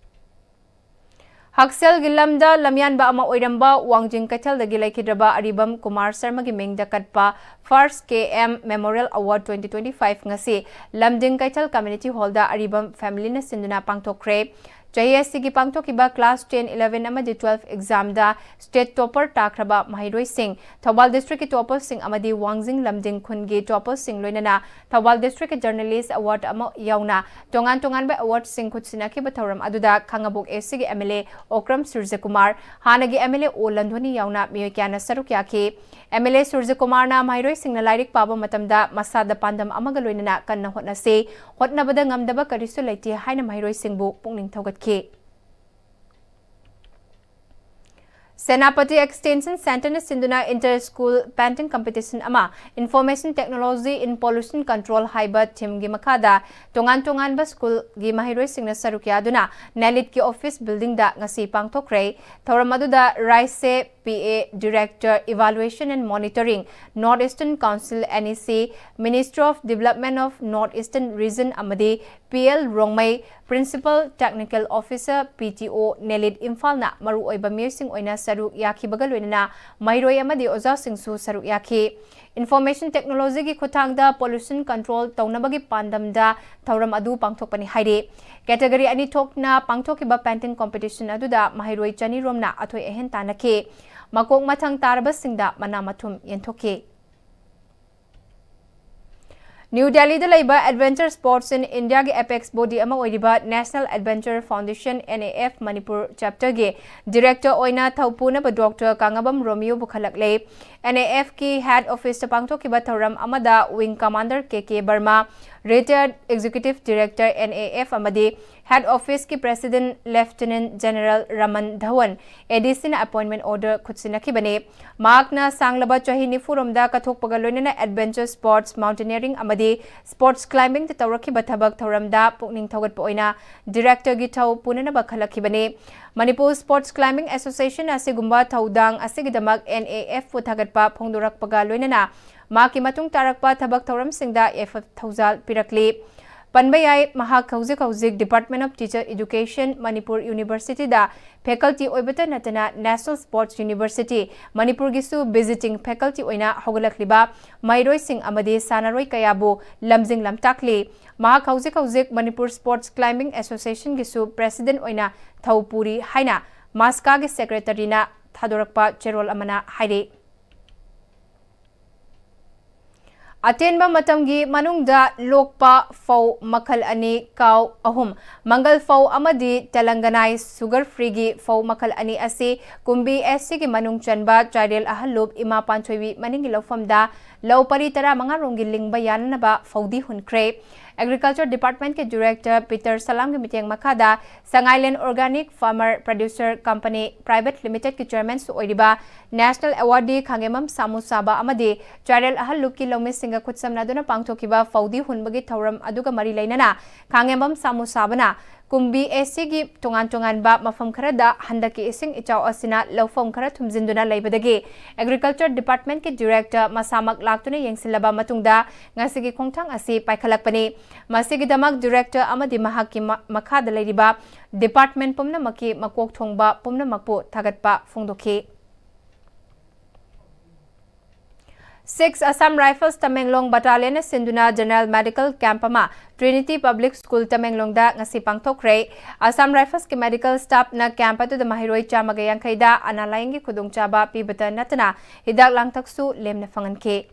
ꯍꯛꯁꯦꯜꯒꯤ ꯂꯝꯗ ꯂꯝꯌꯥꯟꯕ ꯑꯃ ꯑꯣꯏꯔꯝꯕ ꯋꯥꯡꯖꯤꯡ ꯀꯩꯊꯦꯜꯗꯒꯤ ꯂꯩꯈꯤꯗ꯭ꯔꯕ ꯑꯔꯤꯕꯝ ꯀꯨꯃꯥꯔ ꯁꯔꯃꯒꯤ ꯃꯤꯡꯗ ꯀꯠꯄ First K M Memorial Award twenty twenty-five ꯉꯁꯤ ꯂꯝꯗꯤꯡ ꯀꯩꯊꯦꯜ community hallꯗ ꯑꯔꯤꯕꯝ familyꯅ ꯁꯤꯟꯗꯨꯅ ꯄꯥꯡꯊꯣꯛꯈ꯭ꯔꯦ꯫ ꯆꯍꯤ ꯑꯁꯤꯒꯤ ꯄꯥꯡꯊꯣꯛꯈꯤꯕ class ten, eleven ꯑꯃꯗꯤ twelve examꯗ state topper ꯇꯥꯈ꯭ꯔꯕ ꯃꯍꯩꯔꯣꯏꯁꯤꯡ, ꯊꯧꯕꯥꯜ districtꯀꯤ topperꯁꯤꯡ ꯑꯃꯗꯤ ꯋꯥꯡꯖꯤꯡ ꯂꯝꯗꯤꯡ ꯈꯨꯟꯒꯤ topperꯁꯤꯡ ꯂꯣꯏꯅꯅ ꯊꯧꯕꯥꯜ districtꯀꯤ journalist award ꯑꯃ ꯌꯥꯎꯅ ꯇꯣꯉꯥꯟ ꯇꯣꯉꯥꯟꯕ awardꯁꯤꯡ ꯈꯨꯠꯁꯤꯟꯅꯈꯤꯕ ꯊꯧꯔꯝ ꯑꯗꯨꯗ ꯈꯥꯉꯕꯣꯛ ACꯒꯤ MLA ꯑꯣꯀ꯭ꯔꯝ ꯁꯨꯔꯖꯀꯨꯃꯥꯔ, ꯍꯥꯟꯅꯒꯤ MLA ꯑꯣ ꯂꯟꯗꯣꯅꯤ ꯌꯥꯎꯅ ꯃꯤꯑꯣꯏ ꯀꯌꯥꯅ ꯁꯔꯨꯛ ꯌꯥꯈꯤ꯫ MLA ꯁꯨꯔꯖꯀꯨꯃꯥꯔꯅ ꯃꯍꯩꯔꯣꯏꯁꯤꯡꯅ ꯂꯥꯏꯔꯤꯛ ꯄꯥꯕ ꯃꯇꯝꯗ ꯃꯁꯥꯗ ꯄꯥꯟꯗꯝ ꯑꯃꯒ ꯂꯣꯏꯅꯅ ꯀꯟꯅ ꯍꯣꯠꯅꯁꯤ, ꯍꯣꯠꯅꯕꯗ ꯉꯝꯗꯕ ꯀꯔꯤꯁꯨ ꯂꯩꯇꯦ ꯍꯥꯏꯅ ꯃꯍꯩꯔꯣꯏꯁꯤꯡꯕꯨ ꯄꯨꯛꯅꯤꯡ ꯊꯧꯒꯠꯈꯤ꯫ ꯁꯦꯅꯥꯄꯇꯤ Extension Centreꯅ ꯁꯤꯟꯗꯨꯅ Inter School Painting Competition ꯑꯃ Information Technology in Pollution Control ꯍꯥꯏꯕ themeꯒꯤ ꯃꯈꯥꯗ ꯇꯣꯉꯥꯟ ꯇꯣꯉꯥꯟꯕ schoolꯒꯤ ꯃꯍꯩꯔꯣꯏꯁꯤꯡꯅ ꯁꯔꯨꯛ ꯌꯥꯗꯨꯅ NELITꯀꯤ office buildingꯗ ꯉꯁꯤ ꯄꯥꯡꯊꯣꯛꯈ꯭ꯔꯦ꯫ ꯊꯧꯔꯝ ꯑꯗꯨꯗ ꯔꯥꯏꯁꯦ PA, Director, Evaluation and Monitoring, North Eastern Council, NEC, Ministry of Development of North Eastern Region ꯑꯃꯗꯤ PL Rongmei, Principal Technical Officer, PTO, NELIT ꯏꯝꯐꯥꯜꯅ ꯃꯔꯨꯑꯣꯏꯕ ꯃꯤꯑꯣꯏꯁꯤꯡ ꯑꯣꯏꯅ ꯁꯔꯨꯛ ꯌꯥꯈꯤꯕꯒ ꯂꯣꯏꯅꯅ ꯃꯍꯩꯔꯣꯏ ꯑꯃꯗꯤ ꯑꯣꯖꯥꯁꯤꯡꯁꯨ ꯁꯔꯨꯛ ꯌꯥꯈꯤ꯫ Information Technologyꯒꯤ ꯈꯨꯠꯊꯥꯡꯗ pollution control ꯇꯧꯅꯕꯒꯤ ꯄꯥꯟꯗꯝꯗ ꯊꯧꯔꯝ ꯑꯗꯨ ꯄꯥꯡꯊꯣꯛꯄꯅꯤ ꯍꯥꯏꯔꯤ꯫ Category ꯑꯅꯤ ꯊꯣꯛꯅ ꯄꯥꯡꯊꯣꯛꯈꯤꯕ painting competition ꯑꯗꯨꯗ ꯃꯍꯩꯔꯣꯏ ꯆꯅꯤ ꯔꯣꯝꯅ ꯑꯊꯣꯏ ꯑꯍꯦꯟ ꯇꯥꯟꯅꯈꯤ꯫ ꯃꯀꯣꯛ ꯃꯊꯪ ꯇꯥꯔꯕꯁꯤꯡꯗ ꯃꯅꯥ ꯃꯊꯨꯝ ꯌꯦꯟꯊꯣꯛꯈꯤ꯫ ꯅ꯭ꯌꯨ ꯗꯦꯜꯂꯤꯗ ꯂꯩꯕ Adventure Sports in Indiaꯒꯤ apex body ꯑꯃ ꯑꯣꯏꯔꯤꯕ National Adventure Foundation, NAF, Manipur chapterꯒꯤ director ꯑꯣꯏꯅ ꯊꯧꯄꯨꯅꯕ Doctor ꯀꯥꯉꯕꯝ ꯔꯣꯃꯤꯌꯣ ꯄꯨꯈꯠꯂꯛꯂꯦ꯫ NAFꯀꯤ head officeꯇ ꯄꯥꯡꯊꯣꯛꯈꯤꯕ ꯊꯧꯔꯝ ꯑꯃꯗ wing commander ꯀꯦ ꯀꯦ ꯕꯔꯃꯥ, retired executive director, NAF, ꯑꯃꯗꯤ head officeꯀꯤ president Lieutenant General Raman Dhawan, ADCꯅ appointment order ꯈꯨꯠꯁꯤꯟꯅꯈꯤꯕꯅꯤ꯫ ꯃꯍꯥꯛꯅ ꯁꯥꯡꯂꯕ ꯆꯍꯤ ꯅꯤꯐꯨ ꯔꯣꯝꯗ ꯀꯠꯊꯣꯛꯄꯒ ꯂꯣꯏꯅꯅ adventure sports, mountaineering ꯑꯃꯗꯤ sports climbingꯗ ꯇꯧꯔꯛꯈꯤꯕ ꯊꯕꯛ ꯊꯧꯔꯝꯗ ꯄꯨꯛꯅꯤꯡ ꯊꯧꯒꯠꯄ ꯑꯣꯏꯅ directorꯒꯤ ꯊꯧ ꯄꯨꯅꯅꯕ ꯈꯜꯂꯛꯈꯤꯕꯅꯤ꯫ ꯃꯅꯤꯄꯨꯔ Sports Climbing Association ꯑꯁꯤꯒꯨꯝꯕ ꯊꯧꯗꯥꯡ ꯑꯁꯤꯒꯤꯗꯃꯛ NAFꯄꯨ ꯊꯥꯒꯠꯄ ꯐꯣꯡꯗꯣꯔꯛꯄꯒ ꯂꯣꯏꯅꯅ ꯃꯍꯥꯛꯀꯤ ꯃꯇꯨꯡ ꯇꯥꯔꯛꯄ ꯊꯕꯛ ꯊꯧꯔꯝꯁꯤꯡꯗ ꯌꯥꯏꯐ ꯊꯧꯖꯥꯜ ꯄꯤꯔꯛꯂꯤ꯫ ꯄꯟꯕ ꯌꯥꯏ, ꯃꯍꯥꯛ ꯍꯧꯖꯤꯛ ꯍꯧꯖꯤꯛ Department of Teacher Education, Manipur Universityꯗ faculty ꯑꯣꯏꯕꯇ ꯅꯠꯇꯅ National Sports University, ꯃꯅꯤꯄꯨꯔꯒꯤꯁꯨ visiting faculty ꯑꯣꯏꯅ ꯍꯧꯒꯠꯂꯛꯂꯤꯕ ꯃꯍꯩꯔꯣꯏꯁꯤꯡ ꯑꯃꯗꯤ ꯁꯥꯟꯅꯔꯣꯏ ꯀꯌꯥꯕꯨ ꯂꯝꯖꯤꯡ ꯂꯝꯇꯥꯛꯂꯤ꯫ ꯃꯍꯥꯛ ꯍꯧꯖꯤꯛ ꯍꯧꯖꯤꯛ ꯃꯅꯤꯄꯨꯔ Sports Climbing Associationꯒꯤꯁꯨ president ꯑꯣꯏꯅ ꯊꯧ ꯄꯨꯔꯤ ꯍꯥꯏꯅ MASCAꯒꯤ secretaryꯅ ꯊꯥꯗꯣꯔꯛꯄ ꯆꯦꯔꯣꯜ ꯑꯃꯅ ꯍꯥꯏꯔꯤ꯫ ꯑꯇꯦꯟꯕ ꯃꯇꯝꯒꯤ ꯃꯅꯨꯡꯗ ꯂꯣꯛꯄ ꯐꯧ ꯃꯈꯜ ꯑꯅꯤ, ꯀꯥꯎ ꯑꯍꯨꯝ, ꯃꯪꯒꯜ ꯐꯧ ꯑꯃꯗꯤ ꯇꯦꯂꯪꯒꯅꯥꯏ sugar freeꯒꯤ ꯐꯧ ꯃꯈꯜ ꯑꯅꯤ ꯑꯁꯤ ꯀꯨꯝꯕꯤ SCꯒꯤ ꯃꯅꯨꯡ ꯆꯟꯕ ꯆꯥꯏꯔꯦꯜ ꯑꯍꯜꯂꯨꯞ ꯏꯃꯥ ꯄꯥꯟꯊꯣꯏꯕꯤ ꯃꯅꯤꯡꯒꯤ ꯂꯧꯐꯝꯗ ꯂꯧ ꯄꯔꯤ ꯇꯔꯥꯃꯉꯥ ꯔꯣꯝꯒꯤ ꯂꯤꯡꯕ ꯌꯥꯅꯅꯕ ꯐꯧꯗꯤ ꯍꯨꯟꯈ꯭ꯔꯦ꯫ Agriculture Departmentꯀꯤ director ꯄꯤꯇꯔ ꯁꯂꯥꯝꯒꯤ ꯃꯤꯠꯌꯦꯡ ꯃꯈꯥꯗ ꯁꯉꯥꯏꯂꯦꯟ Organic Farmer Producer Company Private Limitedꯀꯤ chairmanꯁꯨ ꯑꯣꯏꯔꯤꯕ National Awardee ꯈꯥꯉꯦꯝꯕꯝ ꯁꯥꯃꯨ ꯁꯥꯕ ꯑꯃꯗꯤ ꯆꯥꯏꯔꯦꯜ ꯑꯍꯜꯂꯨꯞꯀꯤ ꯂꯧꯃꯤꯁꯤꯡꯒ ꯈꯨꯠꯁꯝꯅꯗꯨꯅ ꯄꯥꯡꯊꯣꯛꯈꯤꯕ ꯐꯧꯗꯤ ꯍꯨꯟꯕꯒꯤ ꯊꯧꯔꯝ ꯑꯗꯨꯒ ꯃꯔꯤ ꯂꯩꯅꯅ ꯈꯥꯉꯦꯝꯕꯝ ꯁꯥꯃꯨ ꯁꯥꯕꯅ ꯀꯨꯝꯕꯤ SCꯒꯤ ꯇꯣꯉꯥꯟ ꯇꯣꯉꯥꯟꯕ ꯃꯐꯝ ꯈꯔꯗ ꯍꯟꯗꯛꯀꯤ ꯏꯁꯤꯡ ꯏꯆꯥꯎ ꯑꯁꯤꯅ ꯂꯧꯐꯝ ꯈꯔ ꯊꯨꯝꯖꯤꯟꯗꯨꯅ ꯂꯩꯕꯗꯒꯤ Agriculture Departmentꯀꯤ director ꯃꯁꯥꯃꯛ ꯂꯥꯛꯇꯨꯅ ꯌꯦꯡꯁꯤꯜꯂꯕ ꯃꯇꯨꯡꯗ ꯉꯁꯤꯒꯤ ꯈꯣꯡꯊꯥꯡ ꯑꯁꯤ ꯄꯥꯏꯈꯠꯂꯛꯄꯅꯤ꯫ ꯃꯁꯤꯒꯤꯗꯃꯛ director ꯑꯃꯗꯤ ꯃꯍꯥꯛꯀꯤ ꯃ-, ꯃꯈꯥꯗ ꯂꯩꯔꯤꯕ department ꯄꯨꯝꯅꯃꯛꯀꯤ ꯃꯀꯣꯛ ꯊꯣꯡꯕ ꯄꯨꯝꯅꯃꯛꯄꯨ ꯊꯥꯒꯠꯄ ꯐꯣꯡꯗꯣꯛꯈꯤ꯫ Six Assam Rifles Tamenglong Battalionꯅ ꯁꯤꯟꯗꯨꯅ general medical camp ꯑꯃ Trinity Public School ꯇꯃꯦꯡꯂꯣꯡꯗ ꯉꯁꯤ ꯄꯥꯡꯊꯣꯛꯈ꯭ꯔꯦ꯫ Assam Riflesꯀꯤ medical staffꯅ camp ꯑꯗꯨꯗ ꯃꯍꯩꯔꯣꯏ ꯆꯥꯝꯃꯒ ꯌꯥꯡꯈꯩꯗ ꯑꯅꯥ ꯂꯥꯌꯦꯡꯒꯤ ꯈꯨꯗꯣꯡꯆꯥꯕ ꯄꯤꯕꯇ ꯅꯠꯇꯅ ꯍꯤꯗꯥꯛ ꯂꯥꯡꯊꯛꯁꯨ ꯂꯦꯝꯅ ꯐꯪꯍꯟꯈꯤ꯫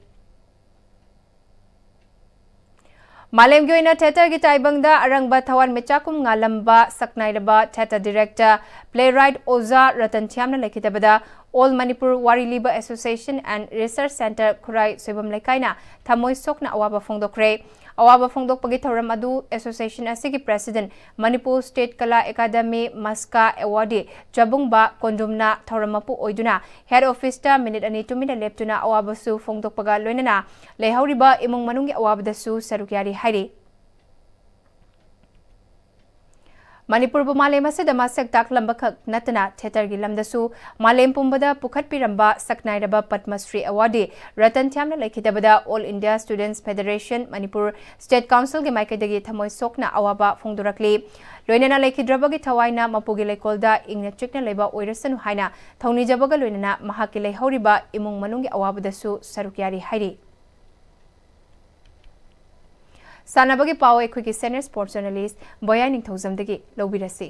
ꯃꯥꯂꯦꯝꯒꯤ ꯑꯣꯏꯅ ꯊꯤꯌꯦꯇꯔꯒꯤ ꯇꯥꯏꯕꯪꯗ ꯑꯔꯪꯕ ꯊꯋꯥꯟꯃꯤꯆꯥꯛ ꯀꯨꯝ ꯉꯥꯜꯂꯝꯕ ꯁꯛꯅꯥꯏꯔꯕ ꯊꯤꯌꯦꯇꯔ ꯗꯤꯔꯦꯛꯇꯔ, ꯄ꯭ꯂꯦꯔꯥꯏꯠ ꯑꯣꯖꯥ ꯔꯇꯟ ꯊꯤꯌꯥꯝꯅ ꯂꯩꯈꯤꯗꯕꯗ All Manipur ꯋꯥꯔꯤ ꯂꯤꯕ Association and Research Centre ꯈꯨꯔꯥꯏ ꯁꯣꯏꯕꯝ ꯂꯩꯀꯥꯏꯅ ꯊꯃꯣꯏ ꯁꯣꯛꯅ ꯑꯋꯥꯕ ꯐꯣꯡꯗꯣꯛꯈ꯭ꯔꯦ꯫ ꯑꯋꯥꯕ ꯐꯣꯡꯗꯣꯛꯄꯒꯤ ꯊꯧꯔꯝ ꯑꯗꯨ association ꯑꯁꯤꯒꯤ president, Manipur State Kala Academy, ꯃꯁꯀꯥ awardee ꯆꯥꯕꯨꯡꯕ ꯀꯣꯟꯗꯨꯝꯅ ꯊꯧꯔꯝ ꯃꯄꯨ ꯑꯣꯏꯗꯨꯅ head officeꯇ ꯃꯤꯅꯤꯠ ꯑꯅꯤ ꯇꯨꯃꯤꯟꯅ ꯂꯦꯞꯇꯨꯅ ꯑꯋꯥꯕꯁꯨ ꯐꯣꯡꯗꯣꯛꯄꯒ ꯂꯣꯏꯅꯅ ꯂꯩꯍꯧꯔꯤꯕ ꯏꯃꯨꯡ ꯃꯅꯨꯡꯒꯤ ꯑꯋꯥꯕꯗꯁꯨ ꯁꯔꯨꯛ ꯌꯥꯔꯤ ꯍꯥꯏꯔꯤ꯫ ꯃꯅꯤꯄꯨꯔꯕꯨ ꯃꯥꯂꯦꯝ ꯑꯁꯤꯗ ꯃꯁꯛ ꯇꯥꯛꯂꯝꯕꯈꯛ ꯅꯠꯇꯅ ꯊꯤꯌꯦꯇꯔꯒꯤ ꯂꯝꯗꯁꯨ ꯃꯥꯂꯦꯝ ꯄꯨꯝꯕꯗ ꯄꯨꯈꯠꯄꯤꯔꯝꯕ ꯁꯛꯅꯥꯏꯔꯕ Padma Shri awardee Ratan ꯊꯤꯌꯥꯝꯅ ꯂꯩꯈꯤꯗꯕꯗ All India Students Federation Manipur State Councilꯒꯤ ꯃꯥꯏꯀꯩꯗꯒꯤ ꯊꯃꯣꯏ ꯁꯣꯛꯅ ꯑꯋꯥꯕ ꯐꯣꯡꯗꯣꯔꯛꯂꯤ꯫ ꯂꯣꯏꯅꯅ ꯂꯩꯈꯤꯗ꯭ꯔꯕꯒꯤ ꯊꯋꯥꯏꯅ ꯃꯄꯨꯒꯤ ꯂꯩꯀꯣꯜꯗ ꯏꯪꯅ ꯆꯤꯛꯅ ꯂꯩꯕ ꯑꯣꯏꯔꯁꯅꯨ ꯍꯥꯏꯅ ꯊꯧꯅꯤꯖꯕꯒ ꯂꯣꯏꯅꯅ ꯃꯍꯥꯛꯀꯤ ꯂꯩꯍꯧꯔꯤꯕ ꯏꯃꯨꯡ ꯃꯅꯨꯡꯒꯤ ꯑꯋꯥꯕꯗꯁꯨ ꯁꯔꯨꯛ ꯌꯥꯔꯤ ꯍꯥꯏꯔꯤ꯫ ꯁꯥꯟꯅꯕꯒꯤ ꯄꯥꯎ ꯑꯩꯈꯣꯏꯒꯤ senior sports journalist ꯕꯣꯌꯥꯏ ꯅꯤꯡꯊꯧꯖꯝꯗꯒꯤ ꯂꯧꯕꯤꯔꯁꯤ꯫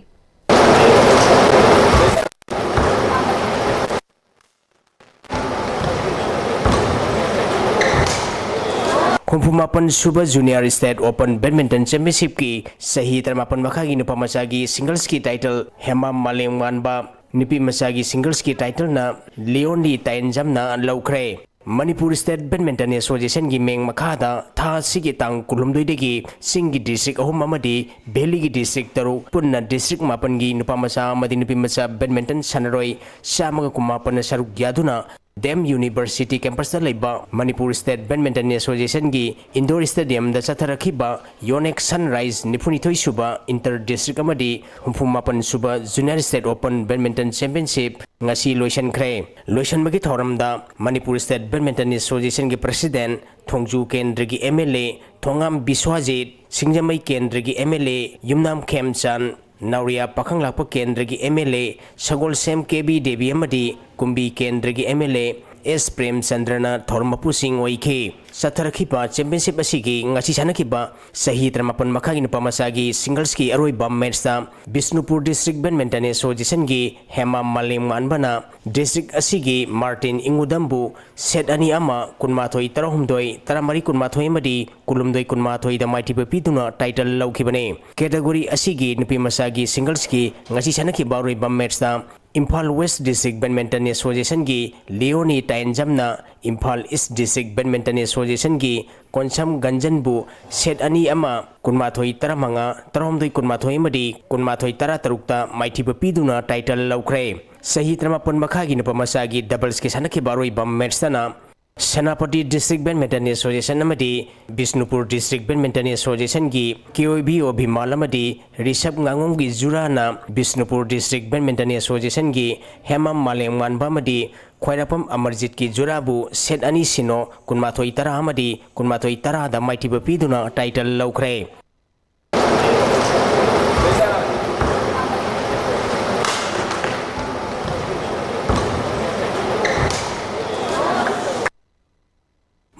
ꯍꯨꯝꯐꯨ ꯃꯥꯄꯟ ꯁꯨꯕ Junior State Open Badminton Championshipꯀꯤ ꯆꯍꯤ ꯇꯔꯥꯃꯥꯄꯟ ꯃꯈꯥꯒꯤ ꯅꯨꯄꯥ ꯃꯆꯥꯒꯤ singlesꯀꯤ title ꯍꯦꯃꯥ ꯃꯥꯂꯦꯝꯉꯥꯟꯕ, ꯅꯨꯄꯤ ꯃꯆꯥꯒꯤ singlesꯀꯤ titleꯅ ꯂꯤꯌꯣꯟꯂꯤ ꯇꯥꯏꯟꯖꯝꯅ ꯂꯧꯈ꯭ꯔꯦ꯫ ꯃꯅꯤꯄꯨꯔ State Badminton Associationꯒꯤ ꯃꯤꯡ ꯃꯈꯥꯗ ꯊꯥ ꯑꯁꯤꯒꯤ ꯇꯥꯡ ꯀꯨꯟꯍꯨꯝꯗꯣꯏꯗꯒꯤ ꯆꯤꯡꯒꯤ district ꯑꯍꯨꯝ ꯑꯃꯗꯤ valleyꯒꯤ district ꯇꯔꯨꯛ, ꯄꯨꯟꯅ district ꯃꯥꯄꯟꯒꯤ ꯅꯨꯄꯥ ꯃꯆꯥ ꯑꯃꯗꯤ ꯅꯨꯄꯤ ꯃꯆꯥ badminton ꯁꯥꯟꯅꯔꯣꯏ ꯆꯥꯝꯃꯒ ꯀꯨꯟꯃꯥꯄꯟꯅ ꯁꯔꯨꯛ ꯌꯥꯗꯨꯅ ꯗꯤ ꯑꯦꯝ University campusꯇ ꯂꯩꯕ Manipur State Badminton Associationꯒꯤ indoor stadiumꯗ ꯆꯠꯊꯔꯛꯈꯤꯕ Yonex Sunrise ꯅꯤꯐꯨꯅꯤꯊꯣꯏ ꯁꯨꯕ inter district ꯑꯃꯗꯤ ꯍꯨꯝꯐꯨ ꯃꯥꯄꯟ ꯁꯨꯕ Junior State Open Badminton Championship ꯉꯁꯤ ꯂꯣꯏꯁꯤꯟꯈ꯭ꯔꯦ꯫ ꯂꯣꯏꯁꯤꯟꯕꯒꯤ ꯊꯧꯔꯝꯗ ꯃꯅꯤꯄꯨꯔ State Badminton Associationꯒꯤ president, ꯊꯣꯡꯖꯨ ꯀꯦꯟꯗ꯭ꯔꯒꯤ MLA ꯊꯣꯉꯥꯝ ꯕꯤꯁ꯭ꯋꯥꯖꯤꯠ, ꯁꯤꯡꯖꯃꯩ ꯀꯦꯟꯗ꯭ꯔꯒꯤ MLA ꯌꯨꯝꯅꯥꯝ ꯈꯦꯝꯆꯥꯟ, ꯅꯥꯎꯔꯤꯌꯥ ꯄꯥꯈꯪꯂꯥꯛꯄ ꯀꯦꯟꯗ꯭ꯔꯒꯤ MLA ꯁꯒꯣꯜꯁꯦꯝ ꯀꯦ ꯕꯤ ꯗꯦꯕꯤ ꯑꯃꯗꯤ ꯀꯨꯝꯕꯤ ꯀꯦꯟꯗ꯭ꯔꯒꯤ MLA ꯑꯦꯁ ꯄ꯭ꯔꯦꯝꯆꯟꯗ꯭ꯔꯅ ꯊꯧꯔꯝ ꯃꯄꯨꯁꯤꯡ ꯑꯣꯏꯈꯤ꯫ ꯆꯠꯊꯔꯛꯈꯤꯕ ꯆꯦꯝꯄꯤꯌꯟꯁꯤꯞ ꯑꯁꯤꯒꯤ ꯉꯁꯤ ꯁꯥꯟꯅꯈꯤꯕ ꯆꯍꯤ ꯇꯔꯥꯃꯥꯄꯟ ꯃꯈꯥꯒꯤ ꯅꯨꯄꯥ ꯃꯆꯥꯒꯤ ꯁꯤꯡꯒꯜꯁꯀꯤ ꯑꯔꯣꯏꯕ ꯃꯦꯠꯁꯇ Bishnupur district badminton ꯑꯦꯁꯣꯁꯤꯌꯦꯁꯟꯒꯤ Hema ꯃꯥꯂꯦꯝꯉꯥꯟꯕꯅ district ꯑꯁꯤꯒꯤ ꯃꯥꯔꯇꯤꯟ ꯏꯉꯨꯗꯝꯕꯨ ꯁꯦꯠ ꯑꯅꯤ ꯑꯃ, ꯀꯨꯟꯃꯥꯊꯣꯏ ꯇꯔꯥꯍꯨꯝꯗꯣꯏ, ꯇꯔꯥꯃꯔꯤ ꯀꯨꯟꯃꯥꯊꯣꯏ ꯑꯃꯗꯤ ꯀꯨꯟꯍꯨꯝꯗꯣꯏ ꯀꯨꯟꯃꯥꯊꯣꯏꯗ ꯃꯥꯏꯊꯤꯕ ꯄꯤꯗꯨꯅ ꯇꯥꯏꯇꯜ ꯂꯧꯈꯤꯕꯅꯤ꯫ ꯀꯦꯇꯒꯣꯔꯤ ꯑꯁꯤꯒꯤ ꯅꯨꯄꯤ ꯃꯆꯥꯒꯤ ꯁꯤꯡꯒꯜꯁꯀꯤ ꯉꯁꯤ ꯁꯥꯟꯅꯈꯤꯕ ꯑꯔꯣꯏꯕ ꯃꯦꯠꯁꯇ ꯏꯝꯐꯥꯜ ꯋꯦꯁ ꯗꯤꯁꯇ꯭ꯔꯤꯛ ꯕꯦꯗꯃꯤꯟꯇꯟ ꯑꯦꯁꯣꯁꯤꯌꯦꯁꯟꯒꯤ ꯂꯤꯑꯣꯅꯤ ꯇꯥꯏꯟꯖꯝꯅ ꯏꯝꯐꯥꯜ ꯏꯁ ꯗꯤꯁꯇ꯭ꯔꯤꯛ ꯕꯦꯗꯃꯤꯟꯇꯟ ꯑꯦꯁꯣꯁꯤꯌꯦꯁꯟꯒꯤ ꯀꯣꯟꯁꯝ ꯒꯟꯖꯟꯕꯨ ꯁꯦꯠ ꯑꯅꯤ ꯑꯃ, ꯀꯨꯟꯃꯥꯊꯣꯏ ꯇꯔꯥꯃꯉꯥ, ꯇꯔꯥꯍꯨꯝꯗꯣꯏ ꯀꯨꯟꯃꯥꯊꯣꯏ ꯑꯃꯗꯤ ꯀꯨꯟꯃꯥꯊꯣꯏ ꯇꯔꯥꯇꯔꯨꯛꯇ ꯃꯥꯏꯊꯤꯕ ꯄꯤꯗꯨꯅ ꯇꯥꯏꯇꯜ ꯂꯧꯈ꯭ꯔꯦ꯫ ꯆꯍꯤ ꯇꯔꯥꯃꯥꯄꯟ ꯃꯈꯥꯒꯤ ꯅꯨꯄꯥ ꯃꯆꯥꯒꯤ ꯗꯕꯜꯁꯀꯤ ꯁꯥꯟꯅꯈꯤꯕ ꯑꯔꯣꯏꯕ ꯃꯦꯠꯁꯇꯅ ꯁꯦꯅꯥꯄꯇꯤ ꯗꯤꯁꯇ꯭ꯔꯤꯛ ꯕꯦꯗꯃꯤꯟꯇꯟ ꯑꯦꯁꯣꯁꯤꯌꯦꯁꯟ ꯑꯃꯗꯤ ꯕꯤꯁꯅꯨꯄꯨꯔ ꯗꯤꯁꯇ꯭ꯔꯤꯛ ꯕꯦꯗꯃꯤꯟꯇꯟ ꯑꯦꯁꯣꯁꯤꯌꯦꯁꯟꯒꯤ ꯀꯦ ꯑꯣꯏ ꯕꯤ ꯑꯣ ꯕꯤꯃꯥꯜ ꯑꯃꯗꯤ ꯔꯤꯁꯕ ꯉꯥꯉꯣꯝꯒꯤ ꯖꯨꯔꯥꯅ ꯕꯤꯁꯅꯨꯄꯨꯔ ꯗꯤꯁꯇ꯭ꯔꯤꯛ ꯕꯦꯗꯃꯤꯟꯇꯟ ꯑꯦꯁꯣꯁꯤꯌꯦꯁꯟꯒꯤ ꯍꯦꯃꯥꯝ ꯃꯥꯂꯦꯝꯉꯥꯟꯕ ꯑꯃꯗꯤ ꯈ꯭ꯋꯥꯏꯔꯥꯛꯄꯝ ꯑꯃꯔꯖꯤꯠꯀꯤ ꯖꯨꯔꯥꯕꯨ ꯁꯦꯠ ꯑꯅꯤ ꯁꯤꯅꯣ, ꯀꯨꯟꯃꯥꯊꯣꯏ ꯇꯔꯥ ꯑꯃꯗꯤ ꯀꯨꯟꯃꯥꯊꯣꯏ ꯇꯔꯥꯗ ꯃꯥꯏꯊꯤꯕ ꯄꯤꯗꯨꯅ ꯇꯥꯏꯇꯜ ꯂꯧꯈ꯭ꯔꯦ꯫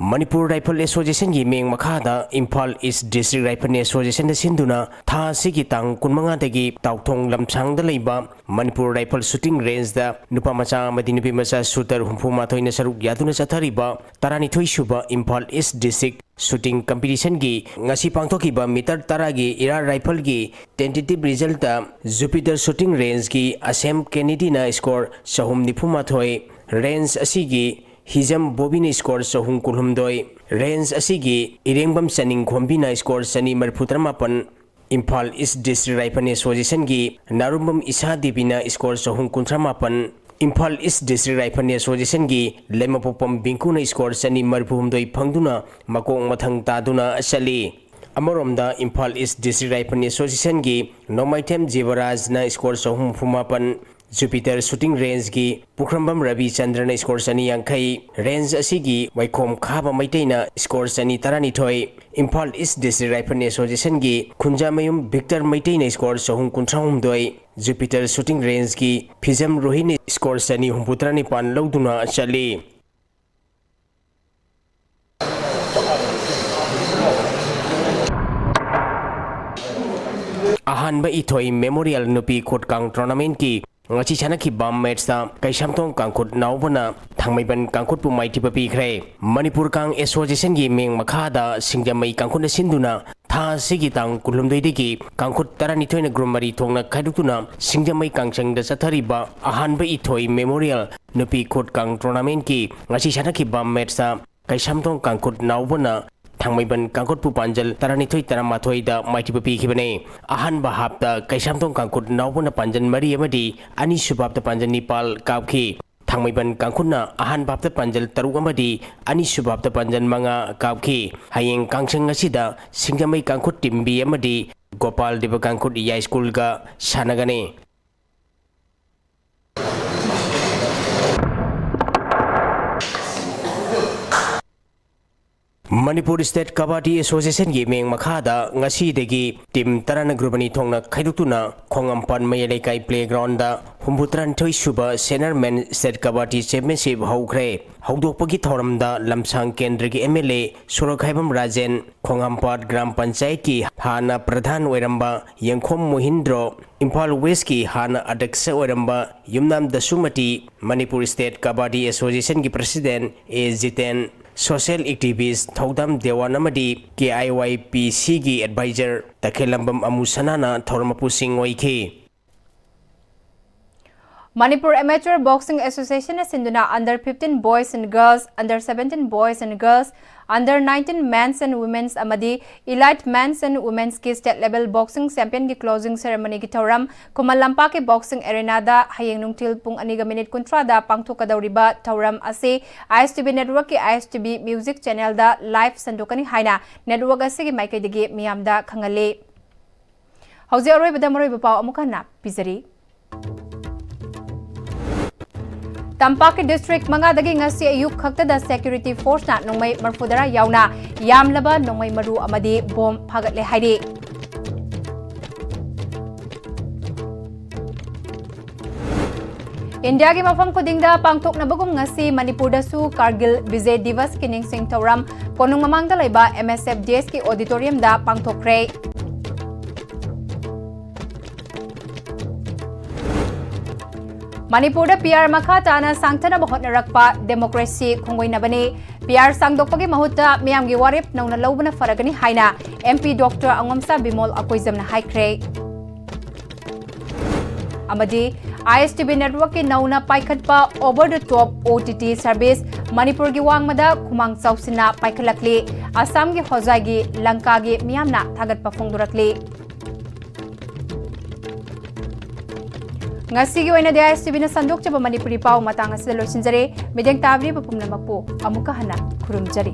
ꯃꯅꯤꯄꯨꯔ ꯔꯥꯏꯐꯜ ꯑꯦꯁꯣꯁꯤꯌꯦꯁꯟꯒꯤ ꯃꯤꯠꯌꯦꯡ ꯃꯈꯥꯗ ꯏꯝꯐꯥꯜ ꯏꯁ ꯗꯤꯁꯇ꯭ꯔꯤꯛ ꯔꯥꯏꯐꯜ ꯑꯦꯁꯣꯁꯤꯌꯦꯁꯟꯗ ꯁꯤꯟꯗꯨꯅ ꯊꯥ ꯑꯁꯤꯒꯤ ꯇꯥꯡ ꯀꯨꯟꯃꯉꯥꯗꯒꯤ ꯇꯥꯎꯊꯣꯡ ꯂꯝꯁꯥꯡꯗ ꯂꯩꯕ ꯃꯅꯤꯄꯨꯔ ꯔꯥꯏꯐꯜ ꯁꯨꯇꯤꯡ ꯔꯦꯟꯖꯗ ꯅꯨꯄꯥ ꯃꯆꯥ ꯑꯃꯗꯤ ꯅꯨꯄꯤ ꯃꯆꯥ ꯁꯨꯇꯔ ꯍꯨꯝꯐꯨ ꯃꯥꯊꯣꯏꯅ ꯁꯔꯨꯛ ꯌꯥꯗꯨꯅ ꯆꯠꯊꯔꯤꯕ ꯇꯔꯥꯅꯤꯊꯣꯏ ꯁꯨꯕ ꯏꯝꯐꯥꯜ ꯏꯁ ꯗꯤꯁꯇ꯭ꯔꯤꯛ ꯁꯨꯇꯤꯡ ꯀꯝꯄꯤꯇꯤꯁꯟꯒꯤ ꯉꯁꯤ ꯄꯥꯡꯊꯣꯛꯈꯤꯕ ꯃꯤꯇꯔ ꯇꯔꯥꯒꯤ ꯏꯔꯥ ꯔꯥꯏꯐꯜꯒꯤ ꯇꯦꯟꯇꯦꯇꯤꯚ ꯔꯤꯖꯜꯇ ꯖꯨꯄꯤꯇꯔ ꯁꯨꯇꯤꯡ ꯔꯦꯟꯖꯀꯤ ꯑꯁꯦꯝ ꯀꯦꯅꯦꯗꯤꯅ ꯁ꯭ꯀꯣꯔ ꯆꯍꯨꯝ ꯅꯤꯐꯨ ꯃꯥꯊꯣꯏ, ꯔꯦꯟꯖ ꯑꯁꯤꯒꯤ ꯍꯤꯖꯝ ꯕꯣꯕꯤꯅ ꯁ꯭ꯀꯣꯔ ꯆꯍꯨꯝ ꯀꯨꯟꯍꯨꯝꯗꯣꯏ, ꯔꯦꯟꯖ ꯑꯁꯤꯒꯤ ꯏꯔꯦꯡꯕꯝ ꯆꯅꯤꯡꯈꯣꯝꯕꯤꯅ ꯁ꯭ꯀꯣꯔ ꯆꯅꯤ ꯃꯔꯤꯐꯨ ꯇꯔꯥꯃꯥꯄꯟ, ꯏꯝꯐꯥꯜ ꯏꯁ ꯗꯤꯁꯇ꯭ꯔꯤꯛ ꯔꯥꯏꯐꯜ ꯑꯦꯁꯣꯁꯤꯌꯦꯁꯟꯒꯤ ꯅꯥꯔꯨꯝꯕꯝ ꯏꯁꯥ ꯗꯦꯕꯤꯅ ꯁ꯭ꯀꯣꯔ ꯆꯍꯨꯝ ꯀꯨꯟꯊ꯭ꯔꯥ ꯃꯥꯄꯟ, Imphal east district rifle ꯑꯦꯁꯣꯁꯤꯌꯦꯁꯟꯒꯤ ꯂꯩꯃꯄꯣꯛꯄꯝ ꯕꯤꯡꯀꯨꯅ score ꯆꯅꯤ ꯃꯔꯤꯐꯨ ꯍꯨꯝꯗꯣꯏ ꯐꯪꯗꯨꯅ ꯃꯀꯣꯛ ꯃꯊꯪ ꯇꯥꯗꯨꯅ ꯆꯠꯂꯤ꯫ ꯑꯃꯔꯣꯝꯗ ꯏꯝꯐꯥꯜ ꯏꯁ ꯗꯤꯁꯇ꯭ꯔꯤꯛ ꯔꯥꯏꯐꯜ ꯑꯦꯁꯣꯁꯤꯌꯦꯁꯟꯒꯤ ꯅꯣꯡꯃꯥꯏꯊꯦꯝ ꯖꯤꯕꯔꯥꯖꯅ ꯁ꯭ꯀꯣꯔ ꯆꯍꯨꯝ ꯍꯨꯝꯐꯨ ꯃꯥꯄꯟ, ꯖꯨꯄꯤꯇꯔ ꯁꯨꯇꯤꯡ ꯔꯦꯟꯖꯀꯤ ꯄꯨꯈ꯭ꯔꯝꯕꯝ ꯔꯕꯤꯆꯟꯗ꯭ꯔꯅ ꯁ꯭ꯀꯣꯔ ꯆꯅꯤ ꯌꯥꯡꯈꯩ, ꯔꯦꯟꯖ ꯑꯁꯤꯒꯤ ꯋꯥꯏꯈꯣꯝ ꯈꯥꯕ ꯃꯩꯇꯩꯅ ꯁ꯭ꯀꯣꯔ ꯆꯅꯤ ꯇꯔꯥꯅꯤꯊꯣꯏ, Imphal east district rifle ꯑꯦꯁꯣꯁꯤꯌꯦꯁꯟꯒꯤ ꯈꯨꯟꯖꯥꯃꯌꯨꯝ Victor ꯃꯩꯇꯩꯅ score ꯆꯍꯨꯝ ꯀꯨꯟꯊ꯭ꯔꯥ ꯍꯨꯝꯗꯣꯏ, ꯖꯨꯄꯤꯇꯔ ꯁꯨꯇꯤꯡ ꯔꯦꯟꯖꯀꯤ ꯐꯤꯖꯝ ꯔꯣꯍꯤꯅꯤ ꯁ꯭ꯀꯣꯔ ꯆꯅꯤ ꯍꯨꯝꯐꯨ ꯇꯔꯥꯅꯤꯄꯥꯟ ꯂꯧꯗꯨꯅ ꯆꯠꯂꯤ꯫ ꯑꯍꯥꯟꯕ ꯏꯊꯣꯏ ꯃꯦꯃꯣꯔꯤꯌꯦꯜ ꯅꯨꯄꯤ ꯈꯨꯠ ꯀꯥꯡ ꯇꯣꯔꯅꯥꯃꯦꯟꯠꯀꯤ ꯉꯁꯤ ꯁꯥꯟꯅꯈꯤꯕ ꯃꯦꯠꯁꯇ ꯀꯩꯁꯥꯝꯊꯣꯡ ꯀꯥꯡꯈꯨꯠ ꯅꯥꯎꯕꯅ ꯊꯥꯡꯃꯩꯕꯟ ꯀꯥꯡꯈꯨꯠꯄꯨ ꯃꯥꯏꯊꯤꯕ ꯄꯤꯈ꯭ꯔꯦ꯫ ꯃꯅꯤꯄꯨꯔ ꯀꯥꯡ ꯑꯦꯁꯣꯁꯤꯌꯦꯁꯟꯒꯤ ꯃꯤꯡ ꯃꯈꯥꯗ ꯁꯤꯡꯖꯃꯩ ꯀꯥꯡꯈꯨꯠꯅ ꯁꯤꯟꯗꯨꯅ ꯊꯥ ꯑꯁꯤꯒꯤ ꯇꯥꯡ ꯀꯨꯟꯍꯨꯝꯗꯣꯏꯗꯒꯤ ꯀꯥꯡꯈꯨꯠ ꯇꯔꯥꯅꯤꯊꯣꯏꯅ ꯒ꯭ꯔꯨꯞ ꯃꯔꯤ ꯊꯣꯛꯅ ꯈꯥꯏꯗꯣꯛꯇꯨꯅ ꯁꯤꯡꯖꯃꯩ ꯀꯥꯡꯁꯪꯗ ꯆꯠꯊꯔꯤꯕ ꯑꯍꯥꯟꯕ ꯏꯊꯣꯏ ꯃꯦꯃꯣꯔꯤꯌꯦꯜ ꯅꯨꯄꯤ ꯈꯨꯠ ꯀꯥꯡ ꯇꯣꯔꯅꯥꯃꯦꯟꯠꯀꯤ ꯉꯁꯤ ꯁꯥꯟꯅꯈꯤꯕ ꯃꯦꯠꯁꯇ ꯀꯩꯁꯥꯝꯊꯣꯡ ꯀꯥꯡꯈꯨꯠ ꯅꯥꯎꯕꯅ ꯊꯥꯡꯃꯩꯕꯟ ꯀꯥꯡꯈꯨꯠꯄꯨ ꯄꯥꯟꯖꯜ ꯇꯔꯥꯅꯤꯊꯣꯏ ꯇꯔꯥꯃꯥꯊꯣꯏꯗ ꯃꯥꯏꯊꯤꯕ ꯄꯤꯈꯤꯕꯅꯤ꯫ ꯑꯍꯥꯟꯕ ꯍꯥꯞꯇ ꯀꯩꯁꯥꯝꯊꯣꯡ ꯀꯥꯡꯈꯨꯠ ꯅꯥꯎꯕꯅ ꯄꯥꯟꯖꯜ ꯃꯔꯤ ꯑꯃꯗꯤ ꯑꯅꯤꯁꯨꯕ ꯍꯥꯞꯇ ꯄꯥꯟꯖꯜ ꯅꯤꯄꯥꯜ ꯀꯥꯞꯈꯤ꯫ ꯊꯥꯡꯃꯩꯕꯟ ꯀꯥꯡꯈꯨꯠꯅ ꯑꯍꯥꯟꯕ ꯍꯥꯞꯇ ꯄꯥꯟꯖꯜ ꯇꯔꯨꯛ ꯑꯃꯗꯤ ꯑꯅꯤꯁꯨꯕ ꯍꯥꯞꯇ ꯄꯥꯟꯖꯜ ꯃꯉꯥ ꯀꯥꯞꯈꯤ꯫ ꯍꯌꯦꯡ ꯀꯥꯡꯁꯪ ꯑꯁꯤꯗ ꯁꯤꯡꯖꯃꯩ ꯀꯥꯡꯈꯨꯠ ꯇꯤꯝ ꯕꯤ ꯑꯃꯗꯤ ꯒꯣꯄꯥꯜ ꯗꯦꯕ ꯀꯥꯡꯈꯨꯠ ꯌꯥꯏꯁ꯭ꯀꯨꯜꯒ ꯁꯥꯟꯅꯒꯅꯤ꯫ ꯃꯅꯤꯄꯨꯔ ꯁ꯭ꯇꯦꯠ ꯀꯕꯥꯗꯤ ꯑꯦꯁꯣꯁꯤꯌꯦꯁꯟꯒꯤ ꯃꯤꯡ ꯃꯈꯥꯗ ꯉꯁꯤꯗꯒꯤ ꯇꯤꯝ ꯇꯔꯥꯅ ꯒ꯭ꯔꯨꯞ ꯑꯅꯤ ꯊꯣꯛꯅ ꯈꯥꯏꯗꯣꯛꯇꯨꯅ ꯈꯣꯡꯉꯥꯝꯄꯥꯠ ꯃꯌꯥꯏ ꯂꯩꯀꯥꯏ ꯄ꯭ꯂꯦꯒ꯭ꯔꯥꯎꯟꯗ ꯍꯨꯝꯐꯨꯇꯔꯥꯅꯤꯊꯣꯏ ꯁꯨꯕ senior men state kabaddi championship ꯍꯧꯈ꯭ꯔꯦ꯫ ꯍꯧꯗꯣꯛꯄꯒꯤ ꯊꯧꯔꯝꯗ ꯂꯝꯁꯥꯡ ꯀꯦꯟꯗ꯭ꯔꯒꯤ ꯑꯦꯝ ꯑꯦꯜ ꯑꯦ ꯁꯣꯔꯣꯛꯈꯥꯏꯕꯝ ꯔꯥꯖꯦꯟ, ꯈꯣꯡꯉꯥꯝꯄꯥꯠ ꯒ꯭ꯔꯥꯝ ꯄꯟꯆꯥꯌꯠꯀꯤ ꯍꯥꯟꯅ ꯄ꯭ꯔꯙꯥꯟ ꯑꯣꯏꯔꯝꯕ ꯌꯦꯡꯈꯣꯝ ꯃꯣꯍꯤꯟꯗ꯭ꯔꯣ, ꯏꯝꯐꯥꯜ ꯋꯦꯁ꯭ꯠꯀꯤ ꯍꯥꯟꯅ ꯑꯗ꯭ꯌꯛꯁ ꯑꯣꯏꯔꯝꯕ ꯌꯨꯝꯅꯥꯝ ꯗꯁꯨꯃꯇꯤ, ꯃꯅꯤꯄꯨꯔ ꯁ꯭ꯇꯦꯠ ꯀꯕꯥꯗꯤ ꯑꯦꯁꯣꯁꯤꯌꯦꯁꯟꯒꯤ ꯄ꯭ꯔꯁꯤꯗꯦꯟꯠ ꯑꯦ ꯖꯤꯇꯦꯟ, ꯁꯣꯁꯤꯌꯦꯜ ꯑꯦꯛꯇꯤꯚꯤꯁ꯭ꯠ ꯊꯧꯗꯥꯝ ꯗꯦꯋꯥꯟ ꯑꯃꯗꯤ ꯀꯦ ꯑꯥꯏ ꯋꯥꯏ ꯄꯤ ꯁꯤꯒꯤ ꯑꯦꯗꯚꯥꯏꯖꯔ ꯇꯈꯦꯜꯂꯝꯕꯝ ꯑꯃꯨꯁꯅꯥꯅ ꯊꯧꯔꯝ ꯃꯄꯨꯁꯤꯡ ꯑꯣꯏꯈꯤ꯫ ꯃꯅꯤꯄꯨꯔ ꯑꯦꯃꯦꯆꯔ ꯕꯣꯛꯁꯤꯡ ꯑꯦꯁꯣꯁꯤꯌꯦꯁꯟꯅ ꯁꯤꯟꯗꯨꯅ under fifteen boys and girls, under seventeen boys and girls, under nineteen men's and women's ꯑꯃꯗꯤ elite men's and women'sꯀꯤ state level boxing championꯒꯤ closing ceremonyꯒꯤ ꯊꯧꯔꯝ ꯈꯨꯃꯟ ꯂꯝꯄꯥꯛꯀꯤ boxing arenaꯗ ꯍꯌꯦꯡ ꯅꯨꯡꯊꯤꯜ ꯄꯨꯡ ꯑꯅꯤꯒ ꯃꯤꯅꯤꯠ ꯀꯨꯟꯊ꯭ꯔꯥꯗ ꯄꯥꯡꯊꯣꯛꯀꯗꯧꯔꯤꯕ ꯊꯧꯔꯝ ꯑꯁꯤ ꯑꯥꯏ ꯑꯦꯁ ꯇꯤ ꯚꯤ networkꯀꯤ ꯑꯥꯏ S T V music channelꯗ live ꯁꯟꯗꯣꯛꯀꯅꯤ ꯍꯥꯏꯅ network ꯑꯁꯤꯒꯤ ꯃꯥꯏꯀꯩꯗꯒꯤ ꯃꯤꯌꯥꯝꯗ ꯈꯪꯍꯜꯂꯤ꯫ ꯍꯧꯖꯤꯛ ꯑꯔꯣꯏꯕꯗ ꯃꯔꯨꯑꯣꯏꯕ ꯄꯥꯎ ꯑꯃꯨꯛ ꯍꯟꯅ ꯄꯤꯖꯔꯤ꯫ ꯇꯝꯄꯥꯛꯀꯤ district ꯃꯉꯥꯗꯒꯤ ꯉꯁꯤ ꯑꯌꯨꯛ ꯈꯛꯇꯗ security forceꯅ ꯅꯣꯡꯃꯩ ꯃꯔꯐꯨꯇꯔꯥ ꯌꯥꯎꯅ ꯌꯥꯝꯂꯕ ꯅꯣꯡꯃꯩ ꯃꯔꯨ ꯑꯃꯗꯤ bomb ꯐꯥꯒꯠꯂꯦ ꯍꯥꯏꯔꯤ꯫ ꯏꯟꯗꯤꯌꯥꯒꯤ ꯃꯐꯝ ꯈꯨꯗꯤꯡꯗ ꯄꯥꯡꯊꯣꯛꯅꯕꯒꯨꯝ ꯉꯁꯤ ꯃꯅꯤꯄꯨꯔꯗꯁꯨ ꯀꯥꯔꯒꯤꯜ ꯕꯤꯖꯦ ꯗꯤꯕꯁꯀꯤ ꯅꯤꯡꯁꯤꯡ ꯊꯧꯔꯝ ꯀꯣꯅꯨꯡ ꯃꯃꯥꯡꯗ ꯂꯩꯕ ꯑꯦꯝ ꯑꯦꯁ ꯑꯦꯐ ꯗꯤ ꯑꯦꯁꯀꯤ auditoriumꯗ ꯄꯥꯡꯊꯣꯛꯈ꯭ꯔꯦ꯫ ꯃꯅꯤꯄꯨꯔꯗ ꯄꯤ ꯑꯥꯔ ꯃꯈꯥ ꯇꯥꯅ ꯁꯥꯡꯊꯅꯕ ꯍꯣꯠꯅꯔꯛꯄ ꯗꯦꯃꯣꯀ꯭ꯔꯦꯁꯤ ꯈꯣꯡꯒꯣꯏꯅꯕꯅꯤ꯫ ꯄꯤ ꯑꯥꯔ ꯁꯥꯡꯗꯣꯛꯄꯒꯤ ꯃꯍꯨꯠꯇ ꯃꯤꯌꯥꯝꯒꯤ ꯋꯥꯔꯦꯞ ꯅꯧꯅ ꯂꯧꯕꯅ ꯐꯔꯒꯅꯤ ꯍꯥꯏꯅ ꯑꯦꯝ ꯄꯤ ꯗꯣꯛꯇꯔ ꯑꯉꯣꯝꯁꯥ ꯕꯤꯃꯣꯜ ꯑꯀꯣꯏꯖꯝꯅ ꯍꯥꯏꯈ꯭ꯔꯦ꯫ ꯑꯃꯗꯤ ꯑꯥꯏ ꯑꯦꯁ ꯇꯤ ꯚꯤ ꯅꯦꯠꯋꯥꯔꯛꯀꯤ ꯅꯧꯅ ꯄꯥꯏꯈꯠꯄ over the top O T T service ꯃꯅꯤꯄꯨꯔꯒꯤ ꯋꯥꯡꯃꯗ ꯈꯨꯃꯥꯡ ꯆꯥꯎꯁꯤꯟꯅ ꯄꯥꯏꯈꯠꯂꯛꯂꯤ꯫ ꯑꯁꯥꯝꯒꯤ ꯍꯣꯖꯥꯏꯒꯤ ꯂꯪꯀꯥꯒꯤ ꯃꯤꯌꯥꯝꯅ ꯊꯥꯒꯠꯄ ꯐꯣꯡꯗꯣꯔꯛꯂꯤ꯫ ꯉꯁꯤꯒꯤ ꯑꯣꯏꯅꯗꯤ ꯑꯥꯏ ꯑꯦꯁ ꯇꯤ ꯚꯤꯅ ꯁꯟꯗꯣꯛꯆꯕ ꯃꯅꯤꯄꯨꯔꯤ ꯄꯥꯎ ꯃꯇꯥꯡ ꯑꯁꯤꯗ ꯂꯣꯏꯁꯤꯟꯖꯔꯦ꯫ ꯃꯤꯠꯌꯦꯡ ꯇꯥꯕꯤꯔꯤꯕ ꯄꯨꯝꯅꯃꯛꯄꯨ ꯑꯃꯨꯛꯀ ꯍꯟꯅ ꯈꯨꯔꯨꯝꯖꯔꯤ꯫